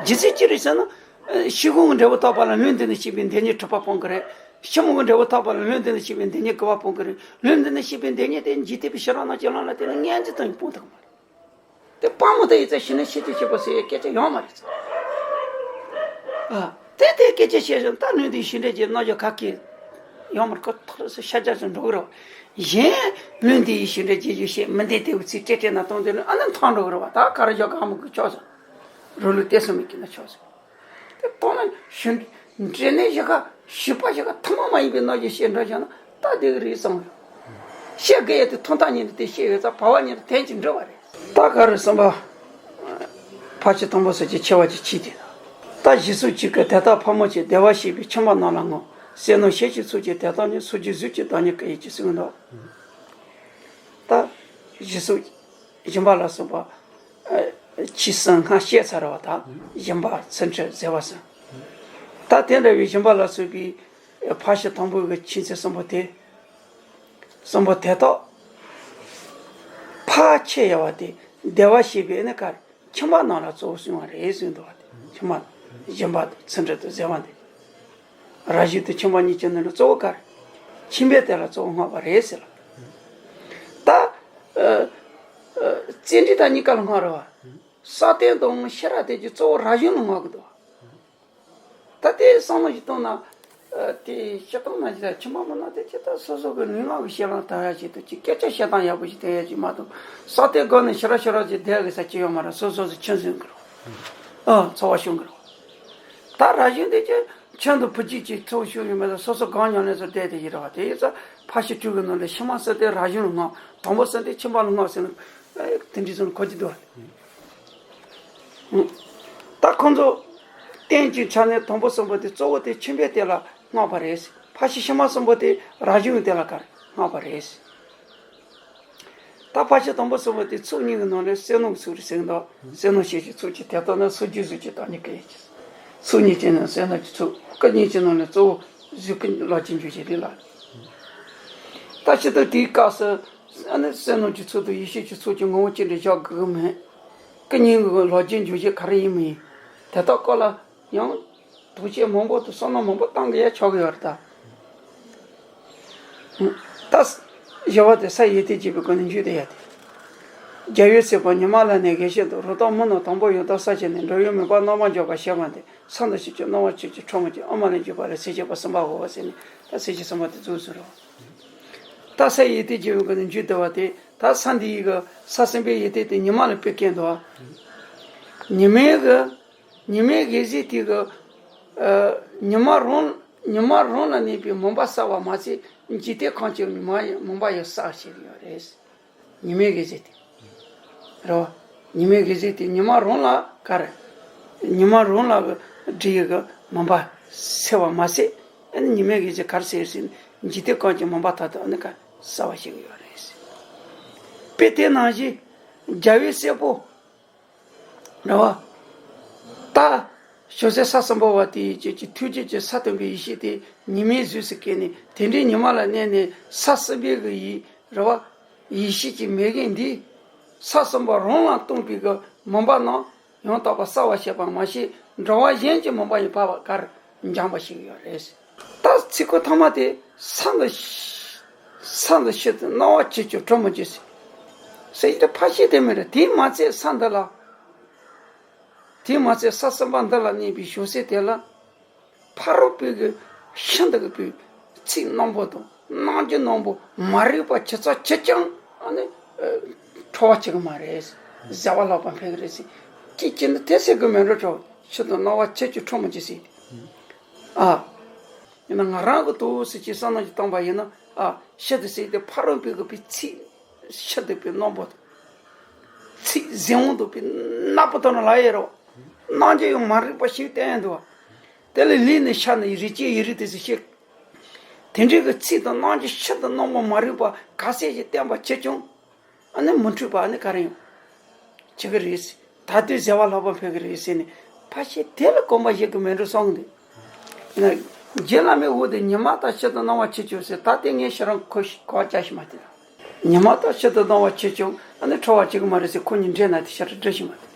རྗེས་འཇུག་ཅི་རེད་ཟེར་ན། ཕྱི་དབང་གི་འབྲས་བུ་ཐོབ་པ་ལ་ལུང་འདི་ནས་སྐྱེས་པའི་འདོད་ཉིད་གྲུབ་པ་སྤོང་གི་རེད། ཕྱི་མ་དབང་གི་འབྲས་བུ་ཐོབ་པ་ལ་ལུང་འདི་ནས་སྐྱེས་པའི་འདོད་ཉིད་དགུ་པ་སྤོང་གི་རེད། ལུང་འདི་ནས་སྐྱེས་པའི་འདོད་ཉིད་དེ་འཇིག་རྟེན་པའི་ཕྱི་རང་ནང་བྱེད་ལམ་ལ་བརྟེན་ནས་ངན་གྱི་དོན་སྤོང་ཐུབ་ཀྱི་མ་རེད། དེ་སྤང་མི་ཐུབ་ཡིན་ཙང་གཞི་ནས་ཤེས་བྱའི་ཤེས་པ་ཟེར་ཡའི་སྐད་ཆ་ཡོད་མ་རེད་ཙང་། ཨ། དེ་དེ་སྐད་ཆ་བཤད་བཞིན་ད་ལུང་འདིའི་ཞིང་འབྲས་ཀྱི་རྣལ་འབྱོར་ག་གི་ཡོད་མ་རེད། ཁོ་ཐག་རེད་ཟེར་ཤ་རྒྱགས་ཀྱང་འགྲོ་གི་རེད་བ། གཞན་ལུང་འདིའི་ཞིང་འབྲས་རྗེས་འཇུག་བཤད་མི་འདི་དེ་བུ་ཚིག་སྤྲེལ་སྤྲེལ་ན་གཏོང་དེ་ལུང་ཨ་ནི་མཐོང་འགྲོ་གི་རེད་བ། ད་ག་རེ་བྱ་ག་མོ་གི་ཆོག་ཟེར། རོ་ལུགས་དེ་སོང་མི་གི་ན་ཆོག་ཟེར། དེ་གཏོང་ན་ཞུ་འདྲེ་ནས་ཞིག་ག་ཞུ་པ་ཞིག་ག་ཐུན་མོང་མ་ཡིན་པའི་རྣལ་འབྱོར་བཤད་འགྲོ་བྱུང་ན་ད་དེ་གི་རེད་བསམ་ཡོད། བཤད་དགོས་ཡ་དེ་ཐོག་མཐའ་གཉིས་ནས་དེ་བཤད་ཡོད་ཙང་བར་པ་གཉིས་ནས་དོན་གྱིས་འགྲུབ་པ་རེད། ད་ག་རེ་གསུམ་པ། ཕལ་ཆེར་དང་པོ་སོགས་ཀྱི་ཆེ་བ་ཅིག་མཆིས་ཏེ། ད་ཞེས་སོགས་གཅིག་གི་དེ་ལྟར་ཕལ་མོ་ཆེ་བདེ་བར་གཤེགས་པའི་ཁྱིམ་པ་རྣམས་ལ་བསྔོ། སེམས་ནང་ཤེས་བྱའི་ཚོགས་ཀྱི་དེ་དག་ནི། སོ་སྒྱུར་གཟུགས་ཀྱི་བདག་ཉིད་སྐུ་ཡིན་གྱི་གསུངས་འདུག་ད་གཞི་གཟུགས་སྦྱིན་པ་ལ་སོགས་པ་ཨ་ཁྱི་སེམས་སྔར་བཤད་ཚར་བ་དང་། སྦྱིན་པ་ཚུལ་ཁྲིམས་བཟོད་པ་གསུམ། ད་དེ་འདྲ་བའི་སྦྱིན་པ་ལ་སོགས་པའི་ཕར་ཕྱིན་དང་པོའི་གི་ཆོས་ཚུལ་གསུམ་པོ་དེ། གསུམ་པོ་དེ་དག་ཕར་ཁྱེར་ཡོང་བ་དེ་བདེ་བར་གཤེགས་པའི་ཨ་ནི་ག་རེ། ཁྱིམ་པ་རྣམས་ལ་གཙོ་བོར་གསུངས་པ་རེད་གསུངས་འདུག་པ། དེ་ཁྱིམ་པ་སྦྱིན་པ་དང་ཚུལ་ཁྲིམས་དང་བཟོད་པ་འདི། རང་གཞན་དང་ཁྱིམ་པ་གཉིས་ཀྱི་ནང་ནས་གཙོ་བོ་ག་རེ། ཁྱིམ་པས་དེ་ལ་གཙོ་བོ་བསྔགས་པ་རེད་ཟེར་ལ། ད་ཨ་ཨ་བརྩོན་འགྲུས་དང་གཉིས་ཀ་ལ་བསྔགས་རེད་པ། བསགས་སྟོང་དང་ཤེས་རབ་དེ་གྱིས་གཙོ་བོ་རང་གཞན་ལ་བསྔགས་ཀྱི་འདུག་པ། ད་དེ་བསམ་བློ་ཞིག་བཏང་ན། ཨ་དེ་སྤྱིར་བཏང་ན་ཅི་ལྟར་ཁྱིམ་པ་མི་ནག་དེ་ཇི་ལྟར་སོ་སོ་གི་ལུས་ངག་གི་ཞེ་སྡང་དག་ཡ་ཞིག་ཏུ་ཅིག་སྐད་ཆ་བཤད་སྟངས་ཡག་པོ་ཞིག་བསྟན་ཡ་ཅིག་མ་གཏོགས། བསགས་སྟོང་སྒོ་ནས་ཤེས་རབ་ཤེས་རབ་ཅིག་བསྡད་དགོས་ས་ཅི་ཡོད་མ་རེད། སོ་སོ་སོ་ཁྱིམ་སྲུང་གི་རེད། ཨ་འཚོ་བ་སྐྱོང་གི་རེད། ད་རང་གཞན་དེ་ཅི་ཁྱིམ་དུ་བུ་གཅིག་ཅིག་འཚོ་བཞུགས་ཡོད་མེད་ལ་སོ་སོ་གང་ཉོ་ནས་སོ་བསྡད་དེ་ཡིན་རེད་པ། དེ་ཡིན་ཙང་ཕ་ཤི་ཕྲུ་གུ་ནང་ལ་ཕྱི་མ་བསགས་སྟོང་རང་གཞན་ལ་བསྔགས། དང་པོ་བསགས་སྟོང་ཁྱིམ་པ་ལ་བསྔགས་ཟེར་ན། ཨ་དེ་འདྲའི་ཚོ་གོ་རྒྱུ་འདུག་པ། ད་ཁོང་ཚོ་རྟེན་གྱི་ཆ་ནས་དང་པོ་གསུམ་པོ་དེ་གཙོ་བོ་དེ་ཁྱིམ་པས་དེ་ལ་བསྔགས་པ་རེད། ཕ་ཤི་ཕྱི་མ་གསུམ་པོ་དེ་རང་གཞན་དེ་ལ་ག་རེ་བསྔགས་པ་རེད། ད་ཕ་ཤི་དང་པོ་གསུམ་པོ་དེ་ཚོགས་གཉིས་ཀྱི་ནང་ནས་བསོད་ནམས་ཀྱི་ཚོགས་རེད་ཟེར་གྱི་འདུག་བསོད་ནམས་ཤེས་བྱའི་ཚོགས་ཀྱི་དེ་ལྟ་ན་སོ་སྒྱུར་གཟུགས་ཀྱི་བདག་ཉིད་སྐུ་ཡིན་གྱི། ཚོགས་གཉིས་ཀྱི་ནང་བསོད་ནམས་ཀྱི་ཚོགས་སྐུ་གཉིས་ཀྱི་ནང་ནས་གཙོ་བོ་གཟུགས་སྐུ་ལག་ལེན་འཇུག་བྱེད་རེད་ལ། ད་ཕྱི་དྲོ་དེའི་སྐབས་སུ་ཨ་ནི་བསོད་ནམས་ཀྱི་ཚོགས་དང་ཡེ་ཤེས་ཀྱི་ཚོགས་ཀྱི་ངོ་བོ་གཅིག་འདྲ་བཞག་དགོས་ཀྱི་མེད། སྐུ་གཉིས་ཀྱི་ལག་ལེན་འཇུག་བྱེད་ག་རེ་ཡིན་མིན། དེ་དག་སྐོར་ལ་ཡང་དོགས་གཅོད་མང་པོ་དང་བསམ་བློ་མང་པོ་བཏང་གི་ཡ་ཆོག་གི་ཡོད་རེད་ད། ད་བཞི་པ་དེ་ས་ཡི་དྭགས་བྱེད་པའི་སྒོ་ནས་འཇུག་བསྡད་ཡ་དེ། རྒྱལ་བའི་སྲས་པོ་ཉི་མ་ལ་ནི་དགེ་བཤེས་དང་། རོ་ཐོག་མི་རྣམས་དང་པོར་ཡང་དག་བསགས་བྱས་ནས། འགྲོ་བའི་མོས་པ་རྣམ་པར་འཇོག་པར་བྱེད་པ་འདི། ས་འདི་ཕྱོགས་ཀྱི་སྣང་བ་ཆོས་ཀྱི་ཁྲོ་མོ་ཅན། ཨ་མ་ལས་བརྒྱུད་པ་ལ་སེམས་བསྐྱེད་པ་གསུམ་པའོ་ཟེར་ནས་ད་སེམས་བསྐྱེད་གསུམ་པ་དེ་རྫོགས་སོང་རེད། ད་ས་ཡི་དྭགས་བྱེད་པའི་སྒོ་ནས་འཇུག་བསྡད་པ་དེ། ད་ས་འདི་ཡི་གི་ས་སྲིན་པོའི་ཡི་དྭགས་དེ་ཉི་མ་ལ་དཔེ་བཀོད་འདུག་པ། ཉི་མའི་གི་ཉི་མའི་གེགས་ཟེར་དེ་གི་ཨ་ཉི་མ་རང་ཉི་མ་རང་ལ་གནས་པའི་མུན་པ་བསལ་བ་མ་ཟད། འཇིག་རྟེན་ཁམས་ཀྱི་མུན་པ་ཡང་བསལ་བྱེད་ཀྱི་ཡོད་རེད། ཉི་མའི་གེགས་ཟེར་དེ། རེད་པ། ཉི་མའི་གེགས་ཟེར་དེ་ཉི་མ་རང་ལ་ག་རེ། ཉི་མ་རང་ལ་གི་འདྲེ་ཡི་གི་མུན་པ་སེལ་བ་མ་ཟད། ཨ་ནི་ཉི་མའི་གེགས་ཟེར་ག་རེ་ཟེར་ཟེར་ན། འཇིག་རྟེན་ཁམས་ཀྱི་མུན་པ་མཐའ་དག་ཨ་ནི་ག་བསལ་བ་བྱེད་ཀྱི་ཡོད་རེད། དཔེ་དེ་ནང་བཞིན་རྒྱལ་བའི་སྲས་པོ། རེད་པ། ད་བྱང་སེམས་ས་གསུམ་པ་བ་དེ་ཡི་ཆོས་ཀྱི་ཐུགས་རྗེ་ཀྱི་ས་སྟོན་པའི་ཡེ་ཤེས་དེ་ཉི་མའི་གཟུགས་སུ་བཀོད་ནས། དེ་འདྲའི་ཉི་མ་ལ་གནས་ནས་ས་གསུམ་པའི་གི་ཡི་རེད་པ། ཡེ་ཤེས་ཀྱི་མེ་རྒན་འདིས་ས་གསུམ་པ་རང་ལ་སྟོན་པའི་གི་མུན་པ་རྣམས་ཡང་དག་པར་བསལ་བར་བྱེད་པ་མ་ཟད། འགྲོ་བ་གཞན་གྱི་མུན་པ་ཡང་ཕར་བ་གར་འཇོམས་པར་བྱེད་ཀྱི་ཡོད་རེད། ད་ཚིག་ཁོ་ཐ་མ་དེ་ས་འདི་ས་འདི་ཕྱོགས་དུ་སྣང་བ་ཆེ་ཆུང་གྲོགས་མོ་ཅན་ཟེར། ས་ཡི་དྭགས་ཕལ་ཆེར་དེ་མིན་རེད། དེས་མ་ཚད་ས་འདི་ལ། དེས་མ་ཚད་ས་གསུམ་པ་འདི་ལ་གནས་པའི་བྱང་སེམས་དེ་ལ། ཕ་རོལ་པོའི་གི་ཤིན་ཏུ་གི་པའི་ཚིག་རྣོན་པོ་དང་རྣམ་འགྱུར་རྣོན་པོ། མ་རིག་པ་ཇི་ཙམ་ཇི་ཙམ་ཨ་ནི་ཨ་ཁྲོ་བ་བྱེད་ཀྱི་མ་རེད། བཟོད་པ་ལྷག་པར་འཕེལ་གྱི་རེད་ཟེར། སྐད་ཅིག་ནི་དེ་ཟེར་གི་མེད་འགྲོ། ཁྲོ་ཕྱིར་དུ་སྣང་བ་ཆེ་ཆུང་གྲོགས་མོ་ཅན་ཟེར། ཨ། ཡིན་ན་ང་རང་གི་དོ་ཟེར་ཅིག་བསམ་བློ་ཞིག་བཏང་པ་ཡིན་ན། ཨ་ཤིན་ཏུ་ཟེར་དེ་ཕ་རོལ་པོའི་གི་པའི་ཚིག་ཤིན་ཏུ་པའི་རྣོན་པོ། ཚིག་ཟིན་འོང་དུ་པའི་ནག་པོ་དང་ལ་ཡེ་རོ། རྣམ་འགྱུར་ཡང་མ་རིག་པ་ཞིག་བསྟན་འདུག་པ། དེ་ལ་ལུས་ནི་ཤ་ནི་རིགས་ཅན་ཡི་རིགས་དེ་ཟེར་ཞིག། དེ་འདྲའི་གི་ཚིག་དང་རྣམ་འགྱུར་ཤིན་ཏུ་རྣོན་པོ་མ་རིག་པ་ག་ཚད་ཅིག་བསྟན་པ་ཆེ་ཆུང་། ཨ་ནི་མི་འཁྲུགས་པ་ཨ་ནི་ག་རེ་ཡང་བྱེད་ཀྱི་རེད། ད་དུས་བཟོད་པ་ལྷག་པར་འཕེལ་གྱི་རེད་ཟེར་ནས། ཕལ་ཆེར་དེ་ལ་གོམས་པ་བཞེས་ཀྱི་མེད་འགྲོ་བསམ་གི་འདུག། ཡིན་ན་རྗེ་བླ་མའི་འོ་དེ་ཉི་མ་ལྟར་ཕྱིར་དུ་སྣང་བ་ཆེ་ཆུང་ཟེར། ད་དེ་ངས་ཞེ་དྲག་གོ་གོ་བ་རྒྱག་ཤེས་མ་ཐུབ། ཉི་མ་ལྟར་ཕྱིར་དུ་སྣང་བ་ཆེ་ཆུང་ཨ་ནི་ཁྲོ་བ་བྱེད་ཀྱི་མ་རེད་ཟེར་ཁོ་གཉིས་འདྲེས་ན་དེ་ཞེ་དྲག་འགྲིག་ཤེས་མ་ཐུབ།